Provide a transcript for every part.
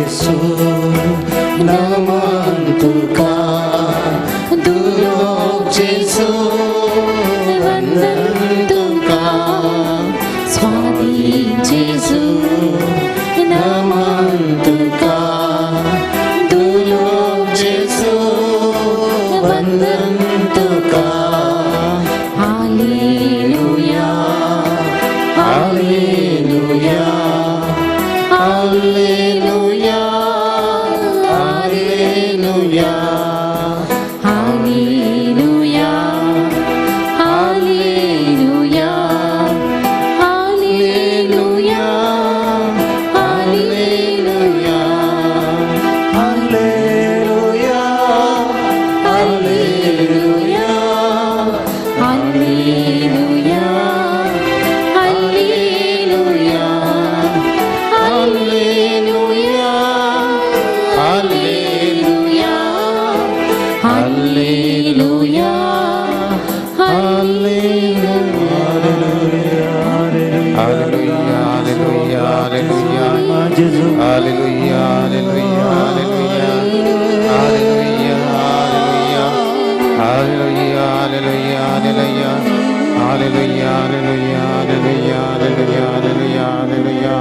जेसू नमन तुका, दुलोक जेसू वंदन तुका, स्वामी जेजू नमन तुका, दुलोक जेसू वंदन तुका. Hallelujah, hallelujah, hallelujah, hallelujah. Hallelujah, hallelujah, hallelujah, hallelujah. Hallelujah, hallelujah, hallelujah, hallelujah, hallelujah, hallelujah, hallelujah, hallelujah. Hallelujah, hallelujah, hallelujah. Hallelujah, hallelujah, hallelujah. Hallelujah, hallelujah. Hallelujah, hallelujah, hallelujah. Hallelujah, hallelujah, hallelujah, hallelujah, hallelujah.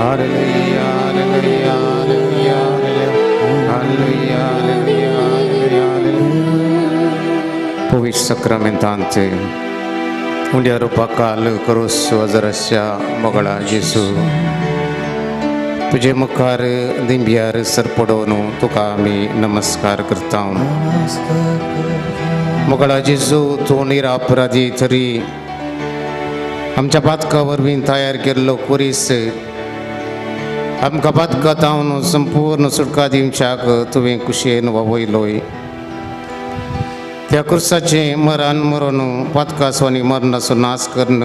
Hallelujah, hallelujah, hallelujah, hallelujah, hallelujah, hallelujah. पवित्र सक्रामेंतांत उंड्या रुपाकाल करोस वजरस्या मोगळा जेसू, तुजे मुखार दिंब्यार सरपडोवन तुका आमी नमस्कार करता. मोगळा जेजू, तूं निरापराधी तरी आमच्या पातका वरवीं तयार केल्लो कुरीस आमकां पातकां तावन संपूर्ण सुटका दिवच्याक तुवें कुशेन वावयलोय. त्या कुर्साचें मरण मरून पातकाचो आनी मरणाचो नाश करून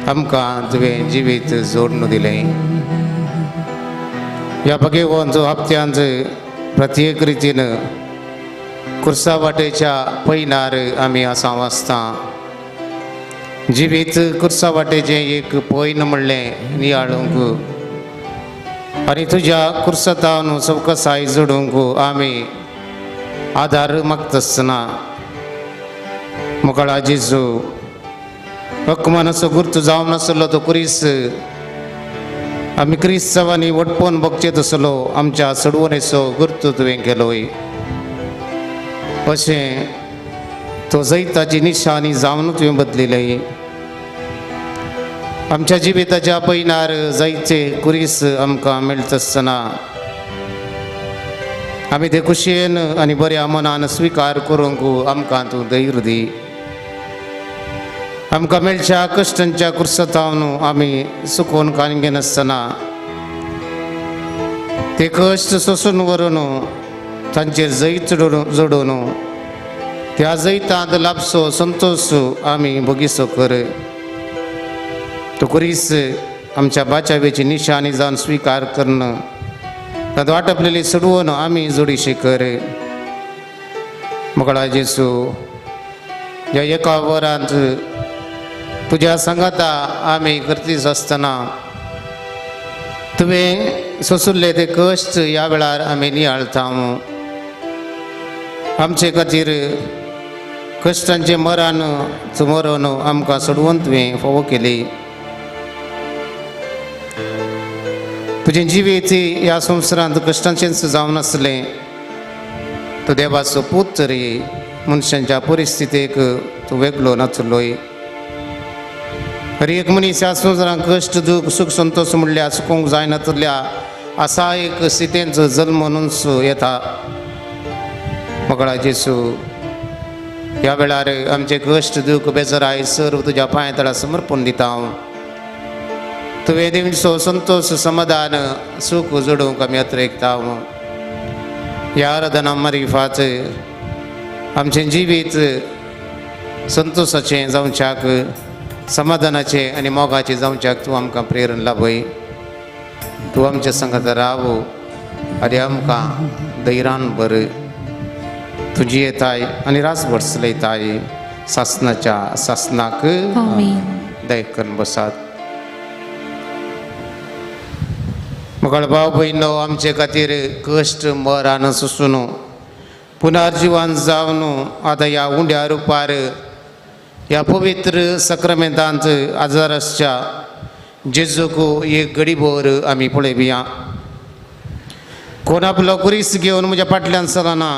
आमकां तुवें जिवीत जोडून दिलें. ह्या भगेवंत हप्त्यांत प्रत्येक रितीन कुर्सा वाटेच्या पयनार आमी आसा वाचता. जिवीत कुर्सा वाटेचें एक पयन म्हणलें नियाळूंक आनी तुज्या कुर्सतावन सवकसाय जोडूंक आमी आदार मागतासतना, मोगाळा जेजू, अकमानाचो गुर्त जावन नासलो तो कुरीस आमी क्रिस्तांवांनी वटपोवन बगचे तसलो आमच्या सडवणेचो गुर्त तुवें केलोय. अशें तो जैताची निशाणी जावन तुवें बदलिलें. आमच्या जिविताच्या पयनार जैचे कुरीस आमकां मेळटा आसतना आमी ते खुशयेन आनी बऱ्या मनान स्विकार करूंक आमकां तूं धैर्य दी. आमकां मेळच्या कश्टांच्या कुर्सतावन आमी सुकोवन कान घेनासतना ते कश्ट सोसून व्हरून तांचेर जैत जोडून त्या जैतांत लाभचो संतोश आमी भोगीसो कर. तो कुरीस आमच्या बाचावेची निशाणी जावन स्विकार करून तातूंत वाटपलेली सोडवून आमी जोडीशी कर. मोगळा जेसू, ह्या एका वरांत तुज्या सांगाता आमी करतीस आसतना तुवें सोसुल्ले ते कश्ट ह्या वेळार आमी नियाळता. आमचे खातीर कश्टांचें मरण तूं मरून आमकां सोडवून तुवें फावो केली. तुजें जिवीत ह्या संवसारांत कश्टांचेंच जावन आसलें. तूं देवाचो पूत तरी मनशांच्या परिस्थितीक तूं वेगळो नाचलोय. हर एक मनीस ह्या संवसारांत कश्ट दूख सूख संतोश म्हणल्यार चुकोवंक जायनातल्या असा एक स्थितींत जल्म न्हूच येता. मोगळा जेसू, ह्या वेळार आमचे कश्ट दूख बेजाराय सर्व तुज्या पांय तळा समर्पण दिता हांव. तुवें दिवचो संतोश समाधान सूख जोडूंक आमी अत्रेकता. ह्या आराधना मारिफात आमचें जिवीत संतोशाचें जावच्याक, समाधानाचें आनी मोगाचें जावच्याक तूं आमकां प्रेरण लाभय. तूं आमच्या संगात राव आनी आमकां धैर्यान बर. तुजी येताय आनी रास भरसलयताय सासनाच्या सासनाक. आमेन. दय करून बसात. मगळ भाव भयणो आमचे खातीर कश्ट मरण सोसून पुनर्जिवन जावन आतां ह्या उंड्या रुपार ह्या पवित्र सक्रमेंतांत आजार आसच्या जेजूक एक गडीभर आमी पळोवया. कोण आपलो कुरीस घेवन म्हज्या फाटल्यान चलना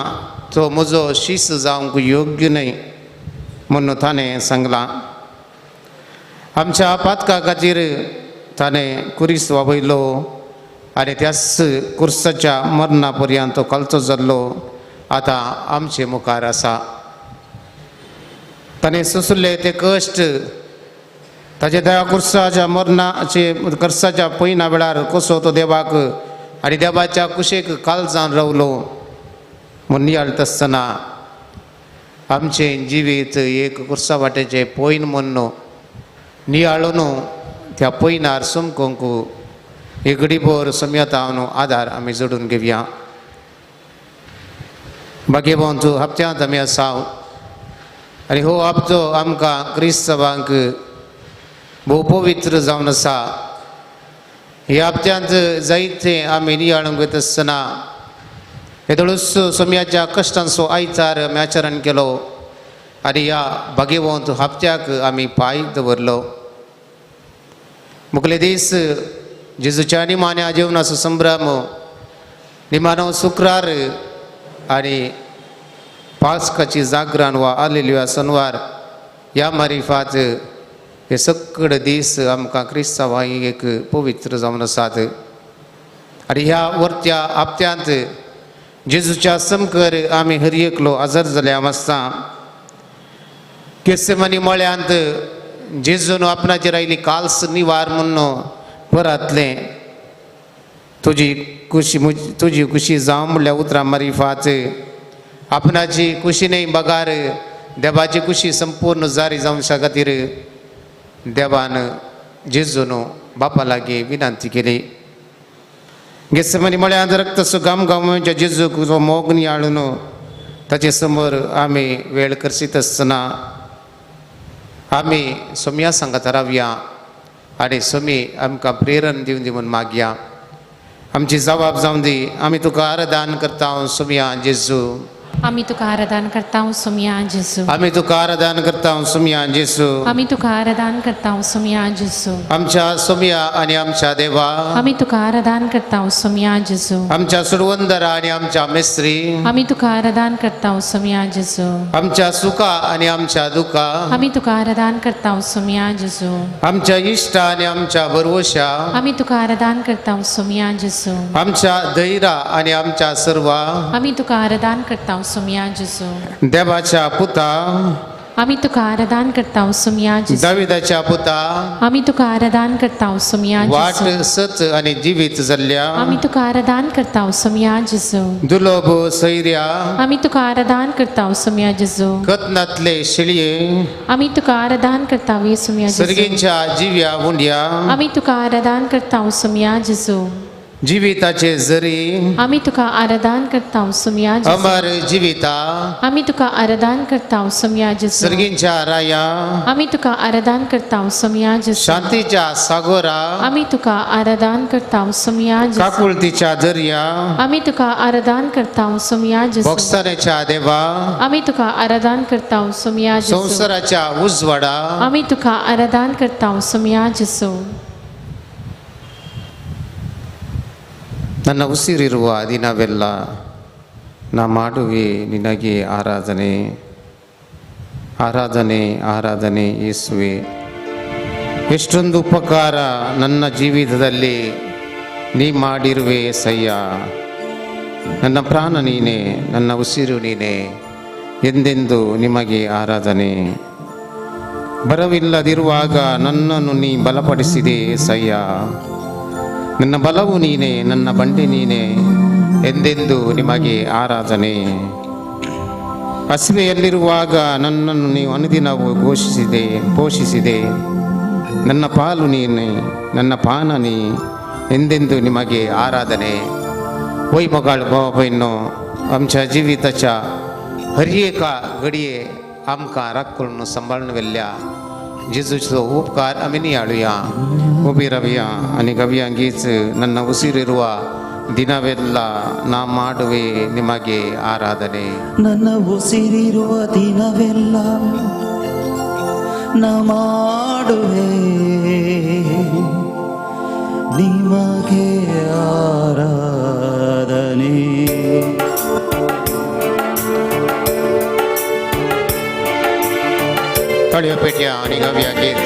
तो म्हजो शीस जावंक योग्य न्हय म्हणून ताणें सांगलां. आमच्या पातका खातीर ताणें कुरीस वाबयलो आनी त्याच कुर्साच्या मरणा पर्यंत तो खालचो जाल्लो आतां आमचे मुखार आसा. ताणें सोंसले ते कश्ट ताजे त्या कुर्साच्या मरणाचे कर्साच्या पयना वेळार कसो तो देवाक आनी देवाच्या कुशेक काल जावन रावलो म्हूण नियाळटा आसतना आमचें जिवीत एक कुर्सा वाटेचें पयन म्हूण नियाळून त्या पयनार समकोंक एक घडीभर सम्यतावन आदार आमी जोडून घेवया. भाग्यवंत हप्त्यांत आमी आसा आनी हो हप्तो आमकां क्रिस्तांवांक भोव पवित्र जावन आसा. ह्या हप्त्यांत जायते आमी नियाळूंक वयता आसतना येदोळूच सोम्याच्या कश्टांचो आयतार आमी आचरण केलो आनी ह्या भाग्यवंत हप्त्याक आमी पांय दवरलो. मुखले दीस जेजूच्या निमाण्या जेवणाचो संभ्रम निमाणो शुक्रार आनी पास्काची जागरण वा आलेलुया सनवार ह्या मारिफात हे सगळे दीस आमकां क्रिस्तांवांक एक पवित्र जावन आसात. आनी ह्या वरत्या हप्त्यांत जेजूच्या समकर आमी हर एकलो आजार जाल्या आसता. केसमनी मळ्यांत जेजून आपणाचेर आयली काल्स निवार म्हूण परातलें तुजी कुशी तुजी कुशी जावं म्हणल्या उतरां मारिफात आपणाची कुशी न्हय बगार देवाची कुशी संपूर्ण जारी जावच्या खातीर देवान जेजून बापा लागीं विनंती केली. गेसमनी मळ्यांत रक्त सुगाम गांवच्या जेजूक जो मोग नियाळून ताचे समोर आमी वेळ करसीत आसतना आमी सोम्या सांगत रावया आनी सोमी आमकां प्रेरण दिवन दी म्हूण मागया. आमची जबाब जावन दी. आमी तुका आराधन करता सोम्या जेजू. आमी तुका आराधन करता सोम्या जेजू. आमी तुका आराधन करता सोम्या जेजू. आमी तुका आराधन करता सोम्या जेजू. आमच्या सोम्या आनी आमच्या देवा आमी तुका आराधन करता सोम्या जेजू. आमच्या सुडवंदरा आनी आमच्या मेस्त्री आमी तुका आराधन करता सोम्या जेजू. आमच्या सुखा आनी आमच्या दुखा आमी तुका आराधन करता सोम्या जेजू. आमच्या इश्टा आनी आमच्या भरवशा आमी तुका आराधन करता सोम्या जेजू. आमच्या धैरा आनी आमच्या सर्वा आमी तुका आराधन करता सोम्या जेजू. देवाच्या पुता आमी तुका आराधन करता सोम्या जेजू. दाविदाच्या पुता आमी तुका आराधन करता सोम्या जेजू. वाट सच आनी जिवीत जाल्ल्या आमी तुका आराधन करता सोम्या जेजू. दुलोब सैर्या आमी तुका आराधन करता सोम्या जेजू. कतनातले शिळये आमी तुका आराधन करता सोम्या जेजू. सर्गींच्या जिव्या उंड्या आमी तुका आराधन करता सोम्या जेजू. जिविताचे जरी आमी तुका आराधन करता सोम्या जेजू. अमर जिविता आमी तुका आराधन करता सोम्या जेजू. सर्गींच्या राया आमी तुका आराधन करता सोम्या जेजू. शांतीच्या सागोरा आमी तुका आराधन करता सोम्या जेजू. काकुळतीच्या दर्या आमी तुका आराधन करता सोम्या जेजू. बोगसण्याच्या देवा आमी तुका आराधन करता सोम्या जेजू. संवसाराच्या उजवाडा आमी तुका आराधन करता सोम्या जेजू. ನನ್ನ ಉಸಿರಿರುವ ದಿನವೆಲ್ಲ ನಾ ಮಾಡುವೆ ನಿನಗೆ ಆರಾಧನೆ ಆರಾಧನೆ ಆರಾಧನೆ ಯೇಸುವೆ. ಎಷ್ಟೊಂದು ಉಪಕಾರ ನನ್ನ ಜೀವಿತದಲ್ಲಿ ನೀ ಮಾಡಿರುವೆ ಸಯ್ಯ. ನನ್ನ ಪ್ರಾಣ ನೀನೇ, ನನ್ನ ಉಸಿರು ನೀನೇ, ಎಂದೆಂದು ನಿಮಗೆ ಆರಾಧನೆ. ಬರವಿಲ್ಲದಿರುವಾಗ ನನ್ನನ್ನು ನೀ ಬಲಪಡಿಸಿದೆ ಸಯ್ಯ. ನನ್ನ ಬಲವು ನೀನೇ, ನನ್ನ ಬಂಡೆ ನೀನೇ, ಎಂದೆಂದು ನಿಮಗೆ ಆರಾಧನೆ. ಹಸಿವೆಯಲ್ಲಿರುವಾಗ ನನ್ನನ್ನು ನೀವು ಅನುದಿನವೂ ಪೋಷಿಸಿದೆ. ನನ್ನ ಪಾಲು ನೀನೇ, ನನ್ನ ಪಾನ ನೀ, ಎಂದೆಂದು ನಿಮಗೆ ಆರಾಧನೆ. होय मोगाळ भावा भयणो, आमच्या जिविताच्या हर एका घडये आमकां राखून सांबाळून व्हेल्ल्या जेजूचो उपकार आमी नियाळुया. उबी रावया आनी गावया ಗೀಚ್ ನನ್ನ ಉಸಿರಿರುವ ದಿನವೆಲ್ಲ ನಾ ಮಾಡುವೆ ನಿಮಗೆ ಆರಾಧನೆ. ನನ್ನ ಉಸಿರಿರುವ ದಿನವೆಲ್ಲ ನಾ ಮಾಡುವೆ ನಿಮಗೆ ಆರಾಧನೆ. टाळयो पेटया आनी गावया गीत.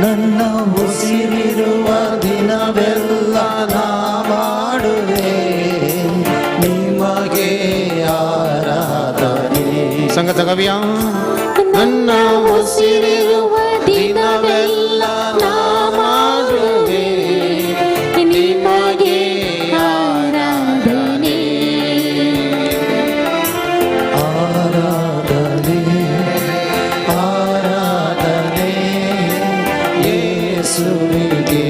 ನನ್ನ ಉಸಿರಿರುವ ದಿನವೆಲ್ಲ ನಾ ಮಾಡುವೆ ನಿಮಗೆ ಆರಾಧನೆ. ಸಂಗತ ಕವಿಯ ನನ್ನ ಉಸಿರಿರುವ ದಿನವೆಲ್ಲ ನಾ ಮಾಡುವೆ ನಿಮಗೆ ಆರಾಧನೆ. ಆರಾಧನೆ ಆರಾಧನೆ ಯೇಸುವಿಗೆ.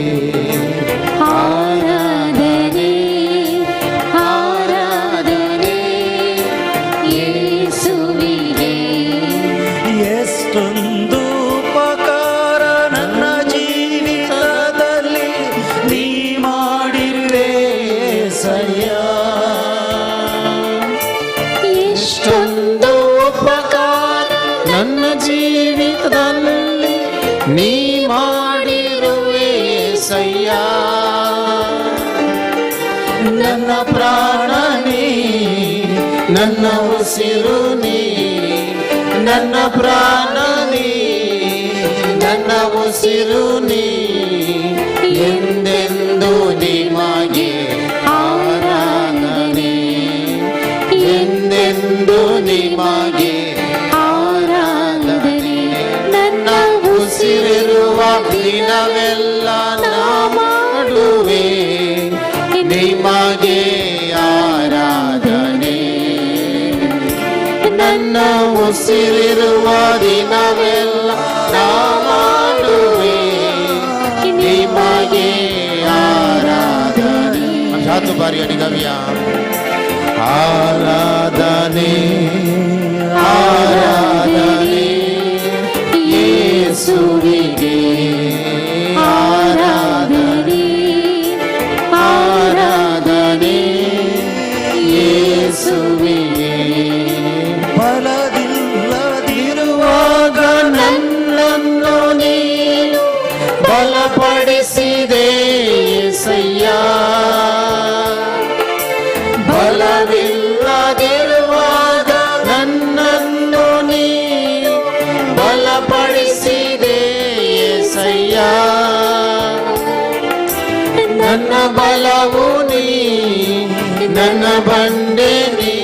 ಆರಾಧನೆ ಆರಾಧನೆ ಯೇಸುವಿಗೆ. ಎಷ್ಟೊಂದು ಉಪಕಾರ ನನ್ನ ಜೀವಿತದಲ್ಲಿ ನೀ ಮಾಡಿರುವೆ ಸಯ್ಯ. ಎಷ್ಟೊಂದು ಉಪಕಾರ ನನ್ನ ಜೀವಿತದಲ್ಲಿ ನೀ ಮಾಡಿರುವೆ ಸಯ್ಯ. ನನ್ನ ಪ್ರಾಣ ನೀ, ನನ್ನ ಉಸಿರು ನೀ, ನನ್ನ ಪ್ರಾಣ ನೀ, ನನ್ನ ಉಸಿರು ನೀ, ಎಂದೆಂದು ನಿಮಗೆ ಆರಾಧನೆ, ಎಂದೆಂದು ನಿಮಗೆ ಆರಾಧನೆ. ನನ್ನ ಉಸಿರಿರುವ ದಿನವೆಲ್ಲ ನಾ ಮಾಡುವೆ ನಿಮಗೆ ಆರಾಧನೆ. ನನ್ನ ಉಸಿರಿರುವ ದಿನವೆಲ್ಲ ನಾ ಮಾಡುವೆ ನಿಮಗೆ ಆರಾಧನೆ. हात बारी आणि गाऊया. आराधने ಆರಾಧನೆ ಯೇಸುವಿಗೆ. ಆರಾಧನೆ ಆರಾಧನೆ ಯೇಸುವಿಗೆ. ಬಲವಿಲ್ಲದಿರುವಾಗ ನನ್ನನ್ನು ನೀನು ಬಲಪಡಿಸಿದೆ ಸಯ್ಯ. ಬಲವಿಲ್ಲದಿರುವಾಗ ನನ್ನನ್ನು ನೀನು ಬಲಪಡಿಸಿದೆ ಸಯ್ಯ. ನನ್ನ ಬಲವು ನೀ, ನನ್ನ ಬಂಡೆ ನೀ,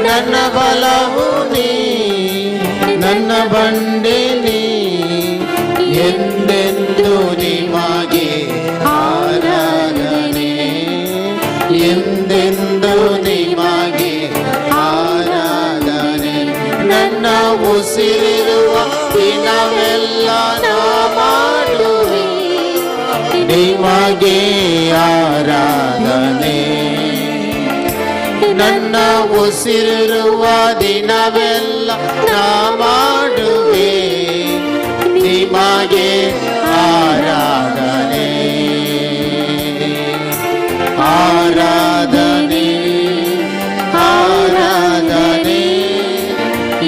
ನನ್ನ ಬಲವು ನೀ, ನನ್ನ ಬಂಡೆ ನೀ, ಎಂದೆಂದು ನಿಮಗೆ ಆರಾಧನೆ, ಎಂದೆಂದು ನಿಮಗೆ ಆರಾಧನೆ. ನನ್ನ ಉಸಿರಿರುವ ದಿನವೆಲ್ಲ ನಾ ಮಾಡುವೆ ನಿಮಗೆ ಆರಾಧನೆ. ನನ್ನ ಉಸಿರಿರುವ ದಿನವೆಲ್ಲ ನಾ ಮಾಡುವೆ ನಿಮಗೆ ಆರಾಧನೆ. ಆರಾಧನೆ ಆರಾಧನೆ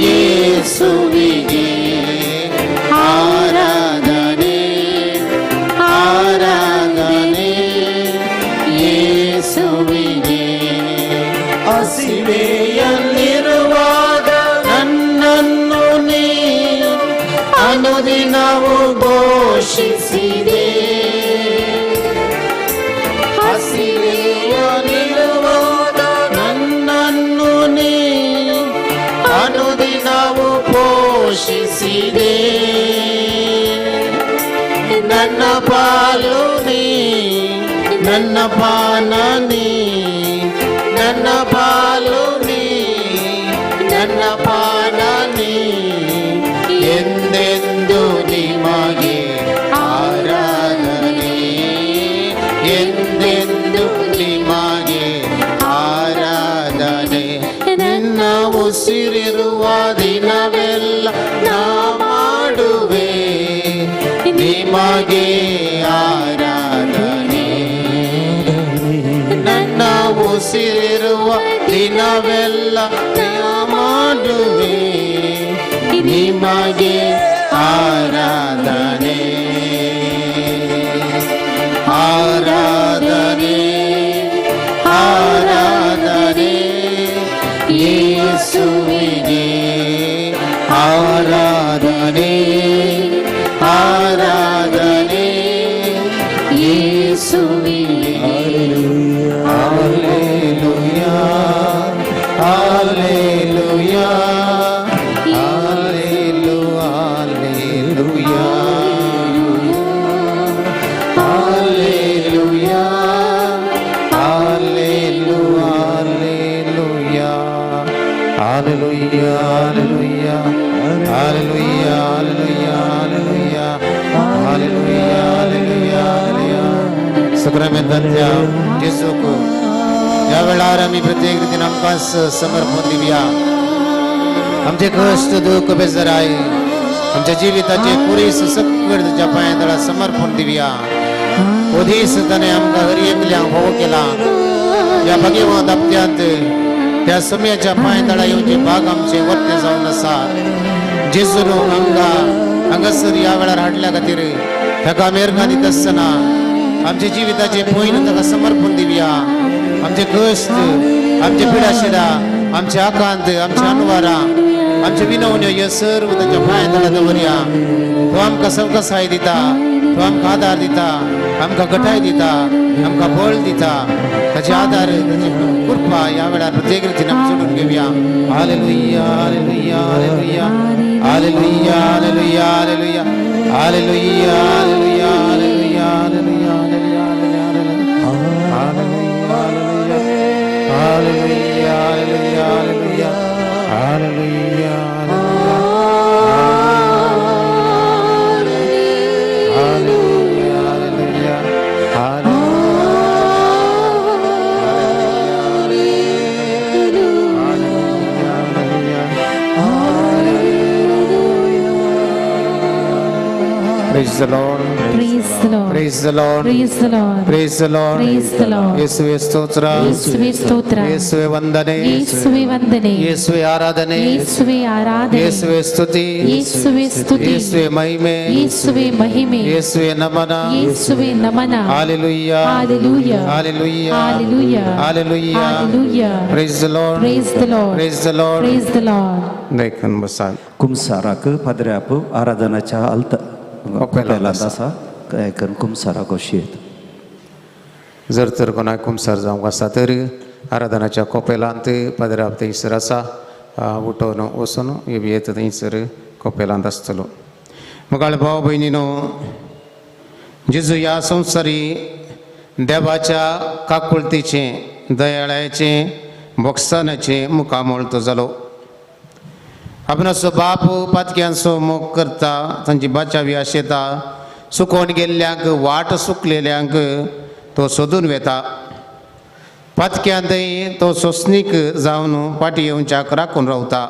ಯೇಸುವಿಗೆ. ಆರಾಧನೆ ಆರಾಧನೆ ಯೇಸುವಿಗೆ. ಹಸಿವೆಯಲ್ಲಿರುವಾಗ ನನ್ನನ್ನು ನೀನು ಅನುದಿನವೂ ಪೋಷಿಸಿದೆ. ಹಸಿವೆಯಲ್ಲಿರುವಾಗ ನನ್ನನ್ನು ನೀನು ಅನುದಿನವೂ ಪೋಷಿಸಿದೆ. ನನ್ನ ಪಾಲು ನೀ, ನನ್ನ ಪಾನ ನೀ, ನನ್ನ ಪಾಲು ನೀ, ನನ್ನ ಪಾನ ನೀ, ಎಂದೆಂದು ನಿಮಗೆ ಆರಾಧನೆ. ನನ್ನ ಉಸಿರಿರುವ ದಿನವೆಲ್ಲ ನಾ ಮಾಡುವೆ ನಿಮಗೆ ಆರಾಧನೆ. ನನ್ನ ಉಸಿರಿರುವ ದಿನವೆಲ್ಲ ನಾ ಮಾಡುವೆ ನಿಮಗೆ ಆರಾಧನೆ. ಆರಾಧನೆ, ಆರಾಧನೆ ಯೇಸುವಿಗೆ. ಆರಾಧನೆ, ಆರಾಧನೆ ಯೇಸುವಿಗೆ. Hallelujah, hallelujah, hallelujah, hallelujah, hallelujah, hallelujah, hallelujah, hallelujah, hallelujah, hallelujah, hallelujah, hallelujah. सक्रामेंताच्या जेजूक ह्या वेळार आमी प्रत्येक रितीन आमकां समर्पण दिवया. आमचे कश्ट, दुःख, बेजाराय, आमच्या जिविताचे पुरीस सकळ तुज्या पांया तळा समर्पण दिवया. हो दीस ताणें आमकां हर एकल्यांक फावो केला. ह्या भाग्यवंत हप्त्यांत त्या समयाच्या पांय तळा येवचे भाग आमचे वर्ते जावन आसा. जेजून आमकां हांगासर ह्या वेळार हाडल्या खातीर ताका मेरगां दिता आसतना आमच्या जिविताचे पयन ताका समर्पण दिवया. आमचे कश्ट, आमचे पिडाशिडा, आमचे आकांत, आमचे अनवारां, आमचे विनवण्यो ह्यो सर्व ताच्या पांया तळा दवरया. तो आमकां सवकासाय दिता, तो आमकां आदार दिता, आमकां घटाय दिता, आमकां बळ दिता. ताचे आदार, ताची कृपा ह्या वेळार प्रत्येक रितीन आमी जोडून घेवया. Hallelujah, hallelujah, hallelujah, hallelujah, hallelujah, hallelujah, hallelujah, hallelujah, hallelujah, hallelujah, hallelujah, hallelujah, hallelujah, hallelujah, hallelujah, hallelujah, hallelujah, hallelujah. Praise the Lord. Praise the Lord. Praise the Lord. Praise the Lord. Praise the Lord. Praise the Lord. ಯೇಸುವೆ ಸ್ತೋತ್ರ. ಯೇಸುವೆ ಸ್ತೋತ್ರ. ಯೇಸುವೆ ವಂದನೆ. ಯೇಸುವೆ ವಂದನೆ. ಯೇಸುವೆ ಆರಾಧನೆ. ಯೇಸುವೆ ಆರಾಧನೆ. ಯೇಸುವೆ ಸ್ತುತಿ. ಯೇಸುವೆ ಸ್ತುತಿ. ಯೇಸುವೆ ಮಹಿಮೆ. ಯೇಸುವೆ ಮಹಿಮೆ. ಯೇಸುವೆ ನಮನ. ಯೇಸುವೆ ನಮನ. Hallelujah. Hallelujah. Hallelujah. Hallelujah. Hallelujah. Hallelujah. Praise the Lord. Praise the Lord. Praise the Lord. Praise the Lord. देखून बसात. कुमसाराक पाद्र्याप आराधनाच्या आल्त कोपेलांत आसा, करून कुमसाराक अशी. जर तर कोणाक कुमसार जावंक आसा तर आराधनाच्या कोपेलांत पाद्राप थंयसर आसा. उठोवन वचून येत थंयसर कोपेलांत आसतलो. मुखाळ भाव भयणीनो, जेजू ह्या संवसारी देवाच्या काकुळतीचें, दयाळाचें, बोगसानाचें मुखामळ तो जालो. आपणाचो बाप पातक्यांचो मोग करता, तांची बाचावी आशेता. सुकोवन गेल्ल्यांक, वाट सुकलेल्यांक तो सोदून वेता. पातक्यांतय तो सोंसणीक जावन फाटी येवच्याक राखून रावता.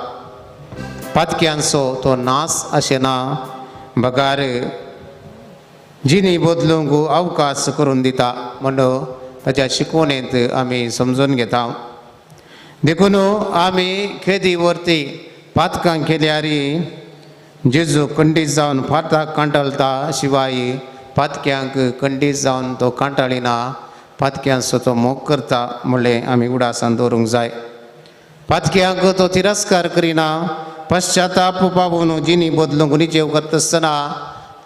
पातक्यांचो तो नास अशें ना, बगार जिणी बदलूंक अवकाश करून दिता म्हणून ताच्या शिकवणेंत आमी समजून घेता. देखून आमी खेदी वरती पातकां केल्यार जेजू खंडीत जावन फाताक कांटाळटा, शिवाय पातक्यांक खंडीत जावन तो कांटाळिना. पातक्यांचो तो मोग करता म्हणलें आमी उडासान दवरूंक जाय. पातक्यांक तो तिरस्कार करिना. पश्चाताप पावून जिणी बदलूंक निजेव करता आसतना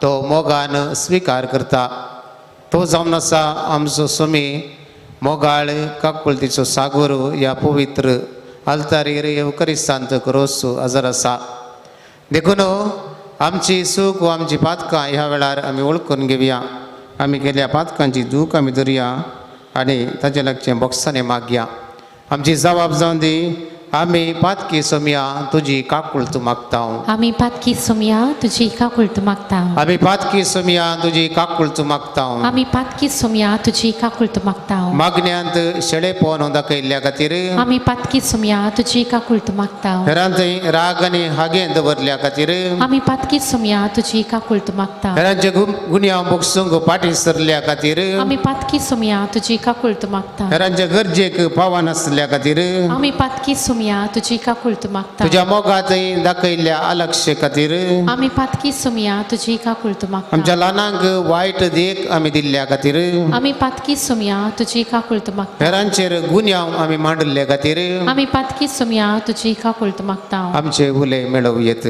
तो मोगान स्विकार करता. तो जावन आसा आमचो स्वामी, मोगाळ काकुळतीचो सागोर. ह्या पवित्र आल्तारीर येवकरिस्तांत क्रोस हजर आसा. देखून आमची सूख व आमची पातकां ह्या वेळार आमी वळखून घेवया. आमी केल्या पातकांची दूख आमी धरया आनी ताचे लागचें बोगसाणें मागया. आमची जबाब जावन दी. आमी पातकी सोमया तुजी काकुळत मागता. आमी पातकी सोमया तुजी काकुळत मागता. आमी पातकी सोमया तुजी काकुळत मागता. आमी पातकी सोमया तुजी काकुळत मागता. मागण्यांत शेळेपण दाखयल्ल्या खातीर आमी पातकी सोमया तुजी काकुळत मागता. हेरांत राग आनी हागें दवरल्या खातीर आमी पातकी सोमया तुजी काकुळत मागता. हेरांचे गुन्यांव भोगसूंक फाटीं सरल्या खातीर आमी पातकी सोमया तुजी काकुळत मागता. हेरांचे गरजेक पावनासल्या खातीर आमी पातकी सोमया तुजी काकुळत मागता. तुज्या मोगांत दाखयल्ल्या अलक्ष खातीर आमी पातकी सोमया तुजी काकुळत मागता. आमच्या ल्हानांक वायट देख आमी दिल्ल्या खातीर आमी पातकी सोमया तुजी काकुळत मागता. हेरांचेर गुन्यांव आमी मांडिल्ले खातीर आमी पातकी सोमया तुजी काकुळत मागता. आमचे उले मेळोवं येत.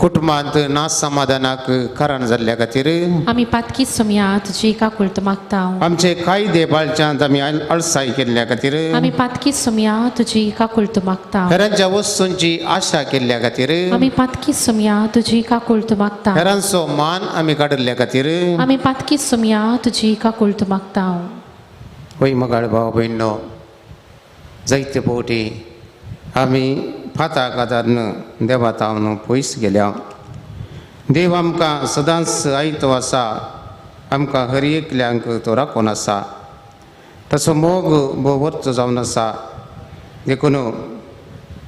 कुटुंबांत ना समाधानाक कारण जाल्ल्या खातीर आमी पातकी सोमया तुजी काकुळत मागता. आमचे कायदे पाळच्यांत आमी अळसाय केल्ल्या खातीर आमी पातकी सोमया तुजी काकुळत मागता. हेरांच्या वस्तूंची आशा केल्ल्या खातीर आमी पातकी सोमया तुजी काकुळत मागता. हेरांचो मान आमी काडिल्ल्या खातीर आमी पातकी सोमया तुजी काकुळत मागता. होय मगाळ भाव भयणो, जायते फावटी आमी फाताक आदारून देवा तावन पयस गेल्या. देव आमकां सदांच आयतो आसा, आमकां हर एकल्यांक तो राखून आसा. ताचो मोग भोव वर्चो जावन आसा. देखून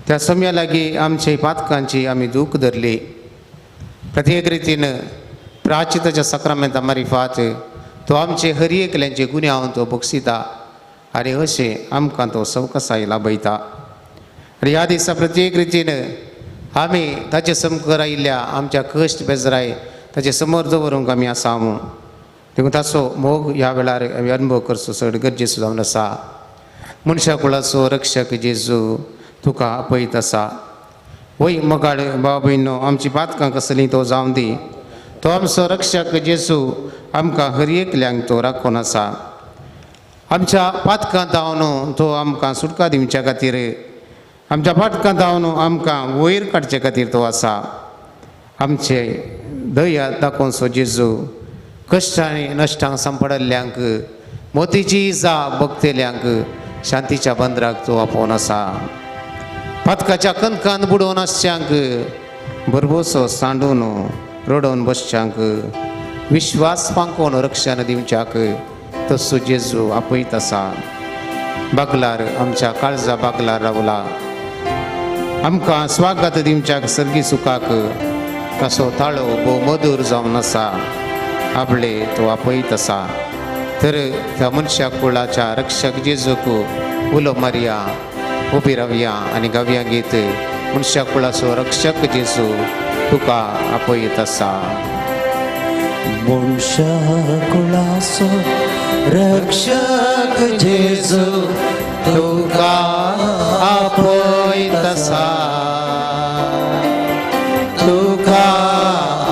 त्या समया लागीं आमचे पातकांची आमी दूख धरली. प्रत्येक रितीन प्राचिताच्या सक्रामेंता मारिफात तो आमचे हर एकल्यांचे गुन्यांव तो बक्षिता आनी अशें आमकां तो सवकसाय लाभयता. आनी ह्या दिसा प्रत्येक रितीन आमी ताचे समकर आयिल्ल्या आमच्या कश्ट बेजराय ताचे समोर दवरूंक आमी आसा. देखून ताचो मोग ह्या वेळार आमी अनुभव करचो चड गरजेचो जावन आसा. मनशा कुळाचो रक्षक जेजू तुका आपयत आसा. वय मोगाळ भाव भयणो, आमची पातकां कसलीं तो जावन दी. तो आमचो रक्षक जेजू आमकां हर एकल्यांक तो राखून आसा. आमच्या पातकां जावन तो आमकां सुटका दिवच्या खातीर, आमच्या पातकां जावन आमकां वयर काडचे खातीर तो आसा. आमचे दया दाखोवचो जेजू कश्टांनी नश्टांक सांपडिल्ल्यांक, मोतीची इजा भोगतल्यांक शांतीच्या बंदराक तो आपोवन आसा. पातकाच्या कणकान बुडोवन आसच्यांक, भरभोसो सांडून रडोवन बसच्यांक, विश्वास पांकोवन रक्षण दिवच्याक तसो जेजू आपयत आसा. बागलार आमच्या काळजा बागलार रावला. आमकां स्वागत दिवच्याक सर्गी सुखाक ताचो ताळो भोव मधूर जावन आसा. आपले तो आपयत आसा. तर त्या मनशा कुळाच्या रक्षक जेजूक उलो मारया, उबी रावया आनी गावया गीत मनशा कुळाचो रक्षक जेजू तुका आपयत आसा. मनशा कुळाचो रक्षक जेजू तुका आपयत आसा, तुका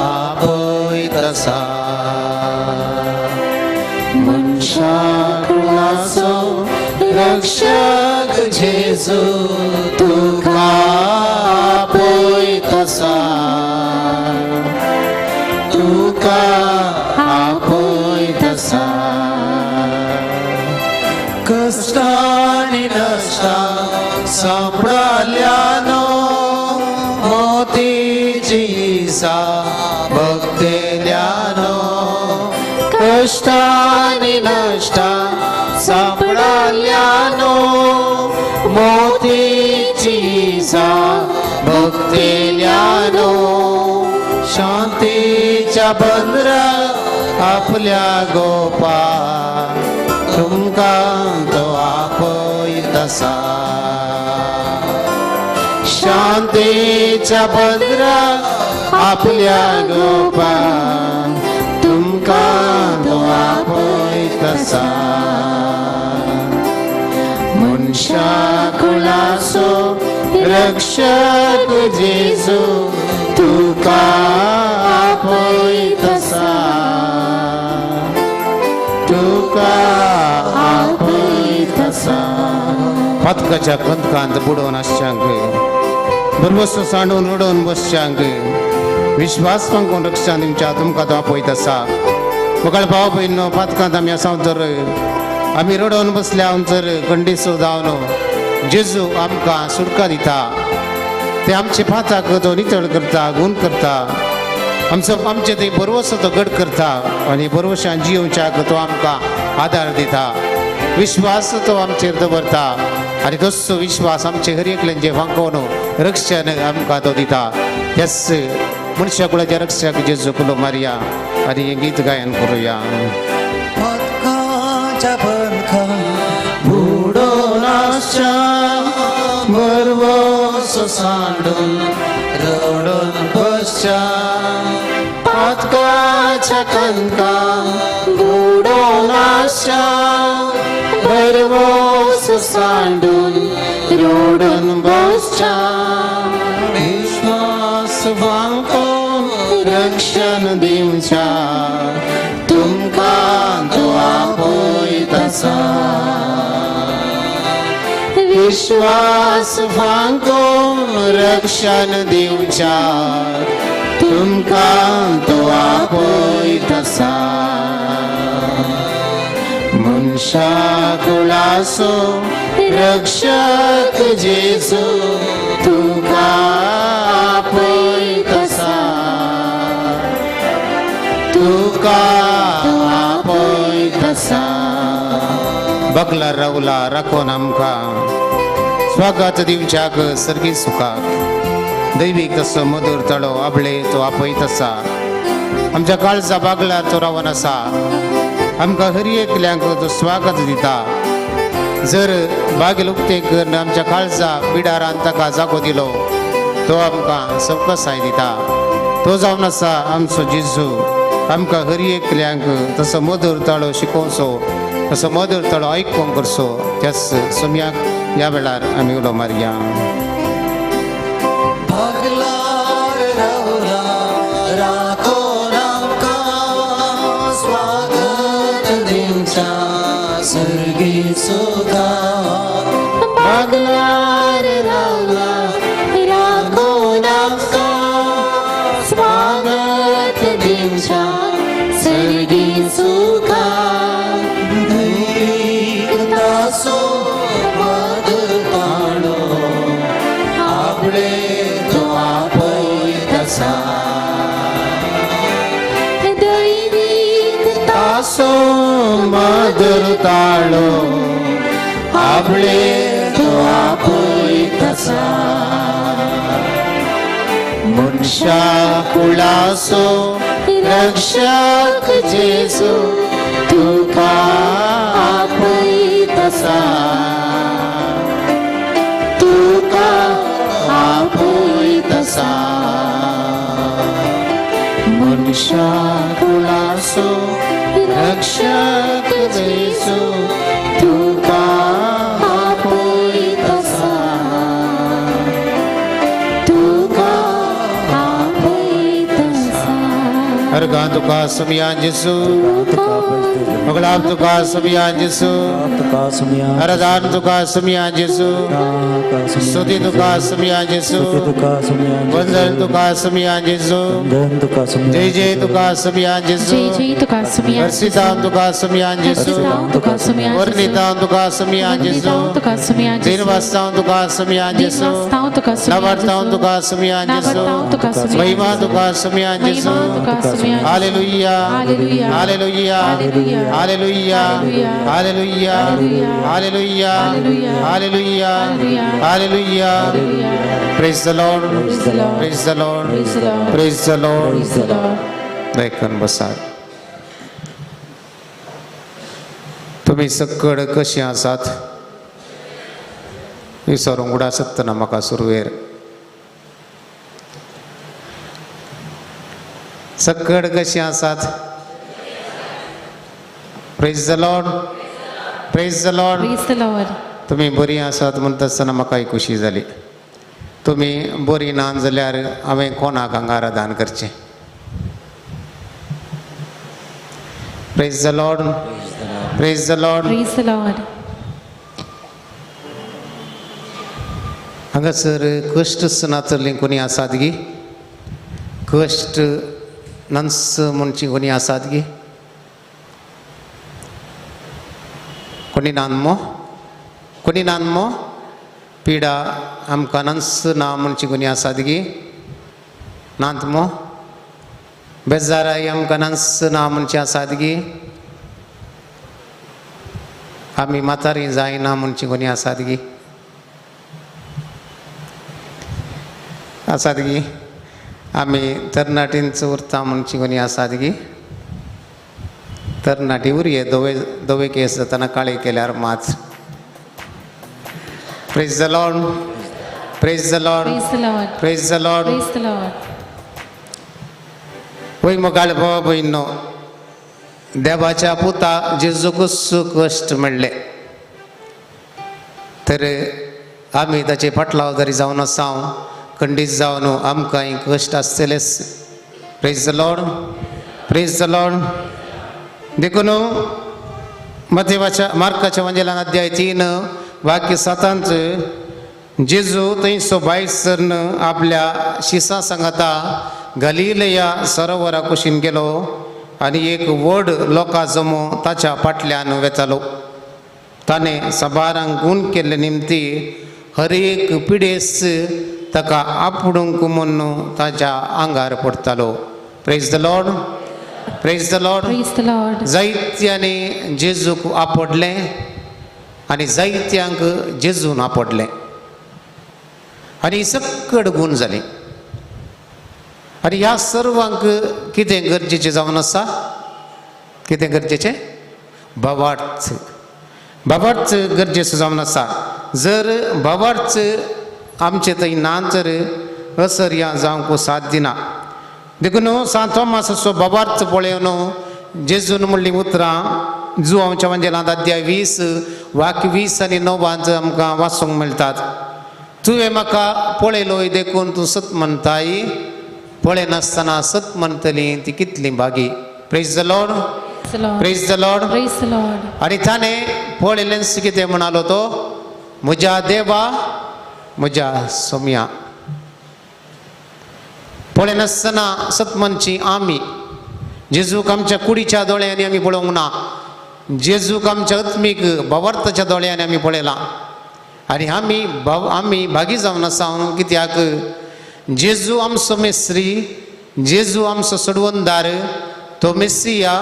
आपयत आसा. मनशा कुळाचो रक्षक जेजू तुका आपयत आसा, तुका आपयत आसा. कश्टांनी नश्टां सांपडल्यानो मोतीची इजा भोगतल्यानो, कश्टांनी नश्टां सांपडल्यानो मोतीची इजा भोगतल्यानो, शांतीच्या बंदराक आपल्या गोपा तुमकां तो आपयत आसा. शांतीच्या बंदराक आपल्या गोपा तुमकां तो आपयत आसा. मनशा कुळाचो रक्षक जेजू तुका आपयत आसा, तुका आपयत आसा. पातकाच्या कंदकांत बुडोवन आसच्यांक, भरभोसो सांडून रडोवन बसच्यांक, विश्वास मागून रक्षण दिवच्या तुमकां तो आपयत आसा. मुखार भाव भयणो पातकांत आमी आसा तर आमी रडोवन बसल्या जर गंडीसो जावन जेजू आमकां सुटका दिता. ते आमचे पाताक तो नितळ करता, गूण करता, आमचो आमचे ते बरवसो तो घट करता आनी बरवशान जियोवच्याक तो आमकां आदार दिता. विश्वास तो आमचेर दवरता आनी तसो विश्वास आमचे हर एकल्याचे फांकोवन रक्षण आमकां तो दिता. त्याच मनशा कुळाच्या रक्षक जेजू कुलो मारया आनी हें गीत गायन करुया. बरवसो सांडून रडून बसच्या पातकाच्या कंका बुडोवन आसच्या बरवसो सांडून रडून बसच्या विश्वास वांकोन रक्षण दिवच्या तुमकां तो आपयत आसा. विश्वास फांकोन रक्षण दिवच्या तुमकां तो आपयत आसा. मनशा कुळाचो रक्षक जेजू तुका आपयत आसा, तुका आपयत आसा. बगला रावला राखोन आमकां स्वागत दिवच्याक सर्गी सुखाक दैवीक तसो मधुर तळो आपले तो आपयत आसा. आमच्या काळजा बागला तो रावन आसा. आमकां हर एकल्यांक तो स्वागत दिता. जर बागेल उक्ते करून आमच्या काळजा बिडारान ताका जागो दिलो तो आमकां सवकसाय दिता. तो जावन आसा आमचो जेजू. आमकां हर एकल्यांक तसो मधुर ताळो शिकोवचो, तसो मधुर ताळो आयकूंक करचो. त्याच सम्याक ह्या वेळार आमी उलो मारया. बागलार रावला राखोन आमकां स्वागत दिवच्या सर्गी सुखा. दैवीक तासो मधुर ताळो आपले तो आपयत आसा. दैवीक तासो मधुर ताळो आपले तो आपयत आसा. मनशा कुळाचो रक्षक जेजू तुका आपयत आसा, तुका आपयत आसा. मनशा कुळाचो रक्षक जेजू तुका आपयत आसा, तुका आपयत आसा. अर्गां तुका सुमयान जेजू, मगळाब तुका सुमयान जेजू, अरदान तुका सुमयान जेजू, स्तुती तुका सुमयान जेजू, वंदन तुका सुमयान जेजू, जय जय तुका सुमयान जेजू, जय जय तुका सुमयान, हर्षितां तुका सुमयान जेजू, वर्णितां तुका सुमयान जेजू, दिनवास्तां तुका सुमयान जेजू, नवार्तां तुका सुमयान जेजू, महिमा तुका सुमयान जेजू. Hallelujah, hallelujah, hallelujah, hallelujah, hallelujah, hallelujah, hallelujah. Praise the Lord, praise the Lord, praise the Lord. दयकन बसात. तुमी सकड कशी आसात विसरूंक उडा सत्तना म्हाका सुरवेर. सकड कशी आसात? Praise the Lord, praise the Lord. Praise the Lord. तुमी बरी आसात म्हणटा आसतना म्हाकाय खुशी जाली. तुमी बरी ना जाल्यार हांवें कोणाक हांगा आराधन करचें? Praise the Lord, praise the Lord. Praise the Lord. हांगासर कश्ट नातरलीं कोणी आसात गी? कश्ट नन्स म्हणची कोणी आसात गी? कोणी नानमो? कोणी नानमो? पिडा आमकां नन्स ना म्हणची कोणी आसात गी? नात मो? बेजाराय आमकां नन्स ना म्हणची आसात गी? आमी म्हातारी जायना म्हणची कोणी आसात गी? आसात गी? आमी तरणाटींच उरता म्हणची कोणी आसात गी? तरणाटी उरये, धवे धवे केस जातना काळे केल्यार मात. Praise the Lord, praise the Lord, Praise the Lord. Praise the Lord. Praise the Lord. वय मोगाळ भावा भयणीनो, देवाच्या पुता जेजूकूच कश्ट मेळ्ळे तर आमी ताचे फाटलाव जरी जावन आसा खंडीत जावन आमकांय कश्ट आसतलेच. Praise the Lord, praise the Lord. देखून मतेवाच्या मार्काच्या वंजेलान अध्याय 3 वाक्य 7 जेजू थंयसो भायर सरन आपल्या शिसां सांगाता गलिलया सरोवरा कुशीन गेलो आनी एक व्हड लोकां जमो ताच्या फाटल्यान वेतालो. ताणें सबारांक गूण केल्ले निमती हर एक पिडेस ताका आपडूंक म्हूण ताच्या आंगार पडटालो. Praise the Lord, praise the Lord. Praise the Lord. जायत्यांनी जेजूक आपडलें आनी जायत्यांक जेजून आपडलें आनी सकड गूण जाली. आनी ह्या सर्वांक कितें गरजेचें जावन आसा? कितें गरजेचें? भावार्थ. भावार्थ गरजेचो जावन आसा. जर भावार्थ आमचे थंय ना तर असर्या जावंक साथ दिना. देखून सांत थोमासाचो भावार्थ पळोवन जेजून म्हणलीं उतरां जुवांच्या वंजेलांत अध्याय 20 वाक्य 20 आनी 9 आमकां वाचूंक मेळटात. तुवें म्हाका पळयलोय देखून तूं सत म्हणटाय, पळयनासतना सत म्हणटली ती कितली भागी. Praise the Lord, praise the Lord. Praise the Lord. आनी ताणें पळयलेंच कितें म्हणालो तो? म्हज्या देवा, म्हज्या सोम्या. पळयनासतना सत म्हणची आमी जेजूक आमच्या कुडीच्या दोळ्यांनी आमी पळोवंक ना, जेजूक आमच्या आत्मीक भावार्थाच्या दोळ्यांनी आमी पळयलां. आनी आमी आमी भागी जावन आसा कित्याक जेजू आमचो मेस्त्री, जेजू आमचो सोडवणदार, तो मेसिया,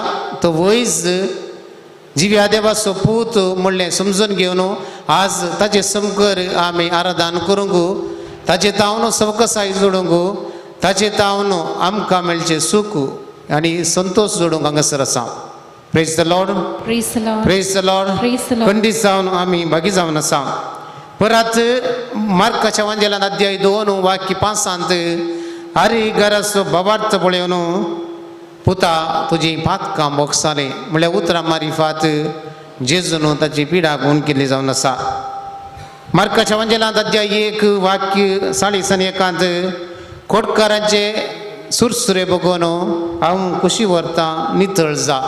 तो वैज, जिव्या देवाचो पूत म्हणलें समजून घेवन आज ताचे समकर आमी आराधन करूंक, ताचे तावन सवकसाय जोडूंक, ताचे तावन आमकां मेळचें सूख आनी संतोश जोडूंक हांगासर आसा. Praise the Lord, Praise the Lord. Praise the Lord. Praise the Lord. खंडीत जावन आमी भागी जावन आसा. परत मार्काच्या वांजेलान अध्याय 2 वाक्य 5 आरी घराचो भावार्थ पळोवन पुता तुजी पातकां बोगसाले म्हणल्यार उतरां मारिफात जेजून ताची पिडा गूण केल्ली जावन आसा. मार्काच्या वांजेलांत अध्याय 1 वाक्य 40 आनी 1 खोटकारांचे सुरसुरे बगोवन हांव कुशी व्हरतां नितळ जा.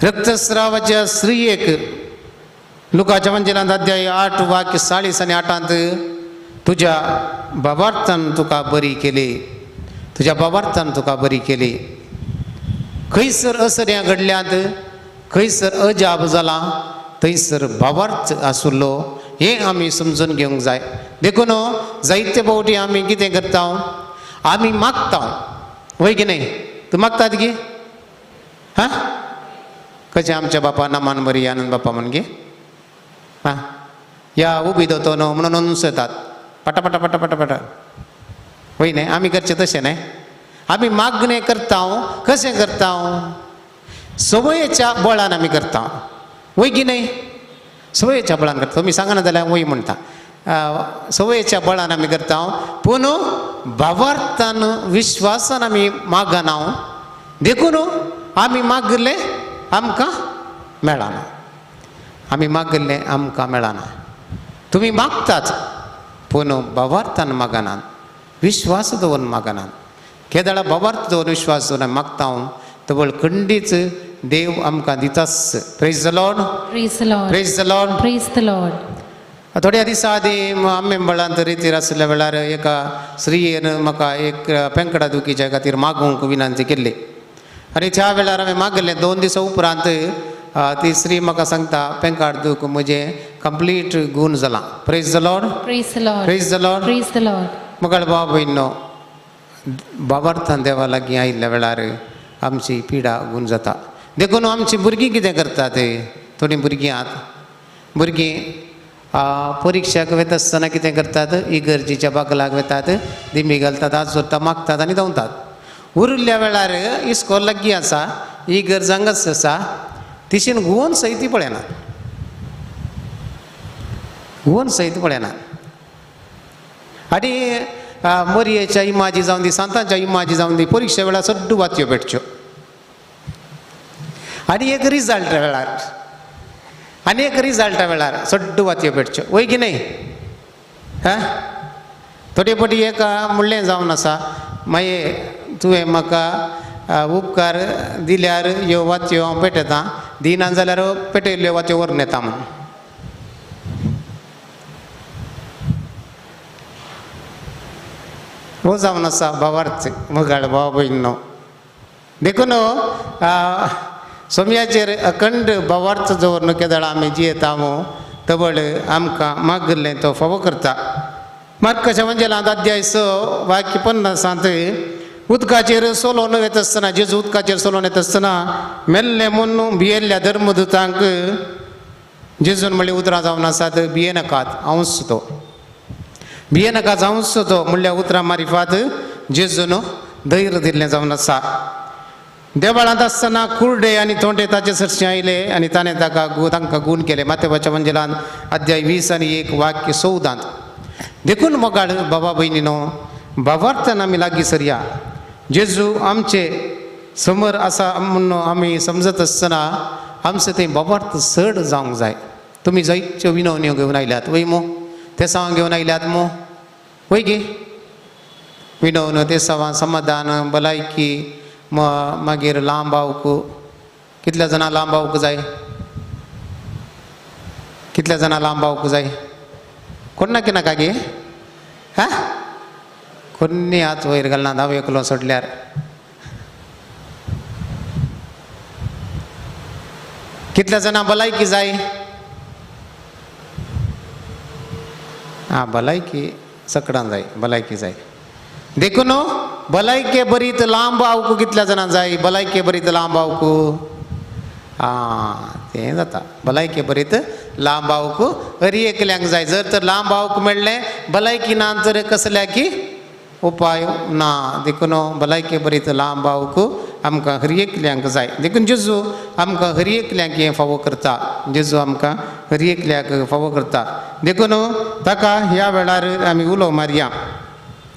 रक्तस्रावाच्या स्त्रियेक लुकाच्या वंजेलांत अध्याय 8 वाक्य 40 आनी 8 तुज्या भावार्थान तुका बरी केली, तुज्या भावार्थान तुका बरी केली. खंयसर असऱ्यां घडल्यात, खंयसर अजाप जालां, थंयसर भावार्थ आसुल्लो हें आमी समजून घेवंक जाय. देखून जायते फावटी आमी कितें करता? आमी मागता, वय की न्हय? तूं मागतात गी? हां, कशें आमच्या बापा नामान बरी आनंद बापा म्हण गे? हां, या उबी दोतो न्हू म्हणून नुसतात पटा पटा पटा पटा पटा, वय न्हय? आमी करचें तशें न्हय. आमी मागणें करता. कशें करता? संवयेच्या बळान आमी करता, वय की न्हय? संवयेच्या बळान करता. तुमी सांगना जाल्यार वय म्हणटा. संवयेच्या बळान आमी करता, पूण भावार्थान विश्वासान आमी मागना. देखून आमी मागले आमकां मेळना, आमी मागले आमकां मेळना. तुमी मागतात पूण भावार्थान मागनात, विश्वास दवरून मागनात. केदळा भावार्थ दवरून विश्वास दवरून मागता तवळ खंडीच देव आमकां दिताच. Praise the Lord, Praise the Lord. Praise the Lord. Praise the Lord. थोड्या दिसां आदीं आंबेंबळांत रितीर आशिल्ल्या वेळार एका स्त्रियेन म्हाका एक पेंकडा दुखीच्या खातीर मागूंक विनंती केल्ली आनी त्या वेळार हांवें मागलें. 2 दिसां उपरांत ती स्त्री म्हाका सांगता पेंकाड दूख म्हजें कंप्लीट गूण जालां. Praise the Lord. Praise the Lord. Praise the Lord. Praise the Lord. मगळ बाबा भयणो, बाबार्थान देवा लागीं आयिल्ल्या वेळार आमची पिडा गूण जाता. देखून आमचीं भुरगीं कितें करतात, थोडीं भुरगीं आहात, भुरगीं परिक्षाक वता आसतना कितें करतात, इगर्जीच्या बागलाक वतात, दिंबी घालतात, हात जोडटा, मागतात आनी धांवतात. उरिल्ल्या वेळार इस्कोल लागीं आसा, इगर्ज हांगाच आसा, तिशीन गुवन सयती पळयना, गुवन सयत पळयना. आनी मोरयेच्या इमाजी जावन दी, सांतांच्या इमाजी जावन दी, परिक्षे वेळार सड्डू वातयो पेटच्यो आनी एक रिजल्टा वेळार, आनी एक रिजल्टा वेळार सड्डू वातयो पेटच्यो, वय की न्हय? हा, थोडे फावटी एक म्हणलें जावन आसा, मागीर तुवें म्हाका उपकार दिल्यार ह्यो वातयो हांव पेटयतां, दिना जाल्यार पेटयल्ल्यो वातयो व्हरून येता म्हूण. हो जावन आसा भावार्थ मगाळ भाव भयणो. देखून सोम्याचेर अखंड भावार्थ दवरून केदळा आमी जियेता तबळ आमकां मागिल्लें तो फावो करता. मार्काच्या वंजेलांत अध्याय 6 वाक्य 50 उदकाचेर सोलोवन येता आसतना, जेजू उदकाचेर सोलोवन येता आसतना मेल्ले म्हूण भियेल्ल्या धर्मदूतांक जेजून म्हणलें उतरां जावन आसात, भियेनाकात, हांवूच तो, भियेनाकात, हांवूच तो म्हणल्या उतरां मारिफात जेजून धैर्य दिल्लें जावन आसा. देवळांत आसतना कुर्डे आनी तोंडे ताचे सरशीं आयले आनी ताणें ताका तांकां गूण केले. मातेबाच्या वंजेलान अध्याय 20 आनी 1 वाक्य 14. देखून मोगाळ बाबा भयणीनो, भावार्थान आमी लागीं सरया. जेजू आमचे समोर आसा म्हूण आमी समजत आसतना आमचें तें भावार्थ चड जावंक जाय. तुमी जायत्यो विनवण्यो घेवन आयल्यात वय मो, तेसांव घेवन आयल्यात मो, वय गे? विनवण्यो, तेसांवां, समाधान, भलायकी, मागीर लांब आवक. कितल्या जाणां लांब आवक जाय? कितल्या जाणां लांब आवक जाय? कोण नाका नाका गे? हा, कोन्नी हात वयर घालना, हांव एकलो सोडल्यार. कितल्या जाणां भलायकी जाय? आं, भलायकी सकडां जाय, भलायकी जाय. देखून भलायके बरीत लांब आवकू कितल्या जाणां जाय? भलायके बरीत लांब आवकू, आं तें जाता. भलायके बरीत लांब आवकू हरी एकल्यांक जाय. जर तर लांब आवक मेळ्ळें, भलायकी ना तर कसल्या की उपाय ना. देखून भलायके बरीत लांब आवकू आमकां हर एकल्यांक जाय. देखून जेजू आमकां हर एकल्यांक हें फावो करता, जेजू आमकां हर एकल्याक फावो करता. देखून ताका ह्या वेळार आमी उलो मारया.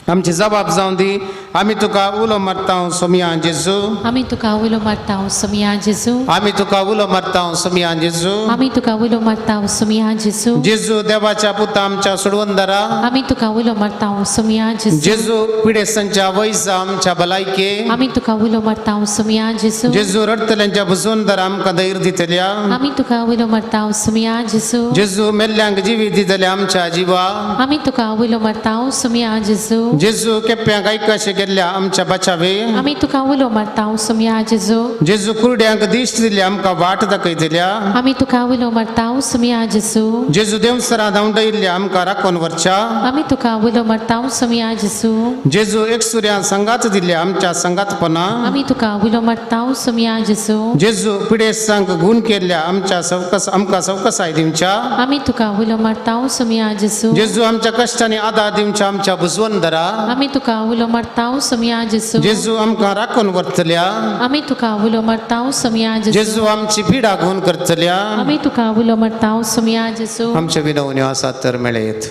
आमची जबाब जावन दी, आमी तुका उलो मारता सोमिया जेजू, आमी तुका उलो मारता सोमिया जेजू, आमी तुका उलो मारता सोमिया जेजू, आमी तुका उलो मारता सोमिया जेजू. जेजू देवाच्या पुता आमच्या सोडवंदरा, आमी तुका उलो मारता सोमिया जेजू. जेजू पिडेस्तांच्या वैजा आमच्या भलायके, आमी तुका उलो मारता सोमिया जेजू. जेजू रडटल्यांच्या बुजवंदरा आमकां धैर्य दितल्या, आमी तुका उलो मारता सोमिया जेजू. जेजू मेल्ल्यांक जिवी दितल्या आमच्या जिवा, आमी तुका उलो मारता सोमिया जेजू. जेजू केप्यांक आयकाशे गेल्ल्या आमच्या बचावे, आमी तुका उलो मारता सोमिया जेजू. जेजू कुरड्यांक दिश्ट दिल्या आमकां वाट दाखयतल्या, आमी तुका उलो मारता सोमिया जेजू. जेजू देवसरां धांवडयल्ल्या आमकां राखून व्हरच्या, आमी तुका उलो मारता सोमिया जेजू. जेजू एकसुऱ्यान संगात दिल्या आमच्या संगातपणा, आमी तुका उलो मारता सोमिया जेजू. जेजू पिडेस्तांक गूण केल्ल्या आमच्या सवकस आमकां सवकसाय दिवच्या, आमी तुका उलो मारता सोमिया जेजू. जेजू आमच्या कश्टांनी आदार दिवच्या आमच्या बुजवंदरा, आमी तुका उलो मारता सोमिया जेजू. जेजू आमकां राखून व्हरतल्या, आमी तुका उलो मारता सोमिया जेजू. जेजू आमची पिडा गूण करतल्या, आमी तुका उलो मारता सोमिया जेजू. आमच्यो विनवण्यो आसात तर मेळयत.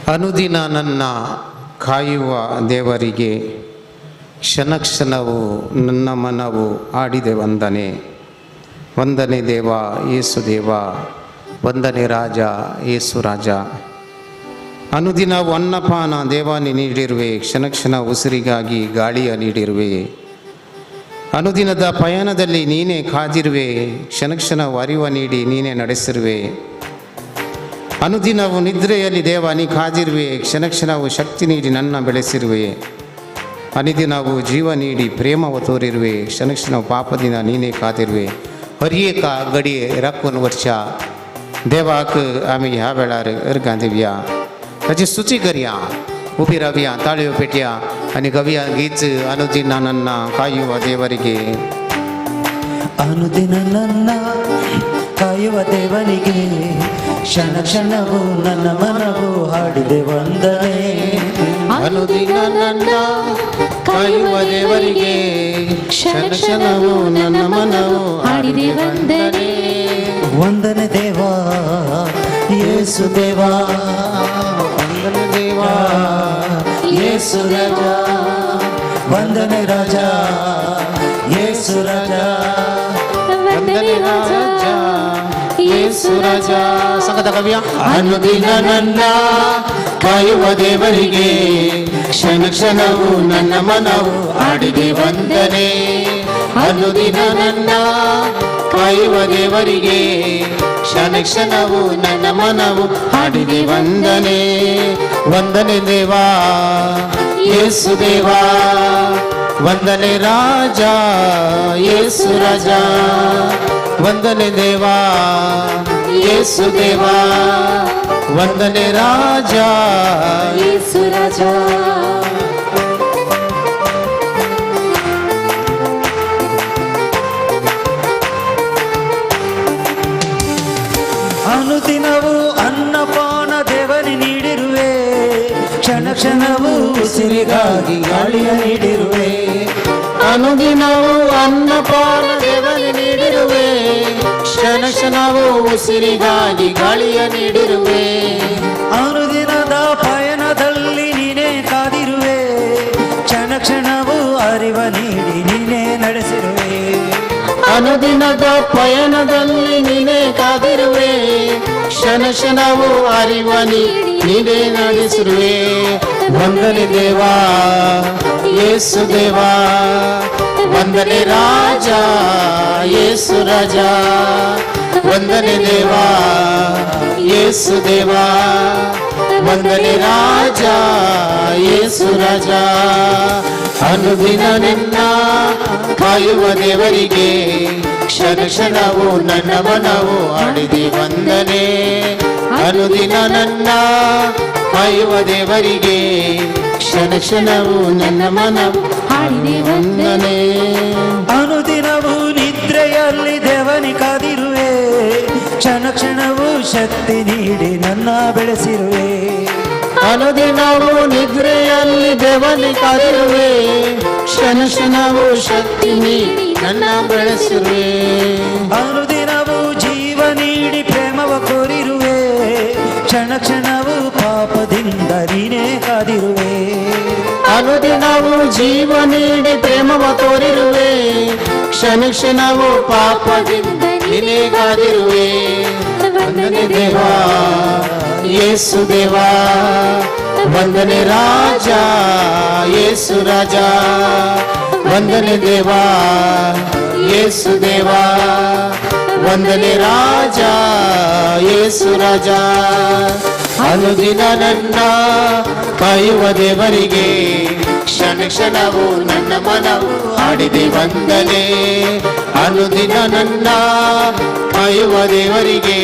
ಅನುದಿನ ನನ್ನ ಕಾಯುವ ದೇವರಿಗೆ ಕ್ಷಣ ಕ್ಷಣವು ನನ್ನ ಮನವು ಆಡಿದೆ ವಂದನೆ. ವಂದನೆ ದೇವ ಯೇಸು ದೇವ, ವಂದನೆ ರಾಜ ಯೇಸು ರಾಜ. ಅನುದಿನವು ಅನ್ನಪಾನ ದೇವಾನಿ ನೀಡಿರುವೆ, ಕ್ಷಣ ಕ್ಷಣ ಉಸಿರಿಗಾಗಿ ಗಾಳಿಯ ನೀಡಿರುವೆ. ಅನುದಿನದ ಪಯಣದಲ್ಲಿ ನೀನೇ ಕಾದಿರುವೆ, ಕ್ಷಣ ಕ್ಷಣ ಅರಿವ ನೀಡಿ ನೀನೇ ನಡೆಸಿರುವೆ. ಅನುದಿನವು ನಿದ್ರೆಯಲ್ಲಿ ದೇವ ನೀ ಕಾದಿರುವೆ, ಕ್ಷಣ ಕ್ಷಣವು ಶಕ್ತಿ ನೀಡಿ ನನ್ನ ಬೆಳೆಸಿರುವೆ. ಅನುದಿನವು ಜೀವ ನೀಡಿ ಪ್ರೇಮವ ತೋರಿರುವೆ, ಕ್ಷಣ ಕ್ಷಣವು ಪಾಪದಿಂದ ನೀನೇ ಕಾದಿರುವೆ. हर एका घडये राखून व्हरच्या देवाक आमी ह्या वेळार अर्गां दिवया, ताची स्तुती करया. उबी रावया, ताळयो पेटया आनी गवया गीत अनुदिನ ನನ್ನ ಕಾಯುವ ದೇವರಿಗೆ. ಅನುದಿನ ನನ್ನ ಕಾಯುವ ದೇವನಿಗೆ ಕ್ಷಣ ಕ್ಷಣವು ನನ್ನ ಮನವು ಹಾಡಿದೆ ವಂದನೆ. ಅನುದಿನ ನನ್ನ ಕಾಯುವ ದೇವರಿಗೆ ಕ್ಷಣ ಕ್ಷಣವು ನನ್ನ ಮನವು ಹಾಡಿದೆ ವಂದನೆ. ವಂದನೆ ದೇವಾ ಯೇಸು ದೇವಾ, ವಂದನೆ ದೇವಾ ಯೇಸು ರಾಜ, ವಂದನೆ ರಾಜ ಯೇಸು ರಾಜ, ವಂದನೆ ರಾಜ ಯೇಸು ರಾಜ. ಸಂಗತ ಕವಿಯ ಅನುದಿನ ನನ್ನ ಕಾಯುವ ದೇವರಿಗೆ ಕ್ಷಣ ಕ್ಷಣವು ನನ್ನ ಮನವು ಹಾಡಿದೆ ವಂದನೆ. ಅನುದಿನ ನನ್ನ ಕಾಯುವ ದೇವರಿಗೆ ಕ್ಷಣ ಕ್ಷಣವು ನನ್ನ ಮನವು ಹಾಡಿದೆ ವಂದನೆ. ವಂದನೆ ದೇವಾ ಯೇಸು ದೇವಾ, ವಂದನೆ ರಾಜ ಯೇಸು ರಾಜ, ವಂದನೆ ದೇವಾ ಯೇಸು ದೇವಾ, ವಂದನೆ ರಾಜ ಯೇಸು ರಾಜ. ಅನುದಿನವೂ ಅನ್ನಪಾನ ದೇವನಿ ನೀಡಿರುವೆ, ಕ್ಷಣ ಕ್ಷಣವೂ ಉಸಿರಿಗಾಗಿ ಗಾಳಿಯ ನೀಡಿರುವೆ. ಅನುದಿನವೂ ಅನ್ನಪಾನ ದೇವನಿ ನೀಡಿರುವೆ, ಕ್ಷಣ ಕ್ಷಣವೂ ಉಸಿರಿಗಾಗಿ ಗಾಳಿಯ ನೀಡಿರುವೆ. ಅನುದಿನದ ಪಯಣದಲ್ಲಿ ನೀನೇ ಕಾದಿರುವೆ, ಕ್ಷಣ ಕ್ಷಣವೂ ಅರಿವ ನೀಡಿ ನೀನೇ ನಡೆಸಿರುವೆ. ಅನುದಿನದ ಪಯಣದಲ್ಲಿ ನೀನೇ ಕಾದಿರುವೆ, ಕ್ಷಣ ಕ್ಷಣವೂ ಅರಿವ ನೀನೇ ನಡೆಸಿರುವೆ. ವಂದನೆ ದೇವಾ ಯೇಸು ದೇವಾ, ವಂದನೆ ರಾಜ ಯೇಸು ರಾಜ, ವಂದನೆ ದೇವಾ ಯೇಸು ದೇವಾ, ವಂದನೆ ರಾಜ ಯೇಸು ರಾಜ. ಅನುದಿನ ನಿನ್ನ ಕಾಯುವ ದೇವರಿಗೆ ಕ್ಷಣ ಕ್ಷಣವು ನನ್ನ ಮನವು ಆಡಿದೆ ವಂದನೆ. ಅನುದಿನ ನನ್ನ ಕಾಯುವ ದೇವರಿಗೆ ಕ್ಷಣ ಕ್ಷಣವು ನನ್ನ ಮನವು ಹಾಡಿದೆ ವಂದನೆ. ಅನುದಿನವೂ ನಿದ್ರೆಯಲ್ಲಿ ದೇವನಿ ಕಾದಿರುವೆ, ಕ್ಷಣ ಕ್ಷಣವೂ ಶಕ್ತಿ ನೀಡಿ ನನ್ನ ಬೆಳೆಸಿರುವೆ. ಅನುದಿನವೂ ನಿದ್ರೆಯಲ್ಲಿ ದೇವನಿ ಕಾದಿರುವೆ, ಕ್ಷಣ ಕ್ಷಣವೂ ಶಕ್ತಿ ನೀಡಿ ನನ್ನ ಬೆಳೆಸಿರುವೆ. ಅನುದಿನವೂ ಜೀವ ನೀಡಿ ಪ್ರೇಮವ ಕೋರಿರುವೆ, ಕ್ಷಣ ಕ್ಷಣವೂ ಪಾಪದಿಂದ ನೀನೇ ಕಾದಿರುವೆ. ಅನುದಿನವೂ ಜೀವ ನೀಡಿ ಪ್ರೇಮವ ತೋರಿರುವೆ, ಕ್ಷಣ ಕ್ಷಣವೂ ಪಾಪದಿಂದ ನೀನೇ ಕಾದಿರುವೆ. ವಂದನೆ ದೇವಾ ಯೇಸು ದೇವಾ, ವಂದನೆ ರಾಜ ಯೇಸು ರಾಜ, ವಂದನೆ ದೇವಾ ಯೇಸು ದೇವಾ, ವಂದನೆ ರಾಜ ಯೇಸು ರಾಜ. ಅನುದಿನ ನನ್ನ ಕಾಯುವ ದೇವರಿಗೆ ಕ್ಷಣ ಕ್ಷಣವು ನನ್ನ ಮನವು ಹಾಡಿದೆ ವಂದನೆ. ಅನುದಿನ ನನ್ನ ಕಾಯುವ ದೇವರಿಗೆ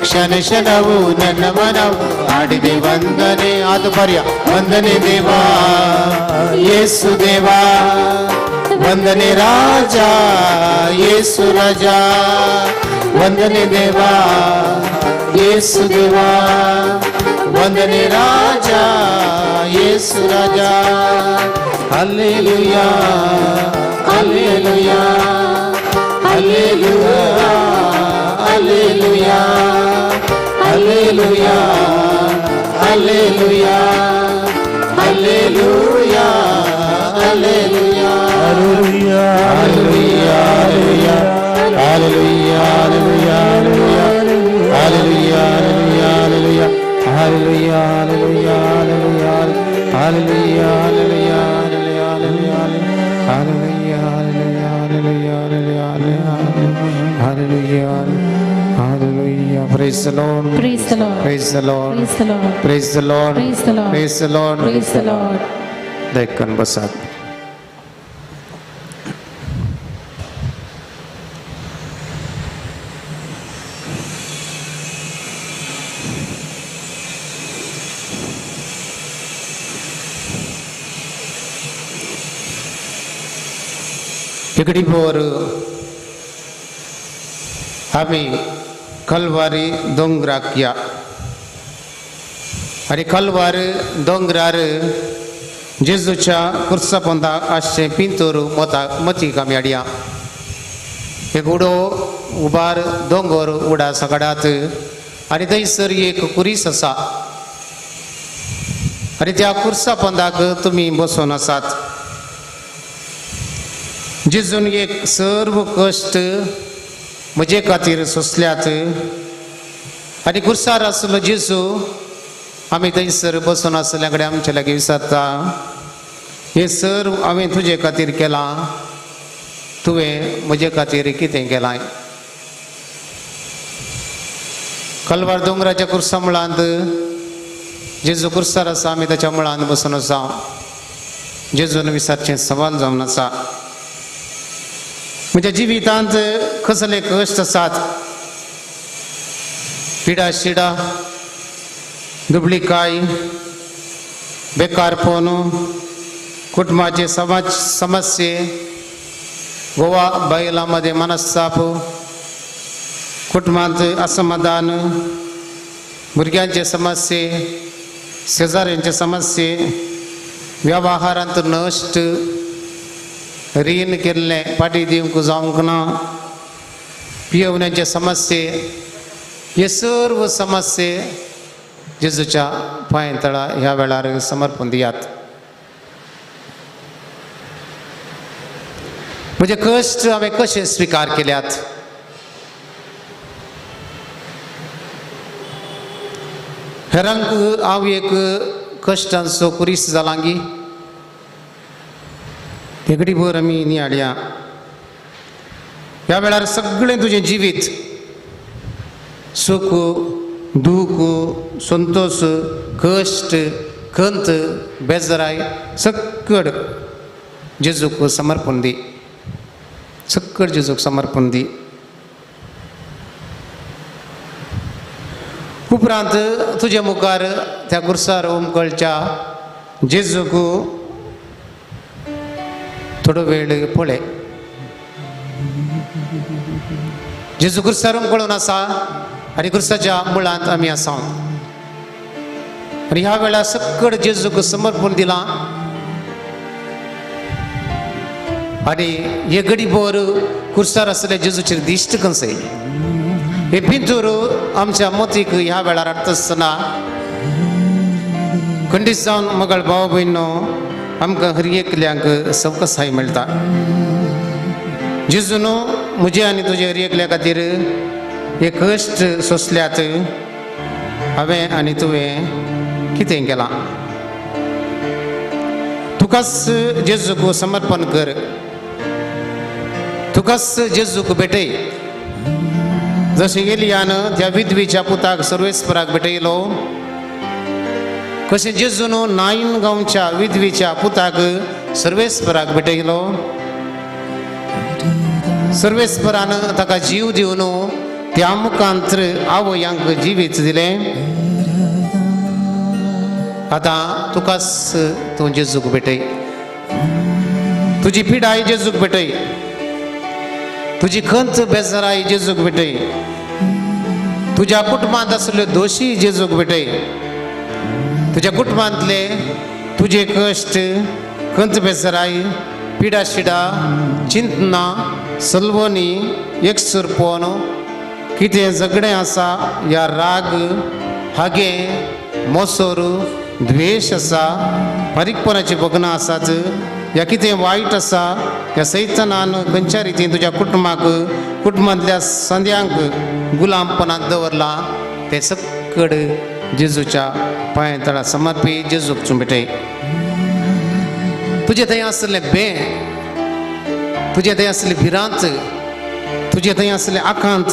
ಕ್ಷಣ ಕ್ಷಣವು ನನ್ನ ಮನವು ಹಾಡಿದೆ ವಂದನೆ. ಅದು ಪರ್ಯ ವಂದನೆ ದೇವಾ ಯೇಸು ದೇವಾ, ವಂದನೆ ರಾಜ ಯೇಸು ರಾಜ, ವಂದನೆ ದೇವಾ ಯೇಸು ದೇವಾ, ವಂದನೆ ರಾಜ ಯೇಸು ರಾಜ. Hallelujah hallelujah hallelujah hallelujah hallelujah hallelujah hallelujah hallelujah hallelujah hallelujah hallelujah hallelujah hallelujah Hallelujah, hallelujah, hallelujah, hallelujah, hallelujah, hallelujah, hallelujah, hallelujah, hallelujah, hallelujah, hallelujah. Praise the Lord. Praise the Lord. Praise the Lord. Praise the Lord. Praise the Lord. Praise the Lord. Praise the Lord. Praise the Lord. दयकन बसात. इकडीभर आमी कलवारी दोंगराक या आनी कलवार दोंगरार जेजूच्या कुर्सा पोंदा आसचें पिंतूर मता मतीक आमी हाडया. एक उडो उबार दोंगर उडा सगळ्यात आनी थंयसर एक कुरीस आसा आनी त्या कुर्सा पोंदाक तुमी बसून आसात. जेजून एक सर्व कश्ट म्हजे खातीर सोंसल्यात आनी कुर्सार आसलो जेजू आमी थंयसर बसून आसल्या कडेन आमचे लागीं विचारता, हें सर्व हांवें तुजे खातीर केलां, तुवें म्हजे खातीर कितें केलां? कलवार दोंगराच्या कुर्सा मुळांत जेजू कुर्सार आसा, आमी ताच्या मुळांत बसून आसा. जेजून विचारचें सवाल जावन आसा, म्हज्या जिवितांत कसले कश्ट आसात, पिडा शिडा, दुबळीकाय, बेकारपण, कुटुंबाचे समाज समस्ये, गोवा बायलां मदें मनस्ताप, कुटुंबांत असमाधान, भुरग्यांचे समस्ये, शेजाऱ्यांचे समस्ये, व्यवहारांत नश्ट, रीण केल्लें फाटी दिवंक जावंक ना, पियोवण्याचे समस्ये, हे सर्व समस्ये जेजूच्या पांय तळा ह्या वेळार समर्पण दियात. म्हजे कश्ट हांवें कशे स्विकार केल्यात? हेरांक हांव एक कश्टांचो कुरीस जालांगी तेगडी भर आमी नियाळया. ह्या वेळार सगळें तुजें जिवीत सुख दूख, संतोष, कश्ट, खंत, बेजराय सक्कड जेजूक समर्पण दी, सक्कड जेजूक समर्पण दी. उपरांत तुजे मुखार त्या गुरसार उमकळच्या जेजूक थोडो वेळ पळय. जेजू गुरसार उमकळून आसा आनी गुरसाच्या मुळांत आमी आसा आनी ह्या वेळार सक्कड जेजूक समर्पण दिलां आनी हे गडीभर कुर्सार आसले जेजूचेर दिश्ट कंसय. हे पिंतूर आमच्या मतीक ह्या वेळार हाडटा आसतना खंडीत जावन मगळ भाव भयणो आमकां हर एकल्यांक सवकसाय मेळटा. जेजून म्हजे आनी तुजे हर एकल्या खातीर हे कश्ट सोंसल्यात. हांवें आनी तुवें कितें केलां? तुकाच जेजूक समर्पण कर, तुकाच जेजूक भेटय. जशें एलियान त्या विधवीच्या पुताक सर्वेस्पराक भेटयलो, कशें जेजून नायन गांवच्या विधवीच्या पुताक सर्वेस्पराक भेटयलो. सर्वेस्परान ताका जीव दिवन त्या मुखांतर आवयांक जिवीत दिलें. आतां तुकाच तूं जेजूक भेटय, तुजी पिडाय जेजूक भेटय, तुजी खंत बेजाराय जेजूक भेटय, तुज्या कुटुंबांत आसल्यो दोशी जेजूक भेटय, तुज्या कुटुंबांतले तुजे कश्ट, खंत बेजाराय, पिडा शिडा, चिंतना, सलवणी, एकसुरपण, कितें झगडें आसा या राग, हागे, मोसोर, द्वेश आसा, फारीकपणाची भोगणां आसात, या कितें वायट आसा ह्या सैतनान खंयच्या रितीन तुज्या कुटुंबाक, कुटुंबांतल्या संद्यांक गुलामपणांत दवरलां तें सक्कड जेजूच्या पांय तळा समर्पी जेजूक चुंबेटय. तुजे थंय आसलें बें, तुजे थंय आसली भिरांत, तुजे थंय आसलें आकांत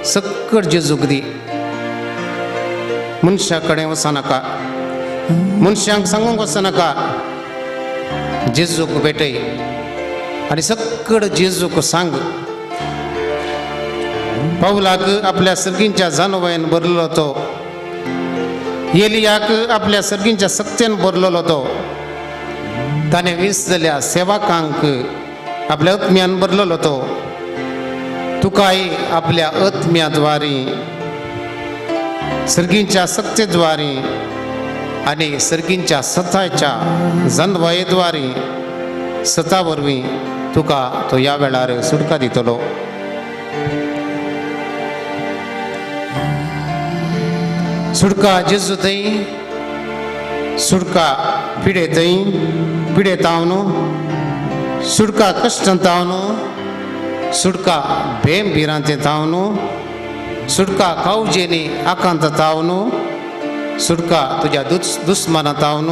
सक्कड जेजूक दी. मनशा कडेन वचनाका, मनशांक सांगूंक वचनाका, जेजूक भेटय आनी सक्कड जेजूक सांग. पावलाक आपल्या सर्गींच्या जानवायन भरलेलो तो, एलियाक आपल्या सर्गींच्या सक्तेन भरलेलो तो, ताणें वीस जाल्या सेवकांक आपल्या आत्म्यान भरलेलो तो, तुकाय आपल्या आत्म्याद्वारे सर्गींच्या सक्तेद्वारे आनी सर्गींच्या सताच्या जनवायेद्वारे सता वरवीं तुका तो ह्या वेळार सुटका दितलो. सुटका जेजू थंय, सुटका पिडे थंय, पिडे तावन, सुटका कश्टान तावन, सुटका भेम भिरांते तावन, सुटका कावजेनी आकांत तावन, सुटका तुज्या दुस्माना तावन,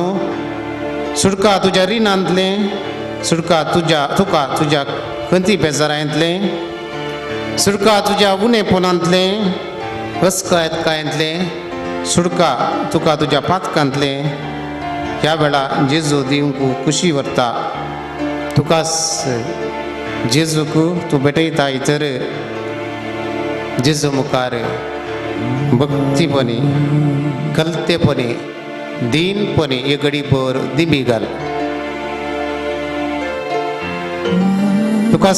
सुटका तुज्या रिणांतलें, सुटका तुज्या तुका तुज्या खंती बेजारांतलें, सुटका तुज्या उणेपणांतलें, हसकायतकायेंतलें, सुटका तुका तुज्या पातकांतलें. ह्या वेळा जेजू दिवंक खुशी व्हरता. तुका जेजूक तूं भेटयता तर जेजू मुखार भक्तीपणी, कलतेपणी, दीनपणी एक घडीभर दिमी घाल. तुका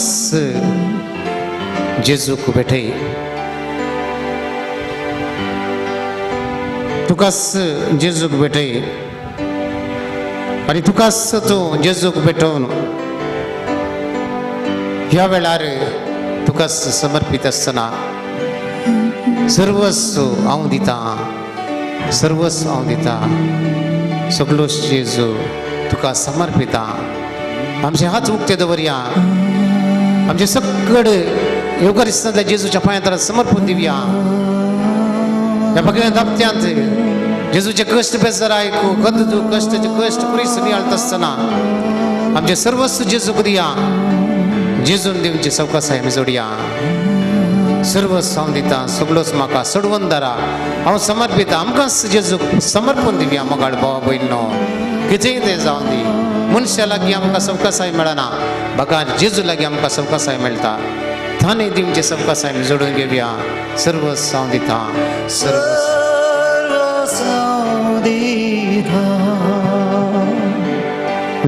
जेजूक भेटय, तुकाच जेजूक भेटय आनी तुकाच तूं जेजूक भेटोवन ह्या वेळार तुका समर्पीत आसतना सर्वस्व हांव दितां, सर्वस्व हांव दितां, सगलो जेजू तुका समर्पिता. आमचे हात उक्ते दवरया, आमचे सक्कड येवकारिस्तांतल्या जेजूच्या पांयां समर्पून दिवया. ह्या बगल्या दापत्यांत जेजूचे कश्ट बेजार आयकू कद कश्टाचे कश्ट पुरीस नियाळत आसतना आमचे सर्वस्व जेजूक दिया. जेजून दिवची सवकासाय आमी जोडया. सर्वस्व हांव दिता, सगळोच म्हाका सोडवंदारा हांव समर्पिता. आमकां जेजूक समर्पण दिवया. मोगाळ भावा भयणो, कितेंय तें जावन दी, मनशा लागीं आमकां सवकासाय मेळना, बगार जेजू लागीं आमकां सवकासाय मेळटा. ताणें दिवचे सवकासाय आमी जोडून घेवया. सर्वस्व हांव दिता, सर्वस्व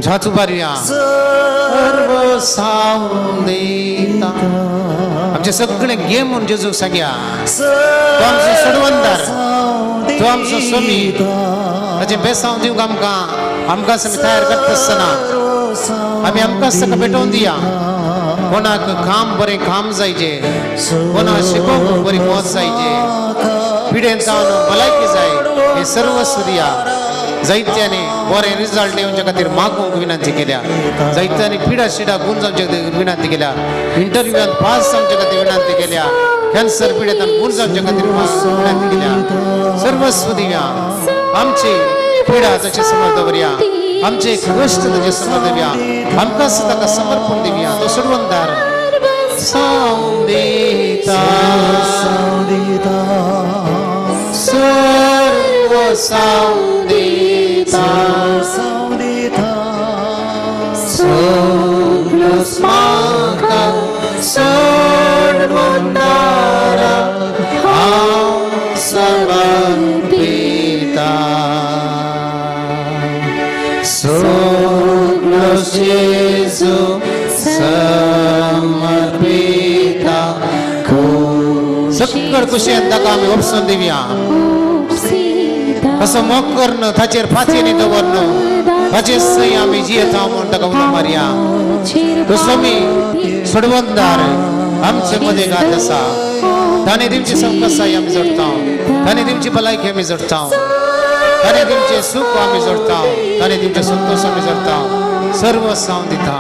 हात उबारुया. सर्वस्व हांव दिता. आमचे सगळे घे म्हूण जेजूक सांगया. तो आमचो सोडवंदार, तो आमचो स्वामी. ताचें बेसांव दिवंक आमकां आमकां आमी तयार करता आसतना आमी आमकां ताका भेटोवन दिया. कोणाक काम बरें काम जायचे, कोणाक शिकोवंक बरी मौत जायचे, पिडेन जावन भलायकी जाय, हे सर्वस्व दिया. जायत्यांनी बरे रिजल्ट येवच्या खातीर मागूंक विनंती केल्या, जायत्यांनी पिडा शिडा गुण जावच्या खातीर विनंती केल्या, इंटरव्यूआन पास जावच्या खातीर विनंती केल्या, कॅन्सर पिडेतान गुण जावच्या खातीर विनंती केल्या. सर्वस्व दिया. आमची पिडा ताचे समोर दवरया, आमचे कश्ट ताचे समोर दवरया, आमकां ताका समर्पण दिवया. तो सोडवंदार सावंव दिता, सर्व सावंव दिता, सगळोच म्हाका सोडवंदारा हांव समर्पिता. सगळो जेजू समर्पिता. सक्कड खुशयेन ताका आमी ओपसून दिवया. असो मोग करून ताचेर फांतयेनी दवरन ताचे सय आमी जियेता म्हूण ताका उलो मारया. तो स्वामी सोडवंदार आमचे मदें गात आसा. ताणें दिवची सवकासाय आमी जोडटा, ताणें दिवची भलायकी आमी जोडटा, ताणें दिवचें सूख आमी जोडटा, ताणें दिवचें संतोश आमी जोडटा. सर्व हांव दिता,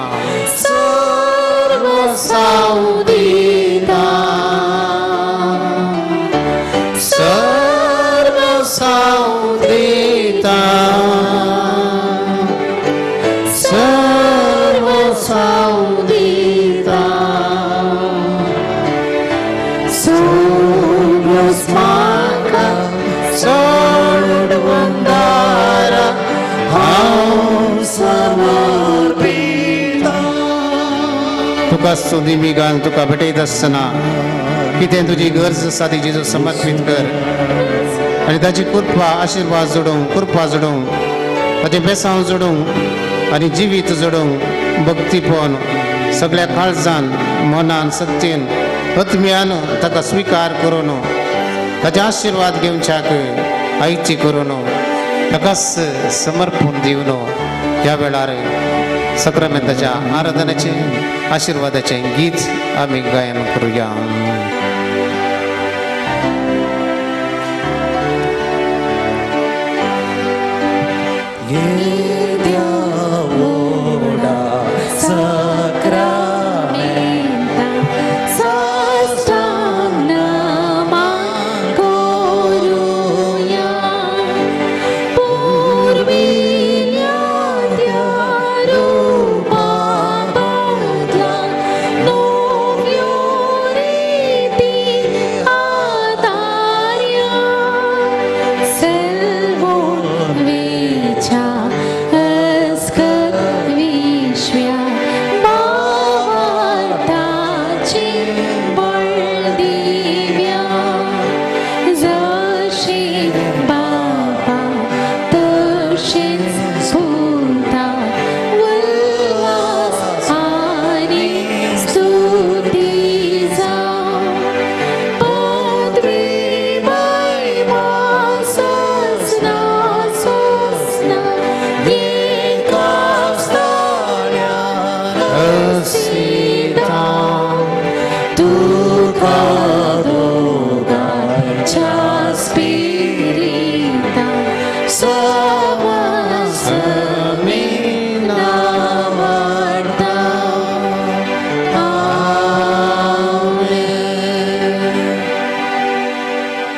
सर्व हांव दिता, सर्व सुर्गासचो दिमिगान तुका भेटयत आसतना कितें तुजी गरज आसा ती जेजू समर्पीत कर आनी ताची कृपा आशिर्वाद जोडूंक, कृपा जोडूंक, ताचें बेसांव जोडूंक आनी जिवीत जोडूंक भक्तीपण सगळ्या काळजान, मनान, सत्तेन, आत्म्यान ताका स्विकार करून ताचे आशिर्वाद घेवच्याक आयची करून ताकाच समर्पण दिवन ह्या वेळार सक्रामेंताच्या आराधनेचें आशिर्वादाचें गीत आमी गायन करुया.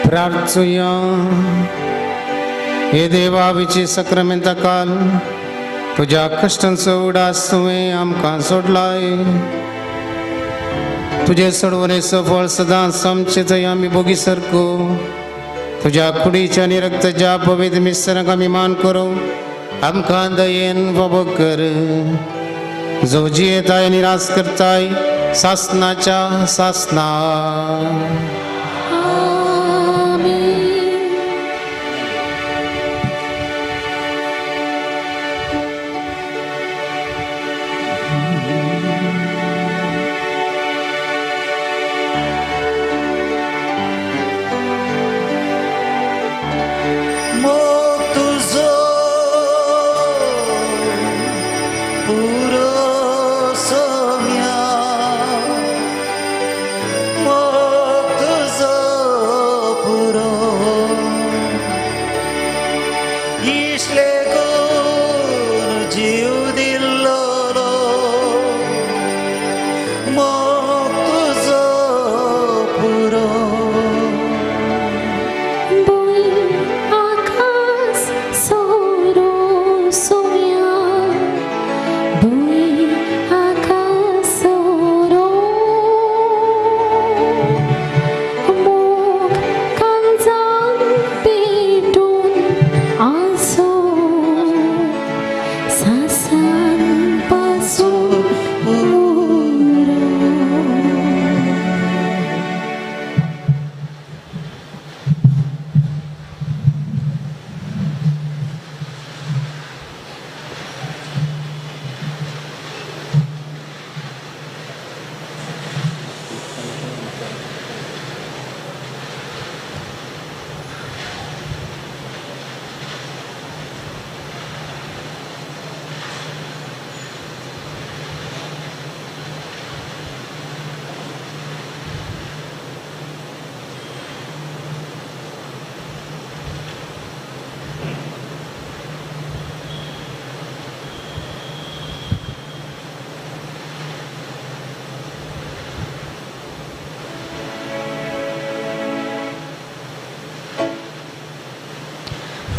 प्रार्थुया. हे देवा विची सक्रामेंता काल तुज्या कश्टांचो उडास तुवें आमकां सोडलाय. तुजे सोडवणेचो फळ सदांच आमचे थंय आमी भोगी सारको तुज्या कुडीच्या आनी रक्ताच्या पवित्र मिस्रांक आमी मान करूं. आमकां दयेन बाबो कर. जो जियेताय आनी राज करताय सासनाच्या सासना.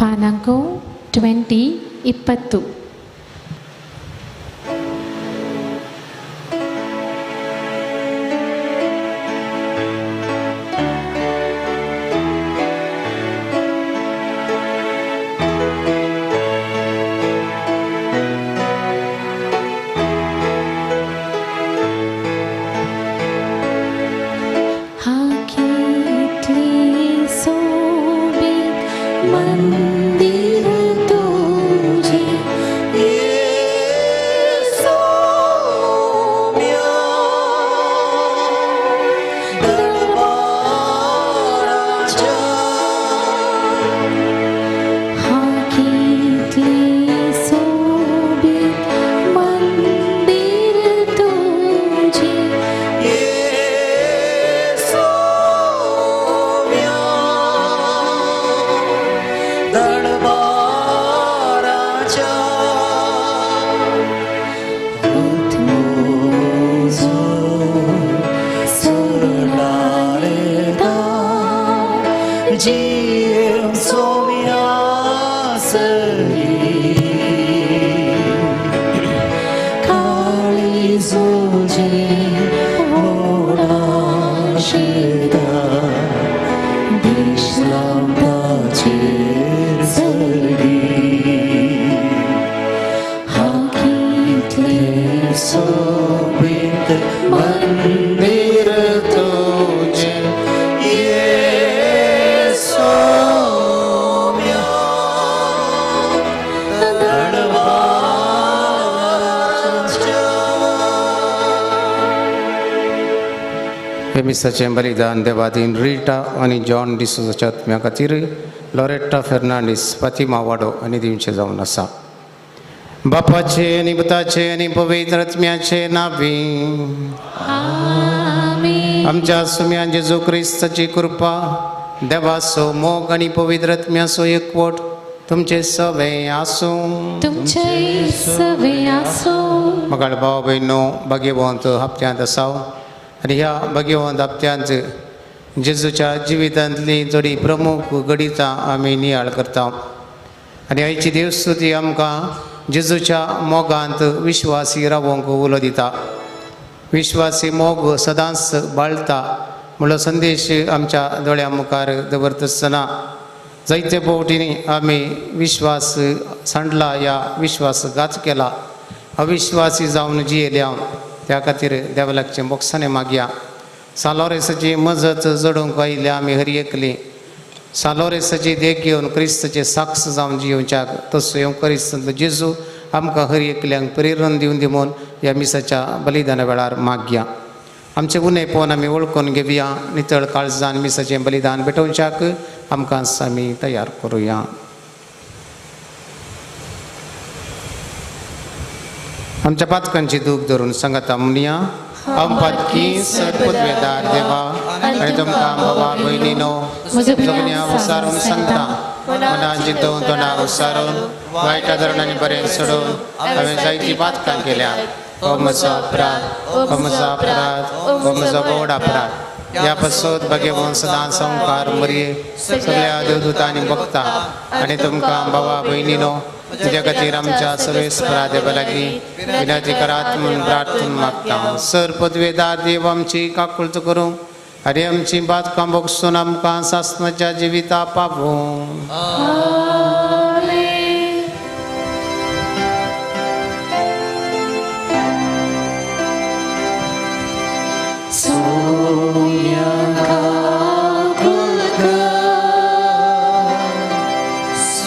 ಪಾನಾಂಕೋ 20 20. जेजूचे व्हड आशिर्वाद दिसलां ताचेर चली. हा कितलें सोबीत मंदिर तुजें ये सोम्या दळवाच्या. हे मिसाचें बलिदान देवादीन रिटा आनी जॉन डिसोजाच्या आत्म्या खातीर लॉरेट्टा फेर्नांडीस, फातिमा वाडो आनी दिवचें जावन आसा. बापाचे आनी पुताचे आनी पवित्र आत्म्याचे नांवी. आमेन. आमच्या सुम्या जेजू क्रिस्ताची कृपा, देवाचो मोग आनी पवित्र आत्म्याचो एकवट तुमचे सवे आसूं. तुमचे सवे आसूं. मगाळ भाव भयणो, भाग्यवंत हप्त्यांत आसा आनी ह्या भाग्यवंत हप्त्यांत जेजूच्या जिवितांतली थोडी प्रमुख घडितां आमी नियाळ करता आनी आयची देवस्तुती आमकां जेजूच्या मोगांत विश्वासी रावोंक उलो दिता. विश्वासी मोग सदांच बाळता म्हणलो संदेश आमच्या दोळ्या मुखार दवरता आसतना जायते फावटींनी आमी विश्वास सांडला या विश्वासघात केला, अविश्वासी जावन जियेल्या. त्या खातीर देवा लागचें बोगसाणें मागया. सालोरेसाची मजत जोडूंक आयिल्ल्या आमी हर एकली सालोरेसाची देख घेवन क्रिस्ताचे साक्ष जावन जियोवच्याक तसो येवकरिस्तांतलो जेजू आमकां हर एकल्यांक प्रेरण दिवन दी म्हूण ह्या मिसाच्या बलिदाना वेळार मागया. आमचे गुन्हेपण आमी वळखून घेवया. नितळ काळजान मिसाचें बलिदान भेटोवच्याक आमकां आमी तयार करुया. आमच्या पातकांची दूख धरून सांगता म्हणया. हांव पातकी सरपदवेदार देवा आनी तुमकां बाबा भयणीनो जगण्या उसारून सांगता, मनान जितून तोंडाक उसारून वायट धरून आनी बरें सोडून हांवें जायतीं पातकां केल्या. हो म्हजो अपराध, हो म्हजो अपराध, हो म्हजो व्हड अपराध. ह्या पासत भाग्यवंत सदां संवकार मरये सगळ्या देवदूतांनी बघता आनी तुमकां बाबा भयणीनो तुज्या खातीर आमच्या सवेस्परा देवा लागीं विनंती करात म्हूण प्रार्थना मागता. सर पदवेदार देव आमची काकुळट करूं आनी आमची बातकां बगसून आमकां सासणाच्या जिविता पावूं. आमेन. सोम्या काकुळट,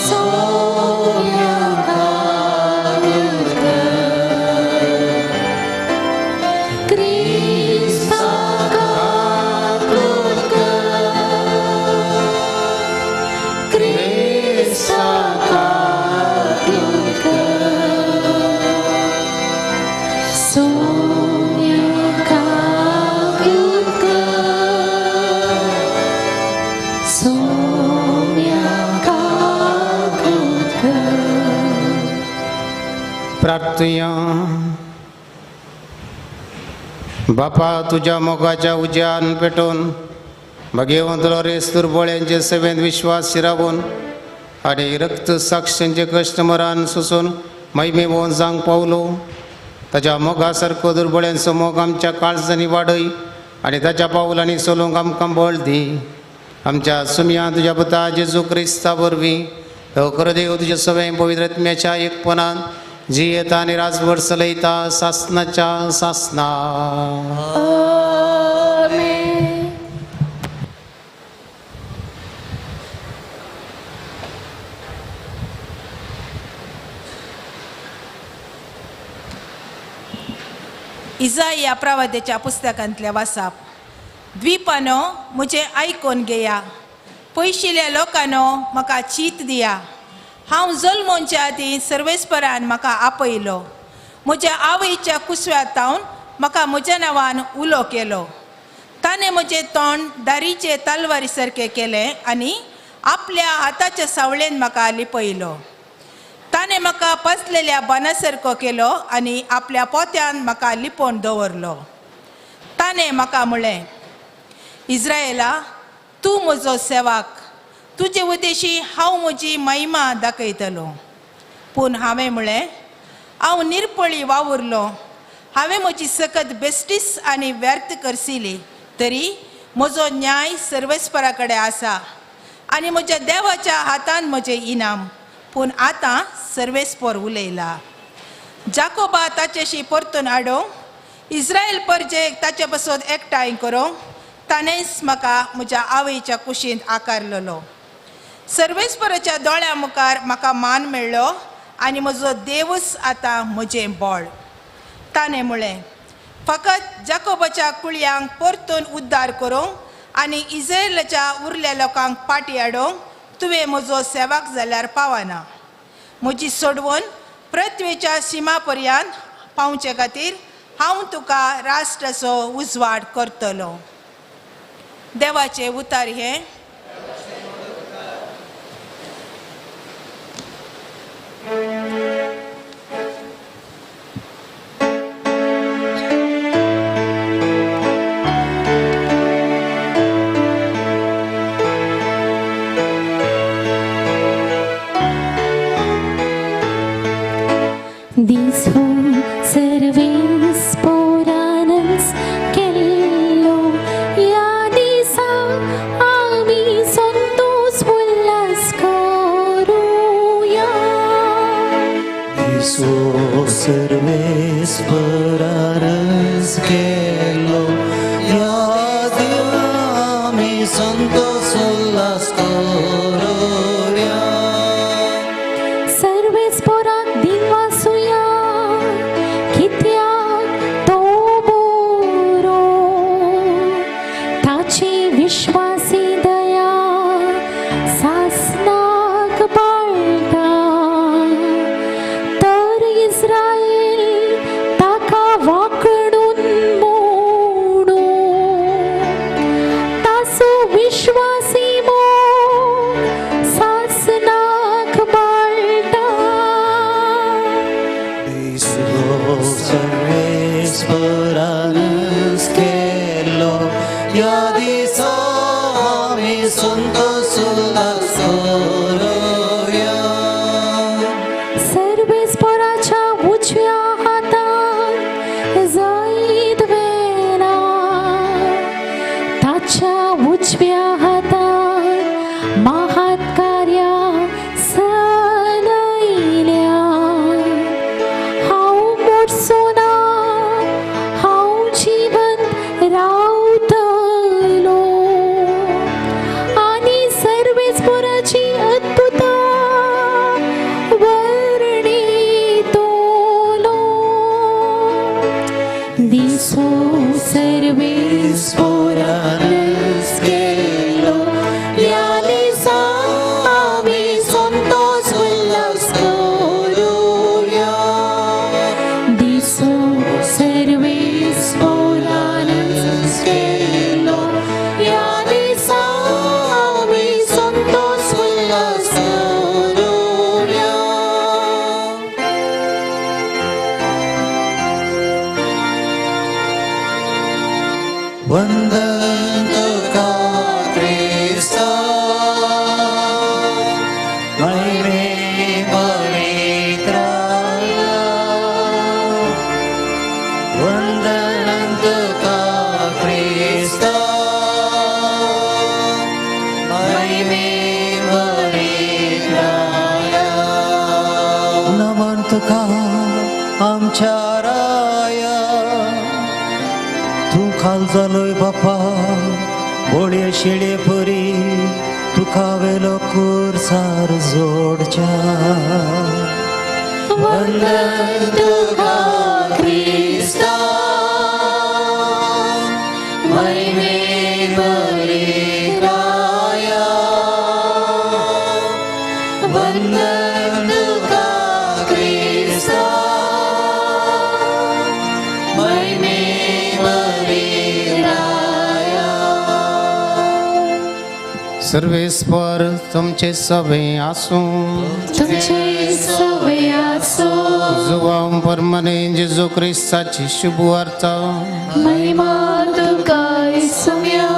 सोम्या काकुळट, क्रिस्ता काकुळट, क्रिस्ता काकुळट, सोम्या काकुळट, सोम्या काकुळट. प्रार्थया. बापा तुज्या मोगाच्या उज्यान पेटोवन भाग्यवंत लोरेस दुर्बळ्यांचे सेवेंत विश्वास शिरावून आनी रक्त साक्षांचे कश्ट मरान सोसून महिमेवोन जावंक पावलो. ताज्या मोगा सारको दुर्बळ्यांचो मोग आमच्या काळजांनी वाडय आनी ताच्या पावलांनी चलूंक आमकां बळ दी. आमच्या सुमया तुज्या पुता जेजू क्रिस्ता वरवीं हो खरो देव तुज्या सगळ्या पवित्र आत्म्याच्या एकपणान जियेता आनी राजवट चलयता सासनाच्या सासना. आमेन. इजाया प्रवाद्याच्या पुस्तकांतल्या वासाप. द्वीपानो म्हजें आयकून घेया, पयशिल्ल्या लोकांनो म्हाका चीत दिया. हांव जल्मोवच्या आदीं सर्वेस्परान म्हाका आपयलो, म्हज्या आवयच्या कुसव्यांत म्हाका म्हज्या नांवान उलो केलो. ताणें म्हजें तोंड दारीचे तलवारी सारकें केलें आनी आपल्या हाताच्या सावळेन म्हाका लिपयलो. ताणें म्हाका पसलेल्या बाना सारको केलो आनी आपल्या पोत्यान म्हाका लिपोवन दवरलो. ताणें म्हाका म्हणलें, इज्रायला तूं म्हजो सेवाक, तुजे उद्देशी हांव म्हजी महिमा दाखयतलो. पूण हांवें म्हणलें, हांव निरपळी वावुरलो, हांवें म्हजी सकत बेश्टीच आनी व्यर्थ करसिली तरी म्हजो न्याय सर्वेस्परा कडेन आसा आनी म्हज्या देवाच्या हातान म्हजें इनाम. पूण आतां सर्वेस्पर उलयला. जाकोबा ताचेशी परतून हाडूंक, इस्रायल परजेक ताचे पासून एकठांय करूंक ताणेंच म्हाका म्हज्या आवयच्या कुशींत आकारलेलो. सर्वेस्पराच्या दोळ्या मुखार म्हाका मान मेळ्ळो आनी म्हजो देवूच आतां म्हजें बळ. ताणें म्हळें, फकत जाकोबाच्या कुळयांक परतून उद्धार करूंक आनी इस्रायलाच्या उरल्या लोकांक पाटी हाडूंक तुवें म्हजो सेवाक जाल्यार पावना. म्हजी सोडवून पृथ्वेच्या शिमा पर्यंत पावचे खातीर हांव तुका राष्ट्राचो उजवाड करतलो. देवाचें उतार हें. Dies सर्वेस्पोरानस केल्लो ह्या दिसा आमी संतोस उल्हास करुया. दिसो सर्वेस्परानस केलो ह्या दिसा आमी संतोस उल्हास करुया. सर्वेस्पोराक दिनवासुया कित्याक तो बरो, ताची विश्वासी दया सासनाक पाळटा. तर इस्रायल ताका वाकडून मोडू, ताचो विश्वासी मोग सासनाक पाळटा. दिसो सर्वेस्परानस केलो ह्या दिसा आमी संतोस उल्हास करुया. सर्वेस्पोराच्या उजव्या हातान जैत वेला, ताच्या उजव्या हातान महात कार्या सलयल्या. हांव मोडचो ना, हांव जिवंत रावतलो आनी सर्वेस्पोराची अद्भुतां वर्णितलो. दिसो सर्वेस्पोरानस केलो ह्या दिसा आमी संतोस उल्हास करुया. दिसो सर्वेस्पोरानस केलो ह्या दिसा आमी संतोस उल्हास करुया. वंदन तुका क्रिस्ता, महिमे पवित्राया. वंदन तुका क्रिस्ता, महिमे पवित्राया. नमन तुका आमच्या राया, तूं खाल जालोय बापा बोळये शिळे परी तुका वेलो कुर्सार जोडच्या. वंदन तुका क्रिस्ता, महिमे पवित्राया. वंदन तुका क्रिस्ता, महिमे पवित्राया. सर्वेस्पर तुमचे सवे आसूं. तुमचे सवे आसो. जुवाम परमने जेजू क्रिस्ताची शुभ वार्ता. महिमा तुका इसुम्या.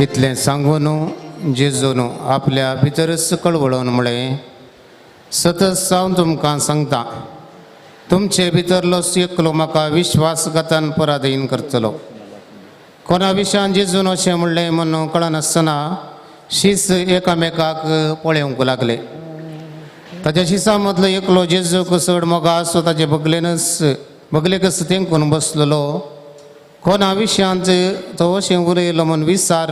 इतलें सांगून जेजून आपल्या भितरच कळवळून म्हळें, सतत हांव तुमकां सांगता, तुमचे भितरलो एकलो म्हाका विश्वासघातान पराधीन करतलो. कोणा विशयान जेजून अशें म्हणलें म्हणून कळनासतना शीस एकामेकाक पळोवंक लागले. ताच्या शिसां मदलो एकलो जेजूक चड मोगा आसो ताचे बगलेनच बगलेकच तेंकून बसलेलो. कोणा विशयांत तो अशें उलयलो म्हूण विचार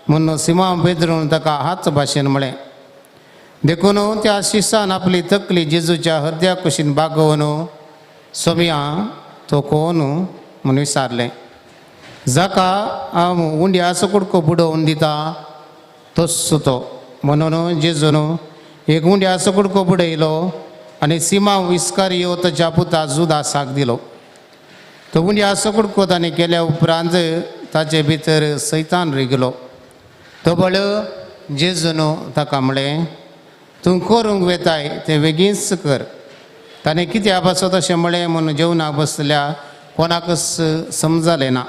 म्हूण सिमा बेदरून ताका हात भाशेन म्हळें. देखून त्या शिसान आपली तकली जेजूच्या हृदया कुशीन बागोवन सोम्या तो कोण म्हूण विचारलें. जाका हांव उंड्याचो कुडको बुडोवन दिता तोच तो. म्हणून जेजून एक उंड्याचो कुडको बुडयलो आनी सिमांव इस्कारियो ताच्या पुता जुदासाक दिलो. तो उंड्याचो कुडको ताणें केल्या उपरांत ताचे भितर सैतान रिगलो. तो बळ जेजून ताका म्हळें, तूं करूंक वेताय तें बेगीनच कर. ताणें कित्या पासत अशें म्हळें म्हूण जेवणाक बसल्या कोणाकच समजलें ना.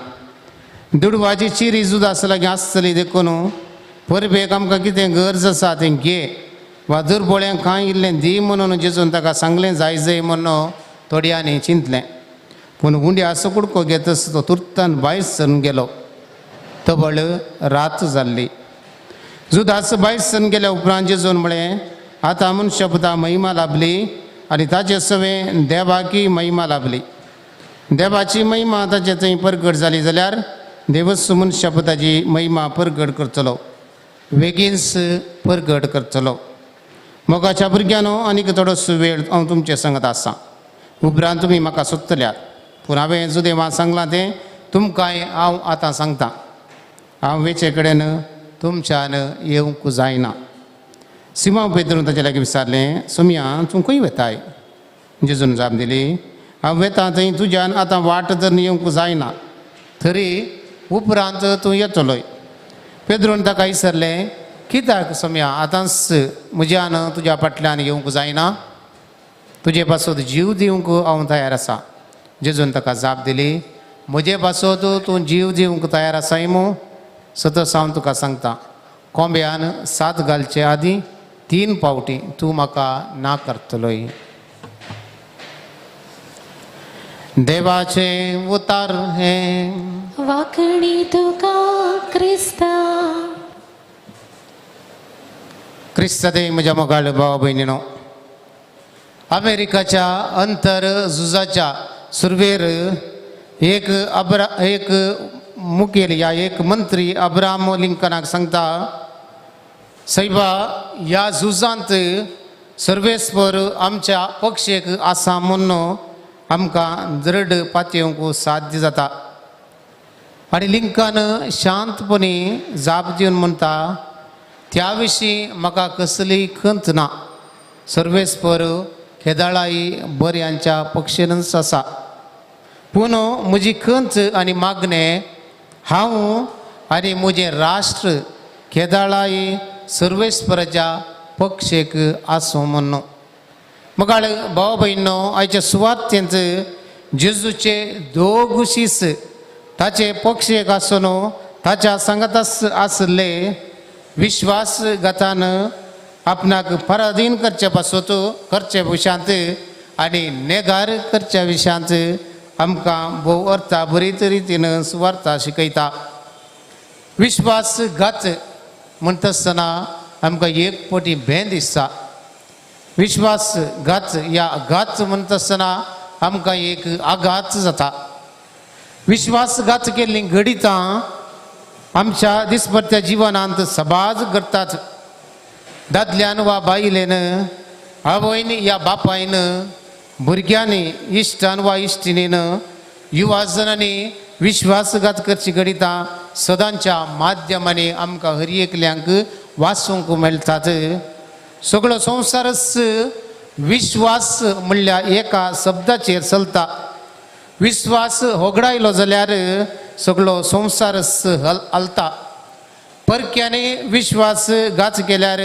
दुडवाची चिरी जुदास लागीं आसतली देखून परबेक आमकां कितें गरज आसा तें घे वा दुर्बोळ्यांक कांय इल्लें दी म्हणून जेजून ताका सांगलें जाय जाय म्हणून थोड्यांनी चिंतलें. पूण उंड्याचो कुडको घेतच तो तुर्तान भायर सरून गेलो. तबळ रात जाल्ली. जुदास भायर सरून गेल्या उपरांत जेजून म्हळें, आतां मनशापुता महिमा लाभली आनी ताचे सवें देवाकी महिमा लाभली. देवाची महिमा ताचे थंय परगट जाली जाल्यार देवच मनशापुताची महिमा परगट करतलो, बेगीनच परगट करतलो. मोगाच्या भुरग्यानो आनीक थोडोसो वेळ हांव तुमचे सांगत आसा. उपरांत तुमी म्हाका सोदतल्यात, पूण हांवें जुदेवान सांगलां तें तुमकांय हांव आतां सांगतां. हांव वेचे कडेन तुमच्यान येवंक जायना. सिमांव पेद्रून ताचे लागीं विचारलें, सोम्या तूं खंय वेताय? जेजून जाप दिली, हांव वेता थंय तुज्यान आतां वाट तर येवंक जायना, तरी उपरांत तूं येतलोय. पेद्रून ताका विसरलें, कित्याक सोम्या आतांच म्हज्यान तुज्या फाटल्यान येवंक जायना? तुजे पासत जीव दिवंक हांव तयार आसा. जेजून ताका जाप दिली, म्हजे पासत तूं जीव दिवंक तयार आसाय मू? सतत हांव तुका सांगता, कोंब्यान सात घालचे आदीं 3 पावटी तूं म्हाका ना करतलोय. देवाचें उतार हें वाकणी तुका क्रिस्ता. क्रिस्ता देव म्हज्या मोगाळ भावा भयणीनो, अमेरिकाच्या अंतर झुजाच्या सुरवेर एक एक मुखेल या एक मंत्री अब्राहम लिंकनाक सांगता, सायबा ह्या झुजांत सर्वेस्पर आमच्या पक्षेक आसा म्हूण आमकां दृढ पातयेवंक साध्य जाता. आनी लिंकन शांतपणी जाप दिवन म्हणटा, त्या विशीं म्हाका कसली खंत ना, सर्वेस्पर खेदाळाई बऱ्यांच्या पक्षेनच आसा. पूण म्हजी खंत आनी मागणें, हांव आनी म्हजें राष्ट्र खेदाळाई सर्वेस्पराच्या पक्षेक आसूं म्हूण. मगाळ भाव भयणो, आयच्या सुवातेंत जेजूचे दोग शीस ताचे पक्षेक आसून ताच्या सांगाताच आसले विश्वासघातान आपणाक पराधीन करचे पासत करचे विशयांत आनी नेगार करच्या विशयांत आमकां भोव अर्था बरीच रितीन सुवार्ता शिकयता. विश्वासघात म्हणटा आसतना आमकां एक पटी भें दिसता. विश्वासघात या घात म्हणटा आसतना आमकां एक आघात जाता. विश्वासघात केल्लीं घडितां आमच्या दिसभरत्या जिवनांत सबाज करतात. दादल्यान वा बायलेन, आवयन या बापायन, भुरग्यांनी, इश्टान वा इश्टिणीन, युवाजनांनी विश्वासघात करची घडितां सदांच्या माध्यमांनी आमकां हर एकल्यांक वाचूंक मेळटात. सगळो संवसारच विश्वास म्हणल्यार एका शब्दाचेर चलता. विश्वास होगडायलो जाल्यार सगळो संवसारच हलता. परक्यांनी विश्वास घात केल्यार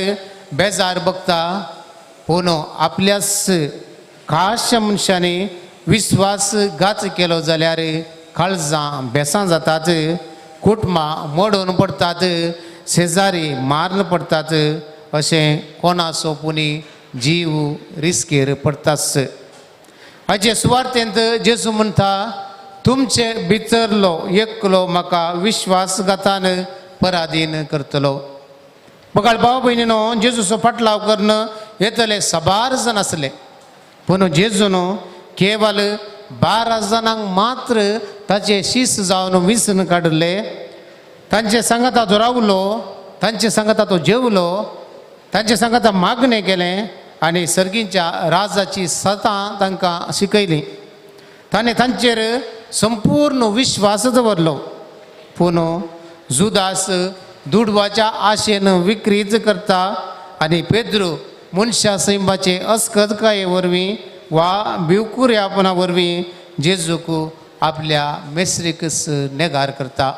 बेजार बघता, पूण आपल्याच खासच्या मनशांनी विश्वास घात केलो जाल्यार काळजां बेसां जातात, कुटुंबां मोडून पडटात, शेजारी मारून पडटात, अशें कोणाचो पुणी जीव रिस्केर पडटाच. हाचे सुवार्थेंत जेजू म्हणटा तुमचे भितरलो एकलो म्हाका विश्वासघातान पराधीन करतलो. बघाल भाव भयणीनो, जेजूचो फाटलाव करून येतले साबार जाण आसले, पूण जेजून केवल 12 जाणांक मात्र ताचे शीस जावन विसून काडले. तांचे सांगाता तो रावलो, तांचे सांगाता तो जेवलो, तांचे सांगाता मागणें केलें आनी सर्गींच्या राजाची सतां तांकां शिकयली. ताणें तांचेर संपूर्ण विश्वास दवरलो. पूण जुदास दुडवाच्या आशेन विक्रीच करता आनी पेद्रू मनशा सैंबाचे अस्कतकाये वरवीं वा भिवकुऱ्यापणा वरवीं जेजूक आपल्या मेसरीकच नेगार करता.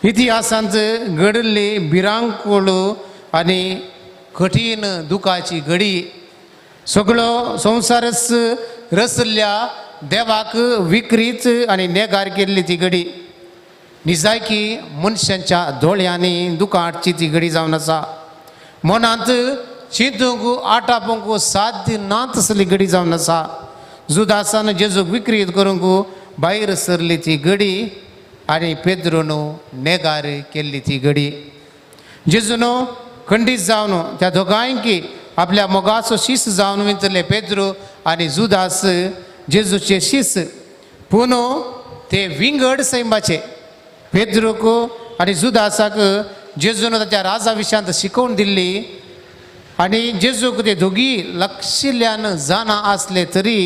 इतिहासांत घडिल्ली भिरांकूळ आनी कठीण दुखाची घडी, सगळो संवसारच रचल्ल्या देवाक विक्रीच आनी नेगार केल्ली ती घडी, निजायकी मनशांच्या दोळ्यांनी दुकां हाडची ती घडी जावन आसा. मनांत चिंतूंक आटापूंक साध्य ना तसली घडी जावन आसा. जुदासान जेजूक विक्रीत करूंक भायर सरली ती घडी आनी पेद्रून नेगार केल्ली ती घडी. जेजून खंडीत जावन त्या दोगांयकी आपल्या मोगाचो शीस जावन विंतले पेद्रू आनी जुदास जेजूचे शीस, पूण ते विंगड सैमाचे. पेद्रूक आनी जुदासाक जेजून ताच्या राजा विशयांत शिकोवन दिल्ली आनी जेजूक ते दोगी लक्षिल्ल्यान जाणा आसले तरी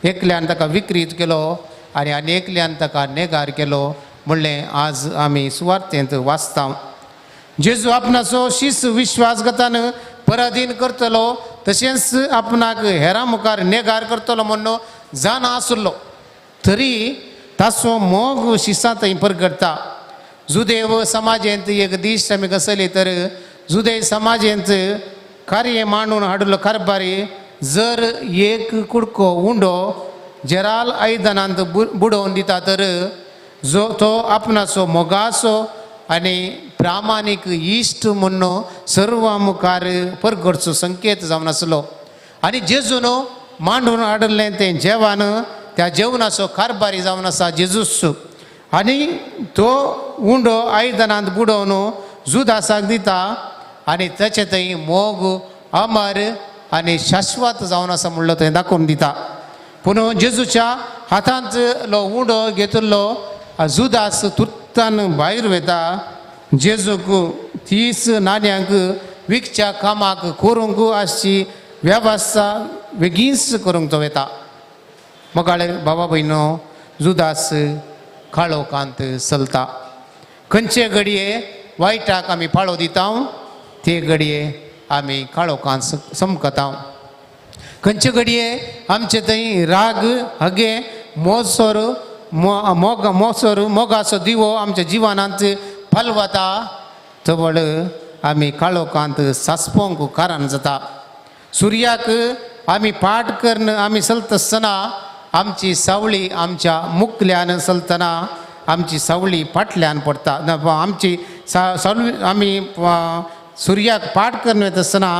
एकल्यान ताका विक्रीत केलो आनी आनी एकल्यान ताका नेगार केलो म्हणलें आज आमी सुवार्थेंत वाचता. जेजू आपणाचो शीस विश्वासघातान पराधीन करतलो तशेंच आपणाक हेरां मुखार नेगार करतलो म्हूण जाणा आसलो तरी ताचो मोग शिसां थंय परगटता. जुदेव समाजेंत एक दीस आमी कसली तर जुदेव समाजेंत कार्य मांडून हाडलो कारभारी जर एक कुडको उंडो जेराल आयदनांत बुडोवन दिता तर जो तो आपणाचो मोगाचो आनी प्रामाणीक इश्ट म्हूण सर्वां मुखार परगटचो संकेत जावन आसलो. आनी जेजून मांडून हाडिल्लें तें जेवण त्या जेवणाचो कारभारी जावन आसा जेजूस आनी तो उंडो आयदनांत बुडोवन जुदासाक दिता आनी ताचे थंय मोग अमर आनी शाश्वत जावन आसा म्हणलो थंय दाखोवन दिता. पूण जेजूच्या हातांतलो उंडो घेतिल्लो जुदास तुर्तान भायर वता. जेजूक 30 नाण्यांक विकच्या कामाक करूंक आसची वेवस्था बेगीनच करूंक तो वता. मोगाळे बाबा भयणो, जुदास काळोखांत चलता. खंयचे घडये वायटाक आमी पाळो दिता ते घडये आमी काळोखांत चमकता. खंयचे घडये आमचे थंय राग हगे मोसोर मोग मोसोर मोगाचो दिवो आमच्या जिवनांत पालवता तवळ आमी काळोखांत सासपोंक कारण जाता. सुर्याक आमी पाठ करून आमी चलता आसतना आमची सावळी आमच्या मुखल्यान चलतना आमची सावळी फाटल्यान पडता. आमची सावळी आमी सुर्याक पाठ करून वता आसतना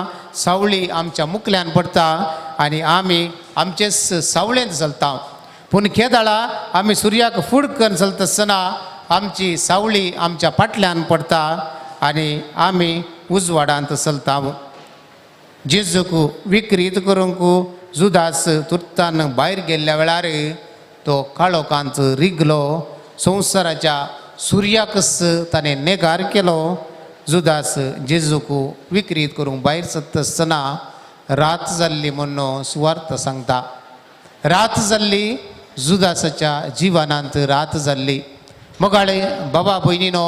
सावळी आमच्या मुखल्यान पडता आनी आमी आमचेच सावळेंत चलता. पूण केदाळा आमी सुर्याक फूड करून चलता आसतना आमची सावळी आमच्या फाटल्यान पडता आनी आमी उजवाडांत चलता. जेजूक विक्रीत करूंक जुदास तुर्तान भायर गेल्ल्या वेळार तो काळोखांत रिगलो. संवसाराच्या सुर्याकच ताणें नेगार केलो. जुदास जेजूक विक्रीत करूंक भायर सरता आसतना रात जाल्ली म्हूण सुवार्थ सांगता. रात जाल्ली जुदासाच्या जिवनांत रात जाल्ली. मोगाळे बाबा भयणीनो,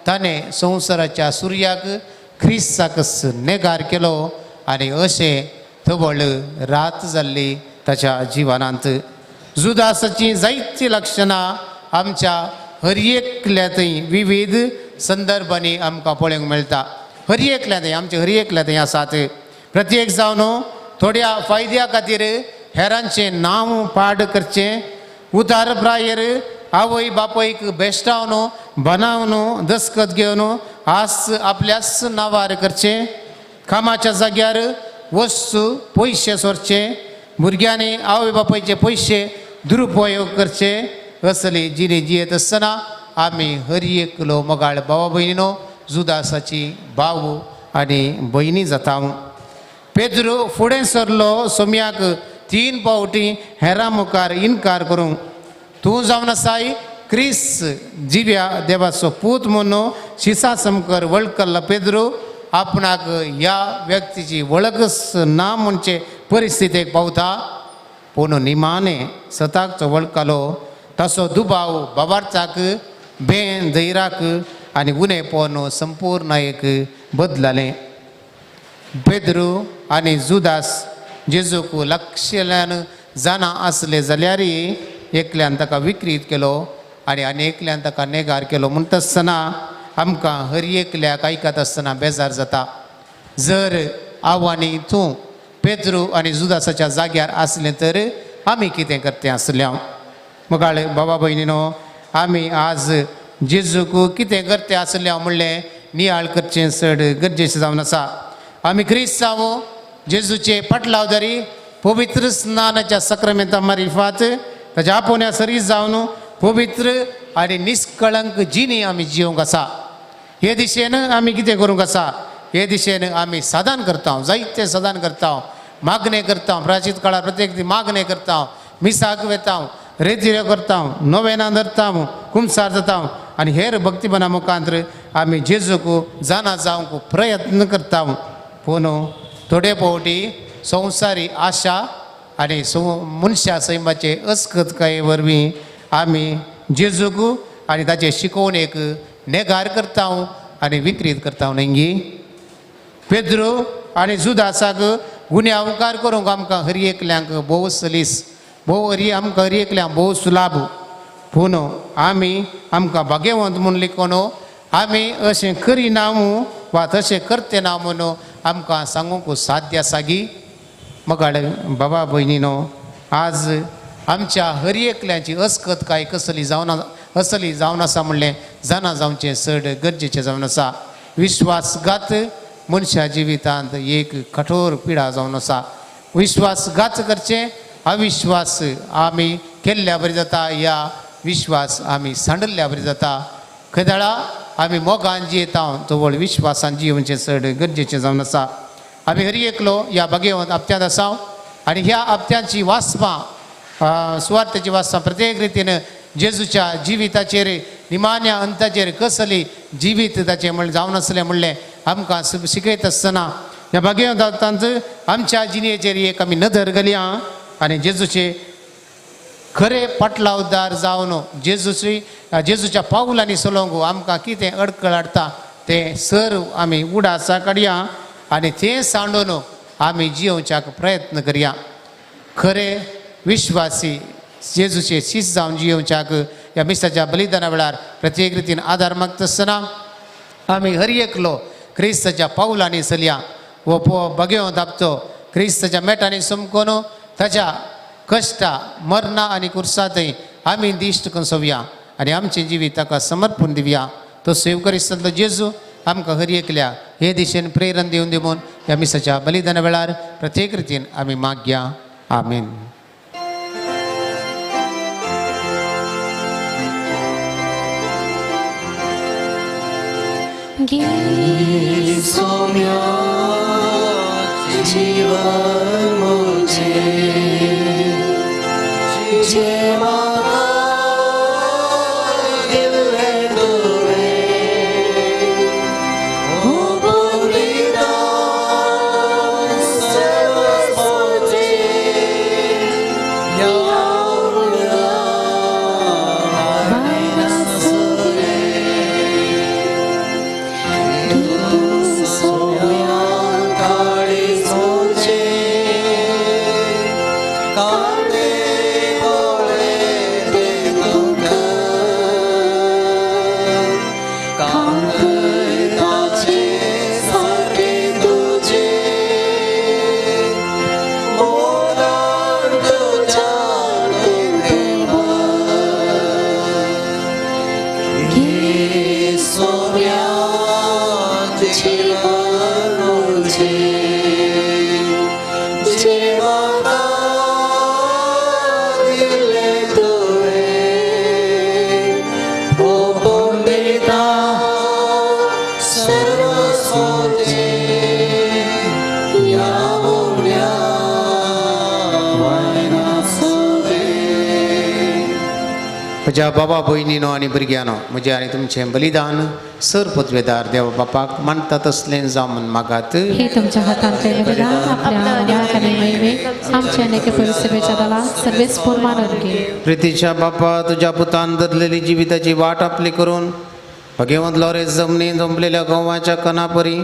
ताणें संवसाराच्या सुर्याक क्रिस्ताकच नेगार केलो आनी अशें तवळ रात जाल्ली ताच्या जिवनांत. जुदासाची जायतीं लक्षणां आमच्या हर एकल्या थंय विविध संदर्भांनी आमकां पळोवंक मेळटा. हर एकल्या थंय आमच्या हर एकल्या थंय आसात. प्रत्येक जावन थोड्या फायद्या खातीर हेरांचें नांव पाड करचें, उदार प्रायेर आवय बापयक बेश्टावन बनावन दस्खत घेवन आस आपल्याच नांवार करचें, कामाच्या जाग्यार वस्तू पयशे सोरचे, भुरग्यांनी आवय बापायचे पयशे दुरुपयोग करचे असली जिणी जियेत आसतना आमी हर एकलो मोगाळ भावा भयणीनो जुदासाची भाव आनी भयणी जाता. पेद्रू फुडें सरलो सोम्याक 3 फावटी हेरां मुखार इनकार करूंक, तूं जावन आसाय क्रिस जिव्या देवाचो पूत म्हणून शिसा समकर वळखल्लो पेद्रू आपणाक ह्या व्यक्तीची वळखच ना म्हणचे परिस्थितीक पावता. पूण निमाणे सताकचो वळखलो तसो दुबाव बाबार्चाक बेन धैराक आनी उणेपण संपूर्ण एक बदललें. पेद्रू आनी जुदास जेजूक लक्षल्यान जाणा आसले जाल्यार एकल्यान ताका विक्रीत केलो आनी आनी एकल्यान ताका नेगार केलो. म्हणटा आसतना आमकां हर एकल्याक आयकत आसतना बेजार जाता. जर हांव आनी तूं पेद्रू आनी जुदासाच्या जाग्यार आसलें तर आमी कितें करतें आसलें? मुखाळ बाबा भयणीनो, आमी आज जेजूक कितें करतें आसलें म्हणलें नियाळ करचें चड गरजेचें जावन आसा. आमी क्रिस्तांव जेजूचे पाटलावदारी पवित्र स्नानाच्या सक्रामेंता मारिफात ताच्या आपोवण्या सरी जावन पवित्र आनी निष्कळंक जिणी आमी जिवंक आसा. हे दिशेन आमी कितें करूंक आसा? हे दिशेन आमी साधन करता, जायते साधन करता, मागणें करता, प्राचीन काळार प्रत्येक मागणें करता, मिसाक वेता, रेतिऱ्यो करता, नोवेनां धरता, कुमसार जाता आनी हेर भक्तीपणा मुखांतर आमी जेजूक जाणा जावंक प्रयत्न करता. पूण थोडे फावटी संवसारी आशा आनी मनशा सैमाचे अस्कतकाये वरवीं आमी जेजूक आनी ताचे शिकोवणेक नेगार करता आनी विक्रीत करता न्हय. पेद्रू आनी जुदासाक गुन्यांवकार करूंक आमकां हर एकल्यांक भोव सलीस, भोव हरी आमकां हर एकल्यांक भोव सुलाभ. पूण आमी आमकां भाग्यवंत म्हूण लेखून आमी अशें करिना वा तशें करते ना म्हणून आमकां सांगूंक साध्य आसा गी? मगाळ बाबा भयणीनो, आज आमच्या हर एकल्याची अस्कत काय कसली जावन असली जावन आसा म्हणलें जाणा जावचें चड गरजेचें जावन आसा. विश्वासघात मनशा जिवितांत एक कठोर पिडा जावन आसा. विश्वासघात करचें अविश्वास आमी केल्ल्या बरी जाता, या विश्वास आमी सांडल्ल्या बरी जाता. खंयदाळा आमी मोगान जियेता तवळ विश्वासान जियोवचें चड गरजेचें जावन आसा. आमी हर एकलो ह्या भाग्यवंत हप्त्यांत आसा आनी ह्या हप्त्यांची वाचपां सुवार्थाची वाचपां प्रत्येक रितीन जेजूच्या जिविताचेर निमाण्या अंताचेर कसली जिवीत ताचें म्हण जावन आसलें म्हणलें आमकां शिकयत आसतना ह्या भाग्यवंत आमच्या जिणेचेर एक आमी नदर घालया आनी जेजूचे खरे पाटलावदार जावन जेजूची जेजूच्या पावलांनी चलोवंक आमकां कितें अडकळ हाडटा तें सर्व आमी उडासा काडया आनी तें सांडून आमी जियोवच्याक प्रयत्न करया. खरे विश्वासी जेजूचे शीस जावन जियोवच्याक ह्या मिसाच्या बलिदाना वेळार प्रत्येक रितीन आदार मागता आसतना आमी हर एकलो क्रिस्ताच्या पावलांनी चलया. हो भाग्यवंत आपतो क्रिस्ताच्या मेटांनी समकोन ताच्या कश्टा मरणां आनी कुर्सांतय आमी दिश्ट कंसोवया आनी आमचें जिवीत ताका समर्पण दिवया. तो सेवकरिस्तांतलो जेजू आमकां हर एकल्या हे दिशेन प्रेरण दिवन दी म्हूण ह्या मिसाच्या बलिदाना वेळार प्रत्येक रितीन आमी मागया. आमीन. जीवन मुझे जे माता दिल दुरे हो बोलिदा सरस्वती कांदे बोले म्हज्या बाबा भयणीनो आनी भुरग्यांनो, म्हजें आनी तुमचें बलिदान सर पदवेदार देव बापाक मानता तसलें जावं म्हूण मागात. हे तुमच्या हातांतले बलिदान आपल्या आदाराक आनी महिमेक आमच्या आनी एके परिसभेच्या दलाक सर्वेस्पोर मानून घे. प्रितीच्या बापा, तुज्या पुतान धरलेली जिविताची वाट आपली करून भगवंत लॉरेस जमनीन जमलेल्या गंवाच्या कणापरी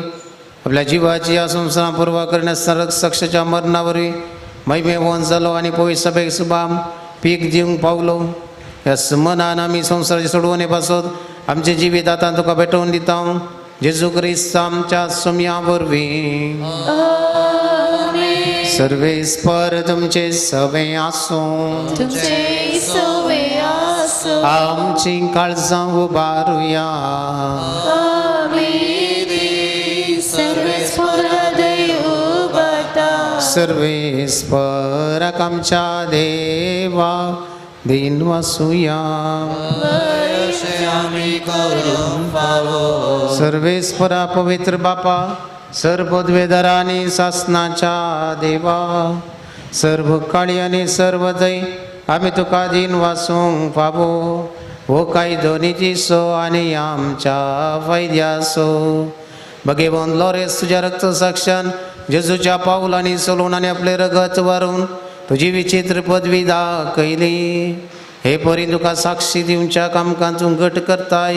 आपल्या जिवाची या संसारा पर्वा करण्यास सक्षाच्या मरणावरवी महिमेवंत जालो आनी पवित्र सभेक सुबाम पीक दिवंक पावलो. ह्या मनान आमी संवसाराचे सोडवणे पासत आमचें जिवीत आतां तुका भेटोवन दिता जेजू क्रिस्त आमच्या सोम्या वरवीं. सर्वेस्पर तुमचे सवे आसूं. तुमचे सवे आसूं. आमची काळजां उबारुया. सर्वेस्पराक आमच्या देवा दीन वासुया. सर्वेस्परा पवित्र बापा, सर्व पदवेदारा आनी सासनाच्या देवा, सर्व काळी आनी सर्व दय आमी तुका दीन वासूंक फावो हो कायदो नितीचो आनी आमच्या फायद्याचो. भगेवन लॉरेस तुज्या रक्त साक्षान जेजूच्या पावलांनी चलोवन आनी आपलें रगत वारून तुजी विचित्र पदवी दाखयली. हे परी तुका साक्षी दिवच्या कामकां तूं घट करताय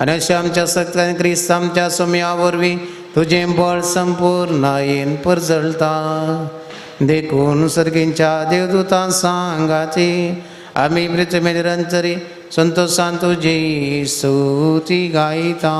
आनी अशें आमच्या सगळ्यां क्रिस्त आमच्या सोम्या वरवीं तुजें बळ संपूर्णायेन परजळटा. देखून सर्गींच्या देवदूतां सांगाती आमी पृथ्वी निरंतरी संतोषान तुजी स्तुती गायता.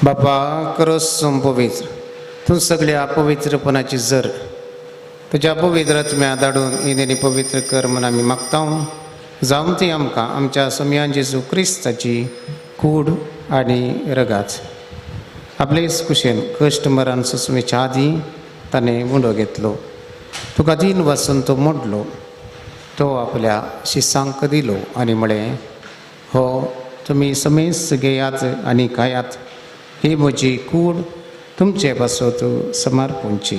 बापा करोस पवित्र तूं सगळ्या पवित्रपणाची जर तुज्या पवित्र आत्म्या धाडून ही पवित्र कर म्हूण आमी मागता. जावं ती आमकां आमच्या सोमयान जेजू क्रिस्ताची कूड आनी रगाच. आपलेच कुशेन कश्ट मरण सोसमेच्या आदीं ताणें उंडो घेतलो, तुका दीन वासून तो मोडलो, तो आपल्या शिसांक दिलो आनी म्हळें, हो तुमी समेस्त घेयात आनी खायात, ही म्हजी कूड तुमचे पासत समर्पणची.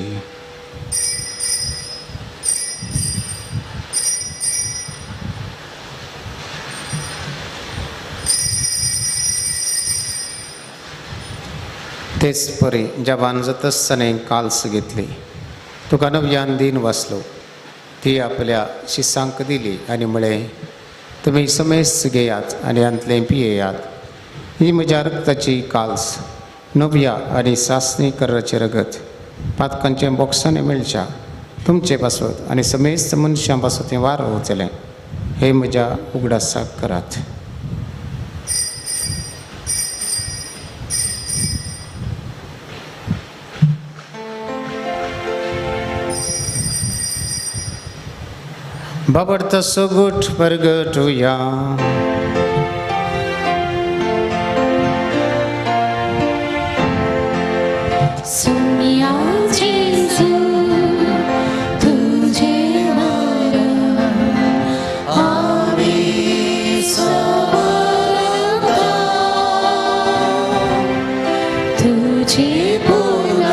तेच परी जवान जातासताना काल्स घेतली, तुका नव्यान दीन वाचलो, ती आपल्या शिसांक दिली आनी म्हळें, तुमी समेस्त घेयात आनी हांतलें पियेयात, ही म्हज्या रक्ताची काल्स नव्या आनी सासणी कराचें रगत पातकांचें बोक्सांनी मेळच्या तुमचे पासत आनी समेस्त मनशां पासत हें वार वतलें, हे म्हज्या उगडासाक करात. बाबर्त सगुट परगटुया. सुनिया जेजू तुझे मरण आमी समर्पता, तुझे पुनः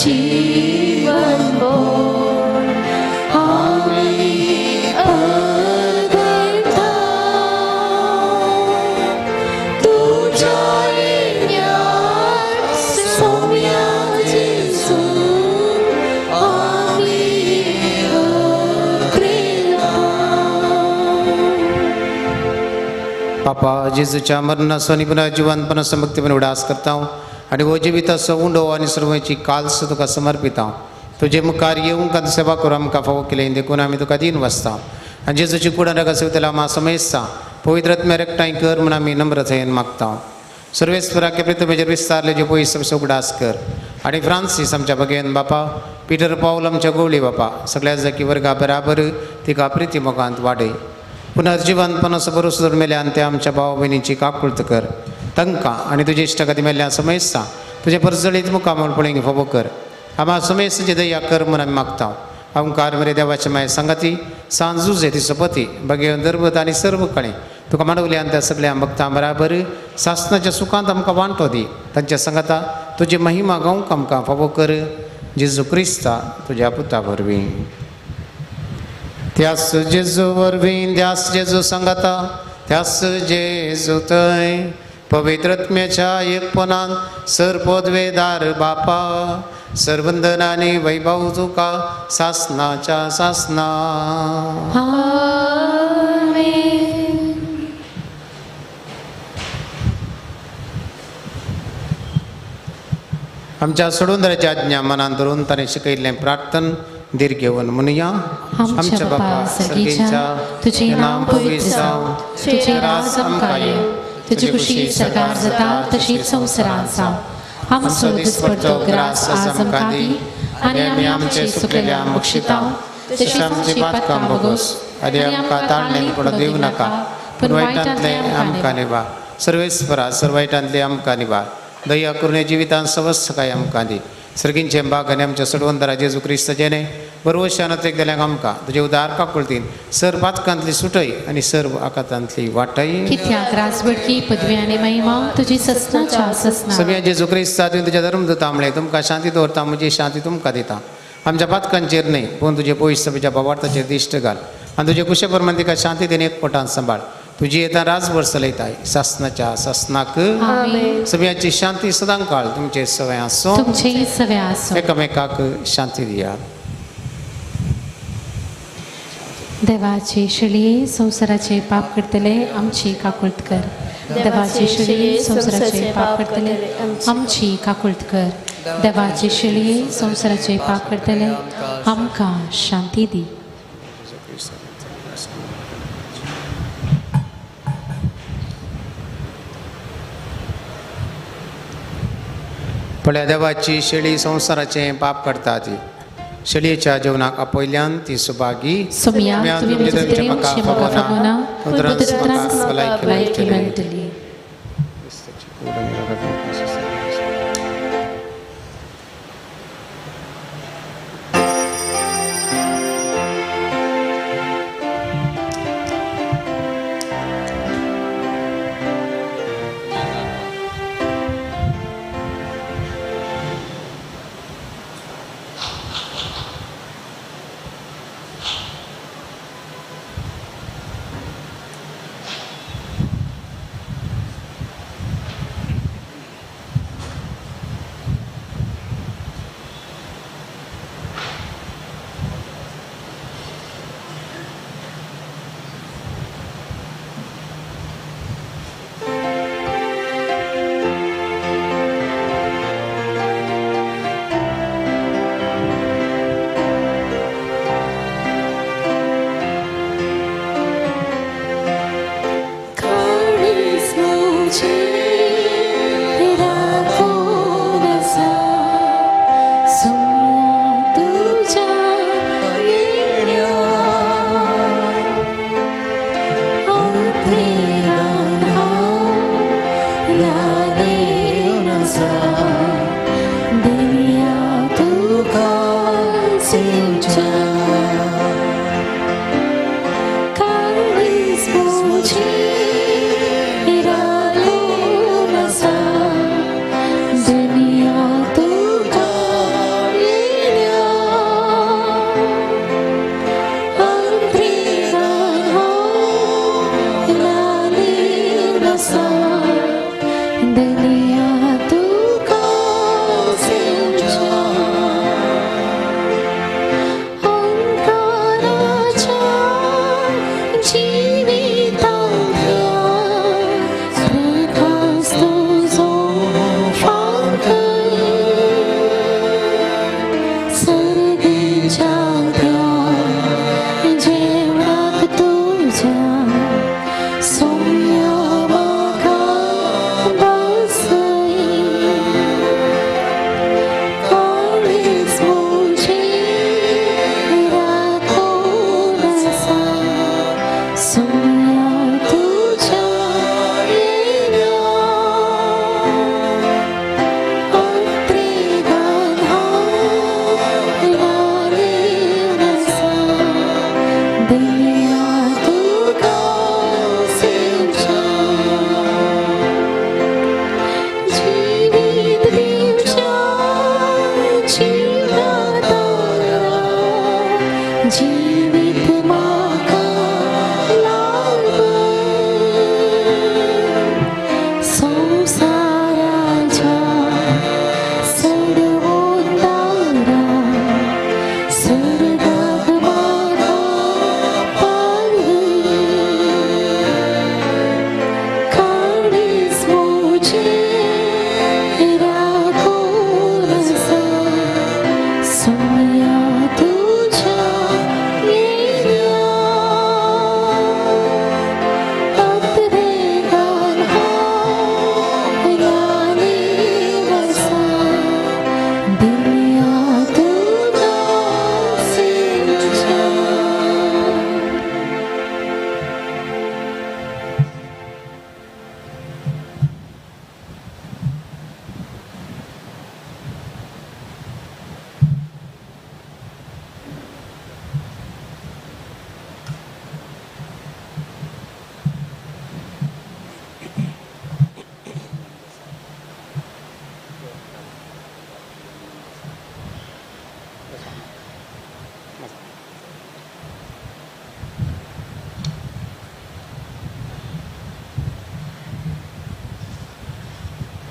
जीवन बोल आमी अर्पता, तुझ्या पापा जेजूच्या मरणाचो आनी पुनर्जिवनपणाचो मुक्तीपण उडास करता आनी हो जिविताचो उंडो आनी सर्वांची काल्स तुका समर्पिता. तुजे मुखार येवंक आनी सेवा करूं आमकां फावो केलें देखून आमी तुका दीन वाचता आनी जेजूची कुडान रागा सेवतल्या आमा समेस्ता पवित्र आत्म्या एकठांय कर म्हूण आमी नम्रतायेन मागता. सर्वेस्पराक प्रितमेचेर विस्तारले जे पयस सबसे उगडास कर आनी फ्रांसीस आमच्या बगेन बापा, पिटर पावल आमच्या गोवळी बापा, सगळ्या जाकी वर्गा बराबर तिका प्रिती मोगांत वाडय. पुनर्जिवनपणाचो भरोसो धरून मेल्यान ते आमच्या भाव भयणीची काकुळत कर. तांकां आनी तुजे इश्टागती मेल्ल्या समेस्ता तुजे परजळीत मुखामळ पळोवंक फावो कर. आमा समेस्तांची दया कर म्हूण आमी मागता. ओंकार मरे देवाचे माय सांगाती सांजूजे ती सोपती बगेवन दरबत आनी सर्व कळे तुका मांडवल्यान त्या सगळ्या भक्तां बराबर सासनाच्या सुखांत आमकां वांटो दी. तांच्या सांगाता तुजी महिमा गावंक आमकां फावो कर. जेजू क्रिस्ता तुज्या पुता वरवीं. त्यास जेजू वरवीं त्यास जेजू सांगाता त्यास जेजू थंय पवित्रत्म्याच्या एकपणान सर पदवेदार बापा सर्वंदन आनी वैभव तुका सासनाच्या सासना. आमच्या सोडून आज्ञा मनान धरून ताणें शिकयल्लें प्रार्थन धीर घेवन म्हणुया. आमच्या बापा सर्गेच्या, तुझे नाव पवित्र जावं, तुझे राज आमकां येवं, तुजी खुशी सरकार जाता तशीच संवसारांत जावं. आमचो दिसपडतो ग्रास आज आमकां दी आनी आमी आमचे सुकलेल्या बक्षिता तशीच आमची पातकां भोगोस आनी आमकां ताणें पडो दिवं नाका पूण वायटांतलें आमकां निवार. सर्वेस्परा सर्व वायटांतलें आमकां निवार. दया करून जिवितांत सवस्त काय आमकां दी. सर्गींचे बाग आनी आमच्या सोडवंतरा जेजू क्रिस्ताचें बरवशान अत्रेक जाल्यार आमकां तुजे उदार काकुळतीन सर पातकांतली सुटय आनी सर्व आकातांतली वाटय. कित्याक राजवडकी पदवी आनी महिमा तुजी ससनाच्या ससना. सगळ्या जेजू क्रिस्ता तुवें तुज्या धर्मदूता म्हणलें तुमकां शांती दवरता म्हजी शांती तुमकां दिता. आमच्या पातकांचेर न्हय पूण तुजे पयस सभेच्या भावार्थाचेर दिश्ट घाल आनी तुजे कुशे प्रमाण तिका शांती दिवन एकपटान सांबाळ. तुजी येता राजभर चलयताय सासनाच्या सासनाक. सगळ्याची शांती सदां काळ तुमचे सगळे आसूं, तुमचेय सगळे आसूं. एकामेकाक शांती दिया. देवाचे शेळये संवसाराचे पाप करतले आमची काकुळत कर. देवाचे शेळये संवसाराचे पाप करतले आमची काकुळत कर. देवाचे शेळये संवसाराचे पाप करतले आमकां शांती दी. पळया देवाची शेळी संवसाराचें पाप करता ती शेळयेच्या जेवणाक आपयल्यान ती सुभागी. सोम्या तुमी म्हजे म्हाका फावना, पुत्रांत म्हाका भलायकी मेळटली.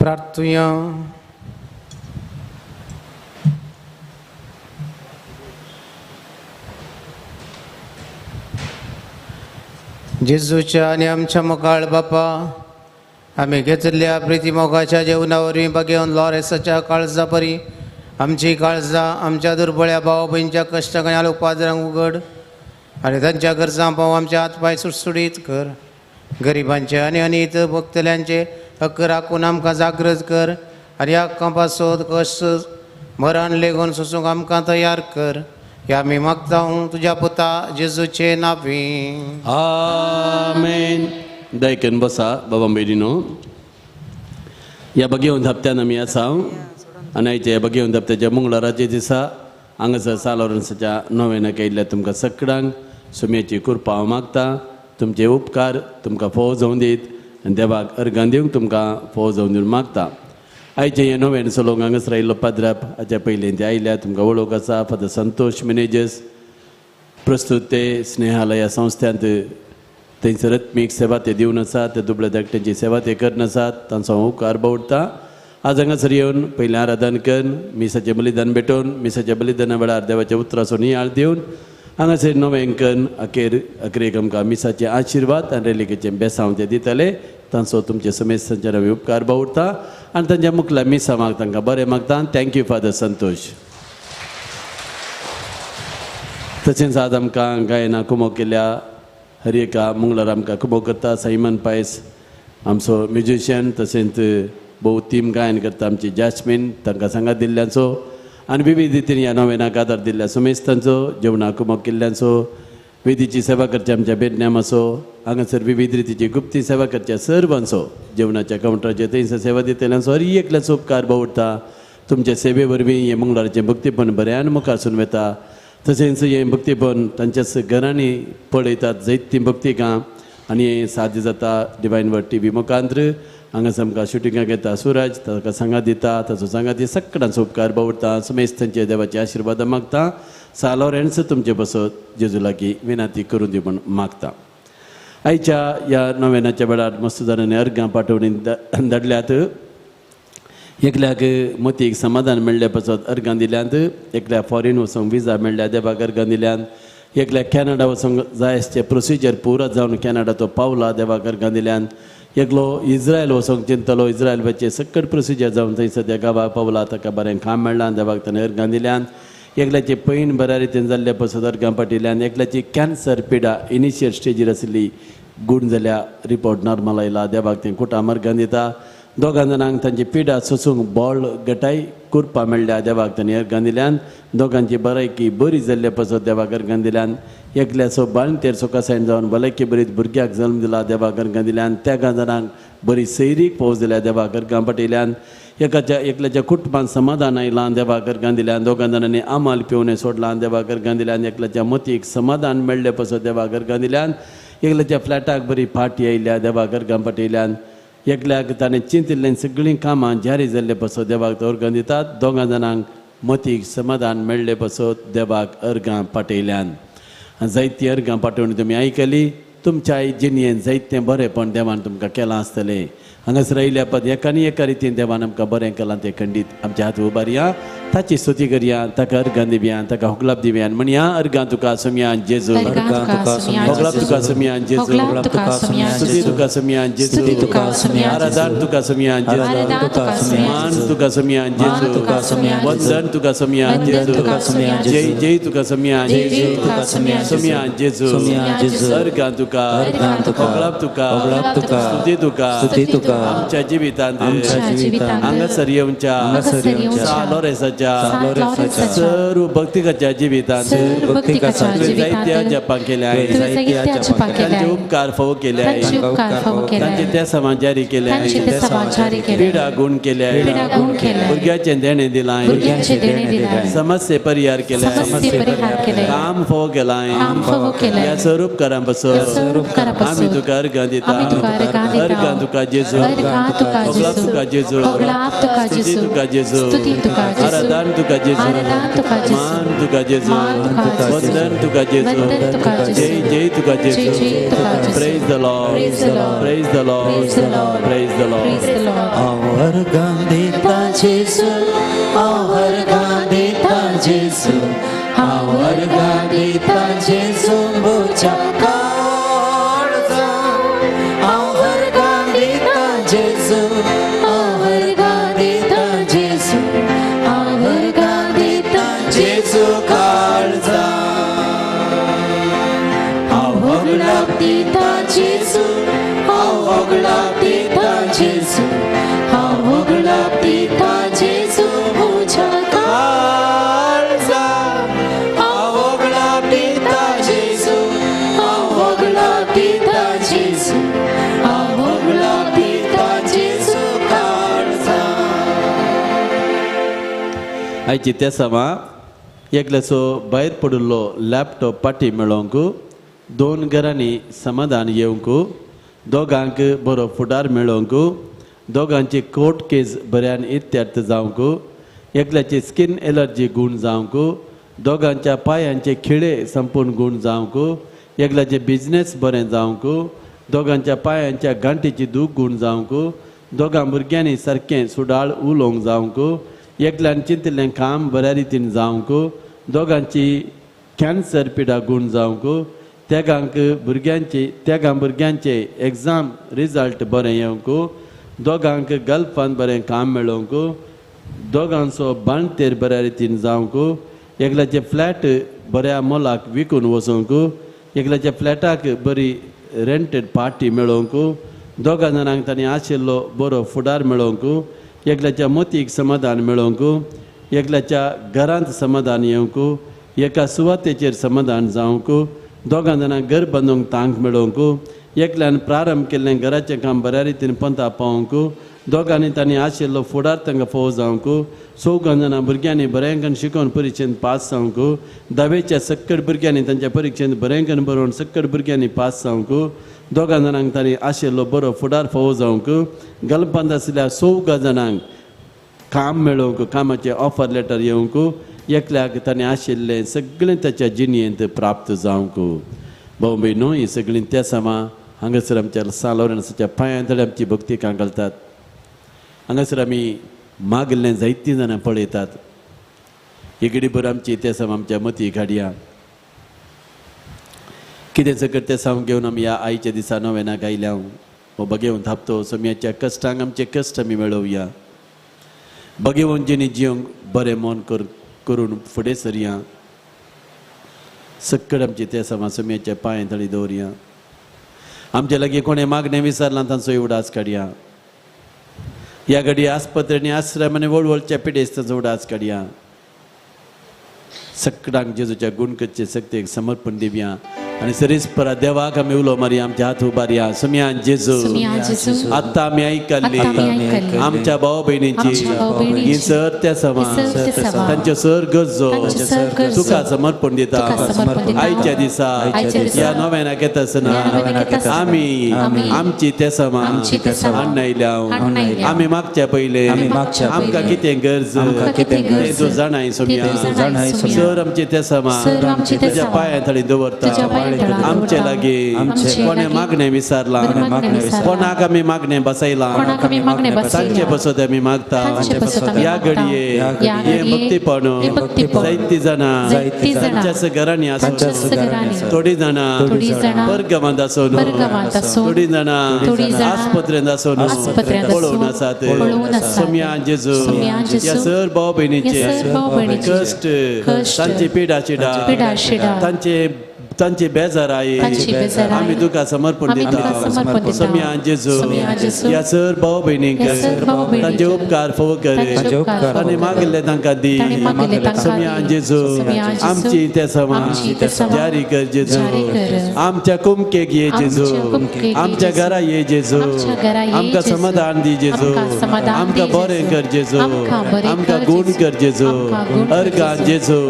प्रार्थुया. जेजूच्या आनी आमच्या मुखाळ बापा आमी घेतिल्ल्या प्रितीमोगाच्या जेवणा वरवीं बगेवन लॉरेसाच्या काळजा परी आमची काळजां आमच्या दुर्बळ्या भाव भयणीच्या कश्टांक आनी आलोपादरांक उगड आनी तांच्या गरजां पाव आमच्या हात पांय सुटसुटीत कर. गरिबांचे आनी अनीत भोगतल्यांचे हक्क राखून आमकां जागृत कर आनी ह्या हक्कां पासत कश्ट मरण लेगून सोसूंक आमकां तयार कर. ह्या आमी मागता तुज्या पुता जेजूचे नांवी. आमेन. दयकन बसा बाबा भयणीनो. ह्या बगेवन धापत्यान आमी आसा आनी आयच्या ह्या बगेवन धापत्याच्या मंगळाराच्या दिसा हांगासर सान लॉरेन्साच्या नोवेनाक आयिल्ल्या तुमकां सगळ्यांक सुम्याची कृपा हांव मागता. तुमचे उपकार तुमकां फोव जावन दीत आनी देवाक अर्गां दिवंक तुमकां फोव जावन दिवन मागता. आयचें हें नोवेन चलोवंक हांगासर आयिल्लो पाद्राप हाच्या पयलीं ते आयल्या तुमकां वळख आसा. फादर संतोष मिनेजस प्रस्तूत ते स्नेहालया संस्थ्यांत थंयसर आत्मीक सेवा ते दिवन आसात. त्या दुबळ्या धाकट्यांची सेवा ते करून आसात. तांचो हांव उपकार बावडटा. आज हांगासर येवन पयलें आराधन करून मिसाचें बलिदान भेटोवन मिसाच्या बलिदाना वेळार देवाच्या उतराचो नियाळ दिवन हांगासर नवें करून अखेर अखेरेक आमकां मिसाचे आशिर्वाद आनी रेलिकेचें बेसांव ते दितले. तांचो तुमचे समेस्तांचेर हांव उपकार बावडटा आनी तांच्या मुखल्या मिसां माग तांकां बरें मागता. Thank you father Santosh. तशेंच आज आमकां गायना कुमो केल्या हर एका मंगळार आमकां कुमो करता सायमन पायस आमचो म्युजिशियन, तशेंच भोव टीम गायन करता आमची जॅस्मीन तांकां सांगात दिल्ल्यांचो आनी विविध रितीन ह्या नोवेनाक आदार दिल्ल्या समेस्तांचो, जेवणाक कुमो केल्ल्यांचो, वेदीची सेवा करच्या आमच्या बेडन्यामाचो, हांगासर विविध रितीची गुप्ती सेवा करच्या सर्वांचो, जेवणाच्या कावंटराचेर थंयसर सेवा दितल्यांचो हर एकल्याचो उपकार बावडटा. तुमचे सेवे वरवीं हें मंगळारचें भक्तीपण बऱ्यान मुखार वता. तशेंच हें भक्तीपण तांच्याच घरांनी पळयतात जैती भक्तिकां आनी हें साध्य जाता डिवायन वर्ड टी व्ही मुखांत्र. हांगासर आमकां शुटिंगाक येता सुरज ताका सांगात दिता ताचो सांगात दी सगळ्यांचो उपकार बावडटा. समेस्तांचे देवाचे आशिर्वाद मागता. सान लॉरेन्स तुमचे बसत जेजू लागीं विनंती करून दी म्हूण मागता. आयच्या ह्या नोवेनाच्या वेळार मस्त जाणांनी अर्गां पाठोवणी धाडल्यात. एकल्याक मतीक समाधान मेळ्ळ्या पासत अर्गां दिल्यांत, एकल्याक फॉरेन वचूंक विजा मेळ्ळ्या देवाक अर्गां दिल्यांत, एकल्याक कॅनडा वचूंक जाय आसचें प्रोसिजर पुरा जावन कॅनडा तो पावला देवाक अर्गां दिल्यांत, एकलो इस्रायल वचूंक चिंतलो इस्रायल वचचें सकट प्रोसिजर जावन थंय सद्या गांवाक पावला ताका बरें काम मेळ्ळां देवाक ताणें अर्गां दिल्यांत, एकल्याची पैण बऱ्या रितीन जाल्ल्या पासत अर्गां पाटिल्ल्यान, एकल्याची कॅन्सर पिडा इनिशियल स्टेजीर आशिल्ली गूण जाल्या रिपोर्ट नॉर्मल आयला देवाक तें कुटां अर्गां दिता. दोगां जाणांक तांची पिडा सोसूंक बळ गटाय कुरपा मेळ्ळ्या देवाक तांणी अर्गां दिल्यान, दोगांची बरायकी बरी जाल्ल्या पासत देवाक अर्गां दिल्यान, एकल्याचो बाळंतेर सुखासायन जावन भलायकी बरीत भुरग्याक जल्म दिला देवाक अर्गां दिल्यान, तेगां जाणांक बरी सैरीक पोवस दिल्या देवाक अर्गां पाटयल्यान, एकाच्या एकल्याच्या कुटुंबान समाधान आयलां देवाक अर्गां दिल्यान, दोगां जाणांनी आमाल पिवणें सोडलां देवाक अर्गां दिल्यान, एकल्याच्या मतीक समाधान मेळ्ळें पासत देवाक अर्गां दिल्यान, एकल्याच्या फ्लॅटाक बरी फाटी आयल्या देवाक अर्गां पाटयल्यान, एकल्याक ताणें चिंतिल्ल्यान सगळीं कामां जारी जाल्ले पासत देवाक अर्गां दितात. दोगां जाणांक मतीक समाधान मेळ्ळें पासत देवाक अर्गां पाटयल्यान. जायतीं अर्गां पाठोवणी तुमी आयकली. तुमच्या जिणेन जायतें बरेंपण देवान तुमकां केलां आसतलें. हांगासर आयिल्ल्या पद एकानी एका रितीन देवान आमकां बरें केलां तें खंडीत आमच्या हात उबारया, ताची स्तुती करया, ताका अर्गां दिवया, ताका होगलाप दिवया. म्हणया अर्गां तुका सोमया जेजू, होगलाप तुका सोमया जेजू, स्तुती तुका सोमया जेजू, आराधन तुका सोमया जेजू, मान तुका सोमया जेजू, वंदन तुका सोमया जेजू, जय जय तुका सोमया जेजू, सोमया जेजू, अर्गां तुका, होगलाप तुका, स्तुती तुका, आमच्या जिवितांत हांगासर येवच्या सान लॉरेन्साच्या सर्व भक्तिकाच्या जिवितांत जायत्या जपां केल्या, तांचे उपकार फोव केले, तांचे त्या समाज जारी केले, पिडा गुण केल्या, भुरग्याचें देणें दिलां, समस्ये परिहार केले, काम फोव केलां. ह्या सर्व उपकारां पासून आमी तुका अर्गां दिता. अर्गां तुका जेजू, होगलाप तुका जेजू, स्तुती तुका जेजू, आराधन आराधन तुका जेजू, मान तुका जेजू, वंदन तुका जेजू, जय जय तुका जेजू. Praise the Lord, praise the Lord, praise the Lord. हांव वर्गां दिता जेजू, हांव वर्गां दिता जेजू, हांव वर्गां दिता जेजू म्हज्या काळजा. हांव वर्गां दिता जेजू, हांव वर्गां दिता जेजू, हांव वर्गां दिता जेजू काळजा. हांव होगडाप दिता जेजू, हांव होगडाप दिता जेजू, हांव होगडाप दिता जेजू म्हज्या काळजा. हांव होगडाप दिता जेजू, हांव होगडाप दिता जेजू, हांव होगडाप दिता जेजू काळजा. आयची त्या समा एकल्याचो भायर पडिल्लो लॅपटॉप पाटी मेळोवंक, दोन घरांनी समाधान येवंक, दोगांक बरो फुडार मेळोवंक, दोगांची कोर्ट केस बऱ्यान इत्यर्थ जावंक, एकल्याची स्कीन एलर्जी गूण जावंक, दोगांच्या पांयांचे खिळे संपूर्ण गूण जावंक, एकल्याचे बिजनेस बरें जावंक, दोगांच्या पांयांच्या गांठीची दूख गूण जावंक, दोगां भुरग्यांनी सारकें सुडाळ उलोवंक जावंक, एकल्यान चिंतिल्लें काम बऱ्या रितीन जावंक, दोगांची कॅन्सर पिडा गूण जावंक, तेगांक भुरग्यांची तेगां भुरग्यांचे एग्जाम रिजल्ट बरें येवंक, दोगांक गल्फान बरें काम मेळोवंक, दोगांचो बांणतेर बऱ्या रितीन जावंक, एकल्याचे फ्लॅट बऱ्या मोलाक विकून वचोंक, एकल्याच्या फ्लॅटाक बरी रेंटेड पार्टी मेळोवंक, दोगां जाणांक तांणी आशिल्लो बरो फुडार मेळोवंक, एकल्याच्या मोतीक समाधान मेळोवंक, एकल्याच्या घरांत समाधान येवंक, एका सुवातेचेर समाधान जावंक, दोगां जाणांक घर बांदूंक तांक मेळोवंक, एकल्यान प्रारंभ केल्लें घराचें काम बऱ्या रितीन पंता पावोवंक, दोगांनी तांणी आशिल्लो फुडार तांकां फोव जावंक, चौगां जाणां भुरग्यांनी बऱ्यांकन शिकोवन परिक्षेंत पास जावंक, धावेच्या सक्कड भुरग्यांनी तांच्या परिक्षेंत बऱ्यांकन बरोवन सक्कड भुरग्यांनी पास जावंक, दोगां जाणांक तांणी आशिल्लो बरो फुडार फोव जावंक, गल्पांत आशिल्ल्या चौगां जाणांक काम मेळोवंक, कामाचें ऑफर लेटर येवंक, एकल्याक ताणें आशिल्लें सगळें ताच्या जिणेंत प्राप्त जावंक. भाव भयणो, ही सगळीं त्या समा हांगासर आमच्या सान लॉरेन्साच्या पांयां तळे आमची भक्ती कांगलतात. हांगासर आमी मागिल्लें जायतीं जाणां पळयतात. ही घडीभर आमची त्या समा आमच्या मती घाडया. कितें सकट तें सावंक घेवन आमी ह्या आयच्या दिसा नोवेनाक आयल्या. हो बगेवन थापतो सोम्याच्या कश्टांक आमचे कश्ट आमी मेळोवया. बगेवन जिणी जिवंक बरें मन करून फुडें सरया. सक्कड आमची त्या समा सोम्याच्या पांय थळी दवरया. आमच्या लागीं कोणें मागणें विसरलां तांचो उडास काडया. ह्या घडी आस्पत्रे आनी आश्रम आनी वळवळच्या पिडेस्त तांचो उडास काडया. सक्कडांक जेजूच्या गुणकचे शक्तीक समर्पण दिवया आनी सरीसपरा देवाक आमी उलो मारया, आमचे हात उबारया. सुमयान जेजू, आत्तां आमी आयकल्ली आमच्या भाव भयणींची ही सर त्या समा तांच्यो सर गरजो तुका समर्पण दिता. आयच्या दिसा ह्या नोवेनाक येता आसतना आमी आमची त्या समा हाडून आयल्या. आमी मागच्या पयलें आमकां कितें गरज तें तूं जाणाय सोम्या. सर आमची त्या समा तुज्या पांयां थळी दवरता. आमचे लागीं कोणें मागणें विसरलां, कोणाक आमी मागणें बसयलां, तांचे पसत आमी मागता. ह्या घडये हें भक्तीपण जायतीं जाणां तांच्याच घरांनी आसून, थोडीं जाणां परगमांत आसून, थोडीं जाणां आस्पत्रेंत आसून पळोवन आसात. सोम्या जेजू, ह्या सर भाव भयणीचे कश्ट, तांची पिडा शिडा, तांचे तांचे बेजाराय आमी तुका समर्पण दिता. सोम्या जेजू, ह्या सर भाव भयणींक तांचे उपकार फोव कर, तांणी मागिल्ले तांकां दी. सोम्या जेजू, आमची त्या समा जारी कर जेजू. आमच्या कुमकेक ये जेजू, आमच्या घरा ये जेजू, आमकां समाधान दी जेजू, आमकां बरें कर जेजू, आमकां गूण कर जेजू, अर्गान जेजू,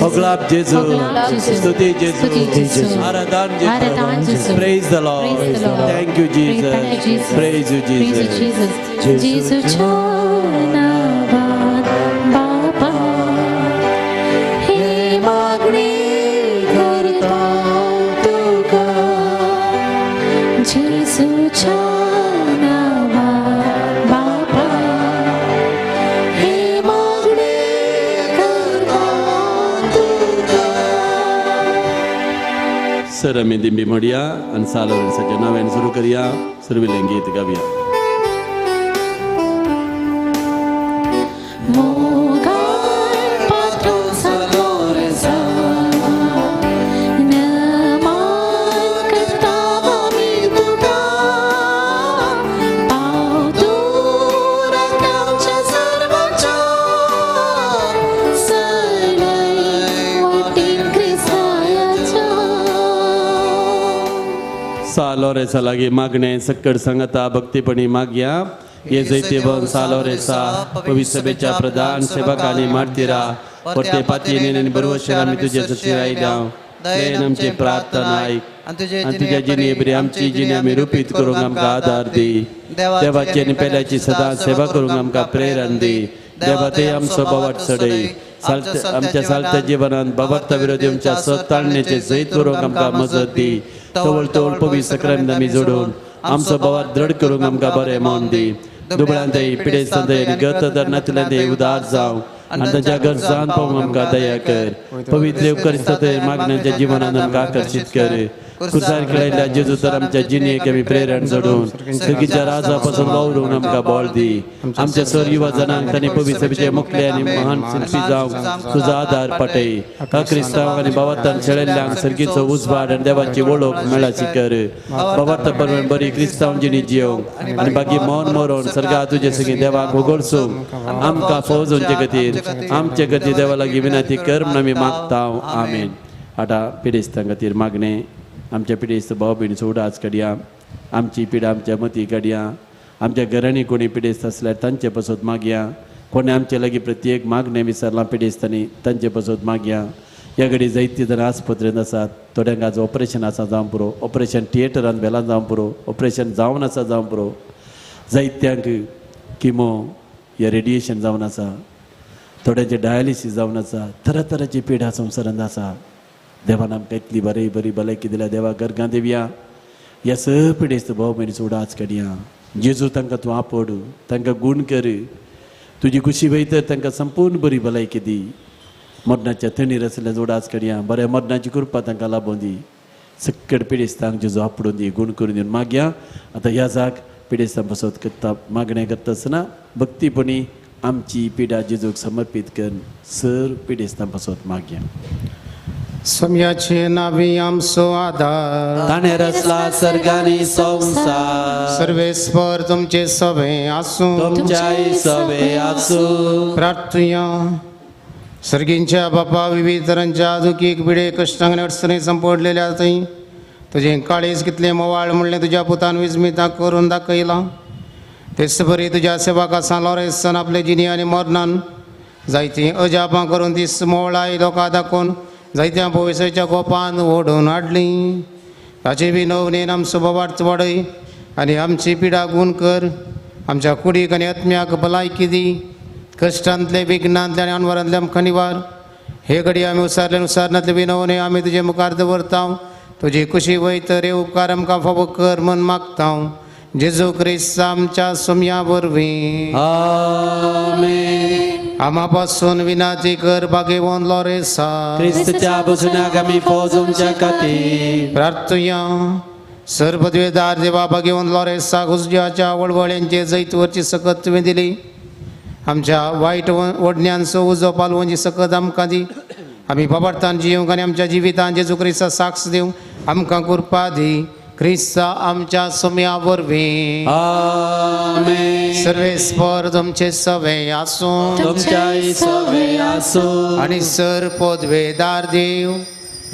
होगळाप जेजू, स्तुती जेजू, आराधन जेजू. Praise the Lord. Thank you Jesus. Praise you Jesus. जेजूच्या नावान बाबा सर आमी दिंबी म्हणया आनी सालोरेसाच्या नांवान सुरू करया. सुरवेलें गीत गावया. सालोरेसा लागी मागणे सक्कड सांगता भक्तीपणी मागया. हे जैतेवन सालोरेसा पवित्र सभेच्या प्रधान सेवकांनी मार्तीरा परते पातयेन आनी बरवशेर आमी तुजे सची आयल्या. दयेन आमची प्रार्थना आयक आनी तुज्या जिणे बरी आमची जिणे आमी रुपीत करूंक आमकां आदार दी. देवाची आनी पेल्याची सदां सेवा करूंक आमकां प्रेरण दी. देवा ते आमचो बावाट चडय आमच्या सालत्या जिवनांत बाबार्था विरोधी आमच्या सताळण्याचे जैत करूंक आमकां मजत दी. तवळ तवळ पवित्र सक्रम आमी जोडून आमचो बावार दृढ करूंक आमकां बरें मन दी. दुबळ्यांतय पिडेस्तांतय आनी गतदर नातल्यांतय उदार जावं आनी तांच्या गरजान पावूंक आमकां दया कर. पवित्र येवकरिस्तांतय मागण्यांच्या जिवनान आमकां आकर्शीत कर. कुसार खेळयल्ल्या जेजू तर आमच्या जिणेक आमी प्रेरण जोडून सर्गीच्या राजा पासून वावरूंक आमकां बळ दी. आमच्या सर युवा जणांक तांणी पवित्र सभेचे मुखले आनी महान शिल्पी जावंक तुजो आदार पाटय. क्रिस्तांव आनी बाबातान शेळेल्ल्यांक सर्गीचो उजवाड आनी देवाची वळख मेळाची कर. बाबार्थ परवण बरी क्रिस्तांव जिणी जियोंक आनी बाकी मौन मरोन सर्गा तुजे सगळीं देवाक उगडसूंक आमकां फौजोंचे खातीर आमचे खातीर देवा लागीं विनंती कर म्हूण आमी मागता. आमेन. आतां पिडेस्तां खातीर मागणें. आमच्या पिडेस्त भाव भयणीचो उडास काडया. आमची पिडा आमच्या मती काडया. आमच्या घरांनी कोणी पिडेस्त आसल्यार तांचे पासत मागया. कोणी आमचे लागीं प्रत्येक मागणें विसरलां पिडेस्तांनी तांचे पासत मागया. ह्या घडी जायतीं जाणां आस्पत्रेंत आसात. थोड्यांक आज ऑपरेशन आसा जावं पुरो, ऑपरेशन थिएटरान व्हेलां जावं पुरो, ऑपरेशन जावन आसा जावं पुरो. जायत्यांक किमो या रेडिएशन जावन आसा, थोड्यांचें डायलिसीस जावन आसा. तरातराची पिडा संवसारांत आसा. देवान आमकां इतली बरी बरी भलायकी दिल्या. देवा गर्गां देवया ह्या सगळ्या पिडेस्त भाव भयणीचो उडास काडया. जेजू तांकां तूं आपोड, तांकां गूण कर. तुजी खुशी वयतर तांकां संपूर्ण बरी भलायकी दी. मरणाच्या थंडीर आसल्या उडास काडया. बऱ्या मरणाची कृपा तांकां लाबोवन दी. सक्कड पिडेस्तांक जेजू आपडून दी, गूण करून दिवन मागया. आतां ह्या जाग पिडेस्तां पासत करता मागणें करता आसतना भक्तीपणी आमची पिडा जेजूक समर्पीत कर सर पिडेस्तां पासत मागया. सम्याचे नावी आमचो आदार ताणें रचला सर्गानी संवसार. सर्वेस्पर तुमचे सवे आसूं तुमच्याय सवे आसूं. प्रार्थुया. सर्गींच्या बापा विविध तरांच्या दुखीक पिडे कश्टांक आनी अडचणी संपडलेल्या थंय तुजें काळीज कितलें मोवाळ म्हणलें तुज्या पुतान विस्मिता करून दाखयलां. तेच बरी तुज्या सेवका सान लॉरेन्सान आपले जिणी आनी मरणान जायतीं अजापां करून ती मोवळाय लोकां दाखोवन जायत्या भविश्याच्या गोपान ओडून हाडली. ताचे विनवणेन आमचो बोवार्थ वाडय आनी आमची पिडा गूण कर. आमच्या कुडीक आनी आत्म्याक भलायकी दी. कश्टांतले विघ्नांतले आनी अनवरांतले आमकां निवार. हे घडी आमी उसारले उसारनांतले विनवणे आमी तुजे मुखार दवरता. तुजी कुशी वयतर हे उपकार आमकां फावो कर म्हूण मागता. जेजू क्रिस्त आमच्या सोम्या वरवीं. आमेन. आमा पासून विनाती कर भागेवन लॉरेसा. क्रिस्तच्या बसण्याक आमी फौजोंच्या खातीर प्रार्थुया. सर्वद्वेदार देवा भागेवन लॉरेसा उजड्याच्या वळवळ्यांचे जैतवरची सकत तुवें दिली. आमच्या वायट ओडण्यांचो उजो पालवची सकत आमकां दी. आमी बाबार्थान जिवंक आनी आमच्या जिवितान जेजू क्रिस्ता साक्ष दिवंक आमकां कृपा दी. क्रिस्ता आमच्या सोम्या वरवीं. आमेन. सर्वेस्पर तुमचे सवे आसूं तुमच्याय सवे आसूं. आनी सर पदवेदार देव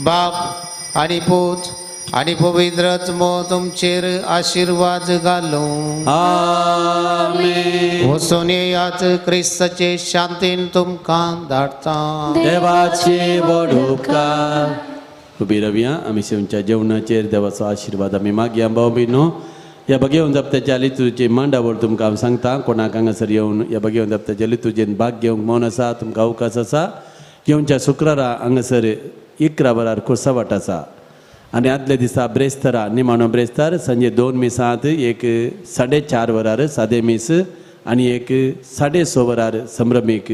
बाप आनी पूत आनी पवित्र आत्मो तुमचेर आशिर्वाद घालूं. आमेन. वचून येयात क्रिस्ताचे शांतीन तुमकां धाडटा. देवाचे व्हड उपकार. उबी रावया. आमी शेवच्या जेवणाचेर देवाचो आशिर्वाद आमी मागया. भाव भयणो ह्या बगेवन दप्त्याच्या लितूची मांडावळ तुमकां हांव सांगता. कोणाक हांगासर येवन ह्या बगेवन दप्त्याच्या लितूचेन भाग घेवंक मौन आसा तुमकां अवकाश आसा. येवच्या शुक्रारा हांगासर 11 वरार कोर्सावाट आसा आनी आदल्या दिसा ब्रेस्तारा निमाणो ब्रेस्तार सांजे 2 मिसांत एक 4:30 वरार सादें मीस आनी एक 6:30 वरार संभ्रमीक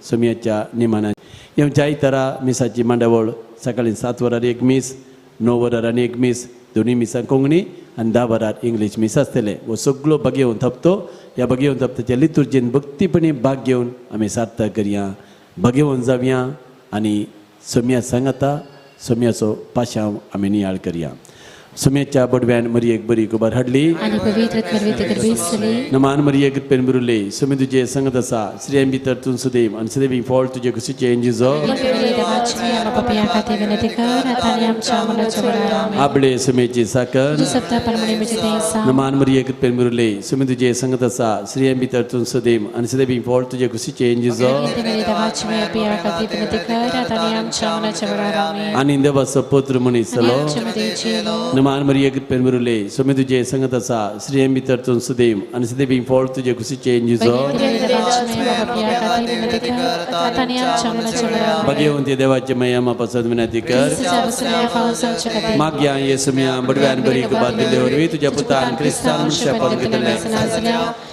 सोमयाच्या निमाणा. येवच्या आयतारा मिसाची मांडावळ सकाळी 7 वरार एक मीस, 9 वरार आनी एक मीस, दोनूय मिसां कोंकणी आनी 10 वरार इंग्लीश मीस आसतलें. हो सगळो भगेवन थपतो ह्या भगेवन थपत्याच्या लितुर्जेन भक्तीपणी भाग घेवन आमी सार्थक करया, भगेवन जावया आनी सोम्या सांगाता सोम्याचो पाशांव आमी नियाळ करया. सोम्याच्या बडव्यान मरियेक बरी खबर हाडली आनी पवित्र गर्भेसली. नमान मरिये कृपेन बुरुले, सोमी तुजे संगत आसा, स्त्रियां भितर तूं सुदैव आनी सुदैवी फळ तुजे कुशीचें जिजो. आपले सुमेची साकर. नमान मरिये कृपेन बुरुले, सोमी तुजे संगत आसा, स्त्रियां भितर तूं सुदैव आनी सुदैवी फळ तुजे कुशीचें जिजो. आनी देवाचो पुत्र मनीस जालो. नमान मरिये कृपेन बुरुले, सोमी तुजे संगत आसा, स्त्रियां भितर तूं सुदैव आनी सुदैवी फळ तुजे कुशीचें जिजो. भगवंती देवाचे मया पासत विनंती कर. माग्या येसुम्या बडव्यान बरी कृपा दिल्ले वरवीं तुज्या पुतान क्रिस्तान मनुष्यपद घेतलें.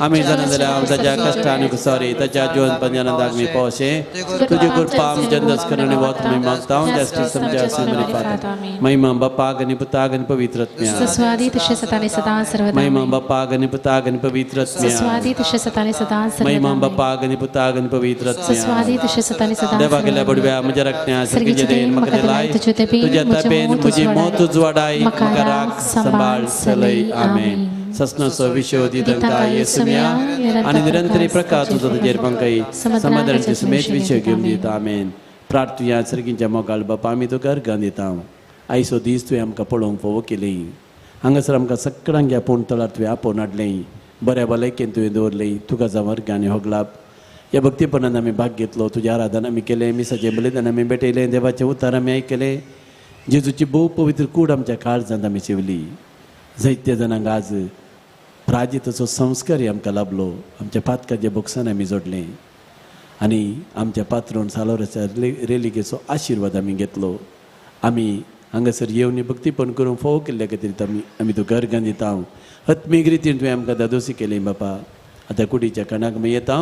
आमी जाणा जाल्यार ताच्या कश्टान कुसारी ताच्या जिवन पंजानंदाक मी पावशें तुजी कृपा आमच्या दस्कर आनी वत मी मागता जास्ती समजा महिमा बापाक आनी पुताक आनी पवित्र आत्म्या. महिमा बापाक आनी पुताक आनी पवित्र आत्म्या. महिमा बापाक आनी पुताक आनी पवित्र आत्म्या. देवा गेल्या बडव्या म्हज्या राखण्या सर्गीचे देन म्हाका दिलाय, तुज्या तापेन म्हजी मोत उजवाडाय, म्हाका राख सांबाळ चलय. आमेन. ससनाचो विशय दितंका येसुम्या आनी निरंतरी प्रकाश तुजो तुजेर पंकय समाधानाचे सुमेत विशय घेवन दिता. आमेन. प्रार्थुया. सर्गींच्या मोगाळ बापा, आमी तुका अर्गां दिता. आयचो दीस तुवें आमकां पळोवंक फावो केली. हांगासर आमकां सगळ्यांक ह्या पोण तळार तुवें आपोवन हाडलें, बऱ्या भलायकेन तुवें दवरलें. तुका जावं अर्गां आनी होगलाप. ह्या भक्तीपणान आमी भाग घेतलो, तुज्या आराधन आमी केलें, मिसाचें बलिदान आमी भेटयलें, देवाचें उतार आमी आयकलें, जेजूची भोव पवित्र कूड आमच्या काळजांत आमी शिवली. जायते जाणांक आज प्राजिताचो संस्कार आमकां लाभलो. आमच्या पातकाच्या बोक्सान आमी जोडलें आनी आमच्या पात्रोन सालोराच्या रेलिगेचो आशिर्वाद आमी घेतलो. आमी हांगासर येवन भक्तीपण करूंक फावो केल्ल्या खातीर आमी तुका अर्गां दिता. आत्मीक रितीन तुवें आमकां दादोसी केली बापा. आतां कुडीच्या कणाक आमी येता.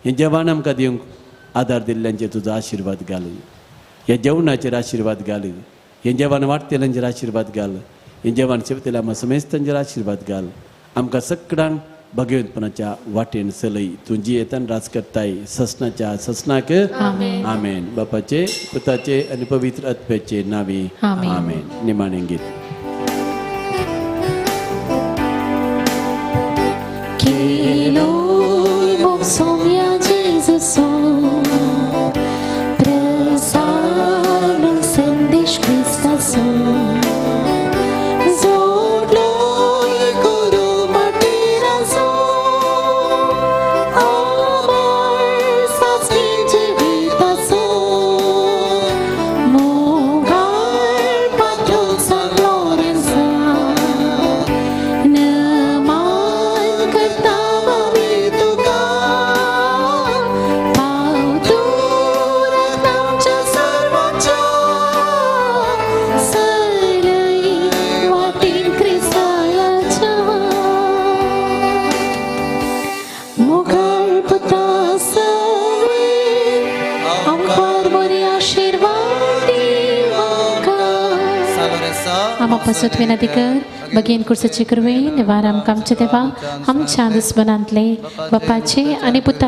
हें जेवण आमकां दिवंक आदार दिल्ल्यांचेर तुजो आशिर्वाद घाल. ह्या जेवणाचेर आशिर्वाद घाल. हें जेवण वाडटल्यांचेर आशिर्वाद घाल. हें जेवण सेवतल्या आमकां समेस्तांचेर आशिर्वाद घाल. आमकां सगळ्यांक भगवंतपणाच्या वाटेन चलय. तूं जियेतान राज करताय ससनाच्या ससनाक. आमेन. बापाचे पुताचे आनी पवित्र आत्म्याचे नांवे आमेन. निमाणें गीत. पासत विनंती कर. बगेन कुर्साची कृपे निवार आमकां आमच्या देवा आमच्या दुस्मनांतले बापाचे आनी पुताचे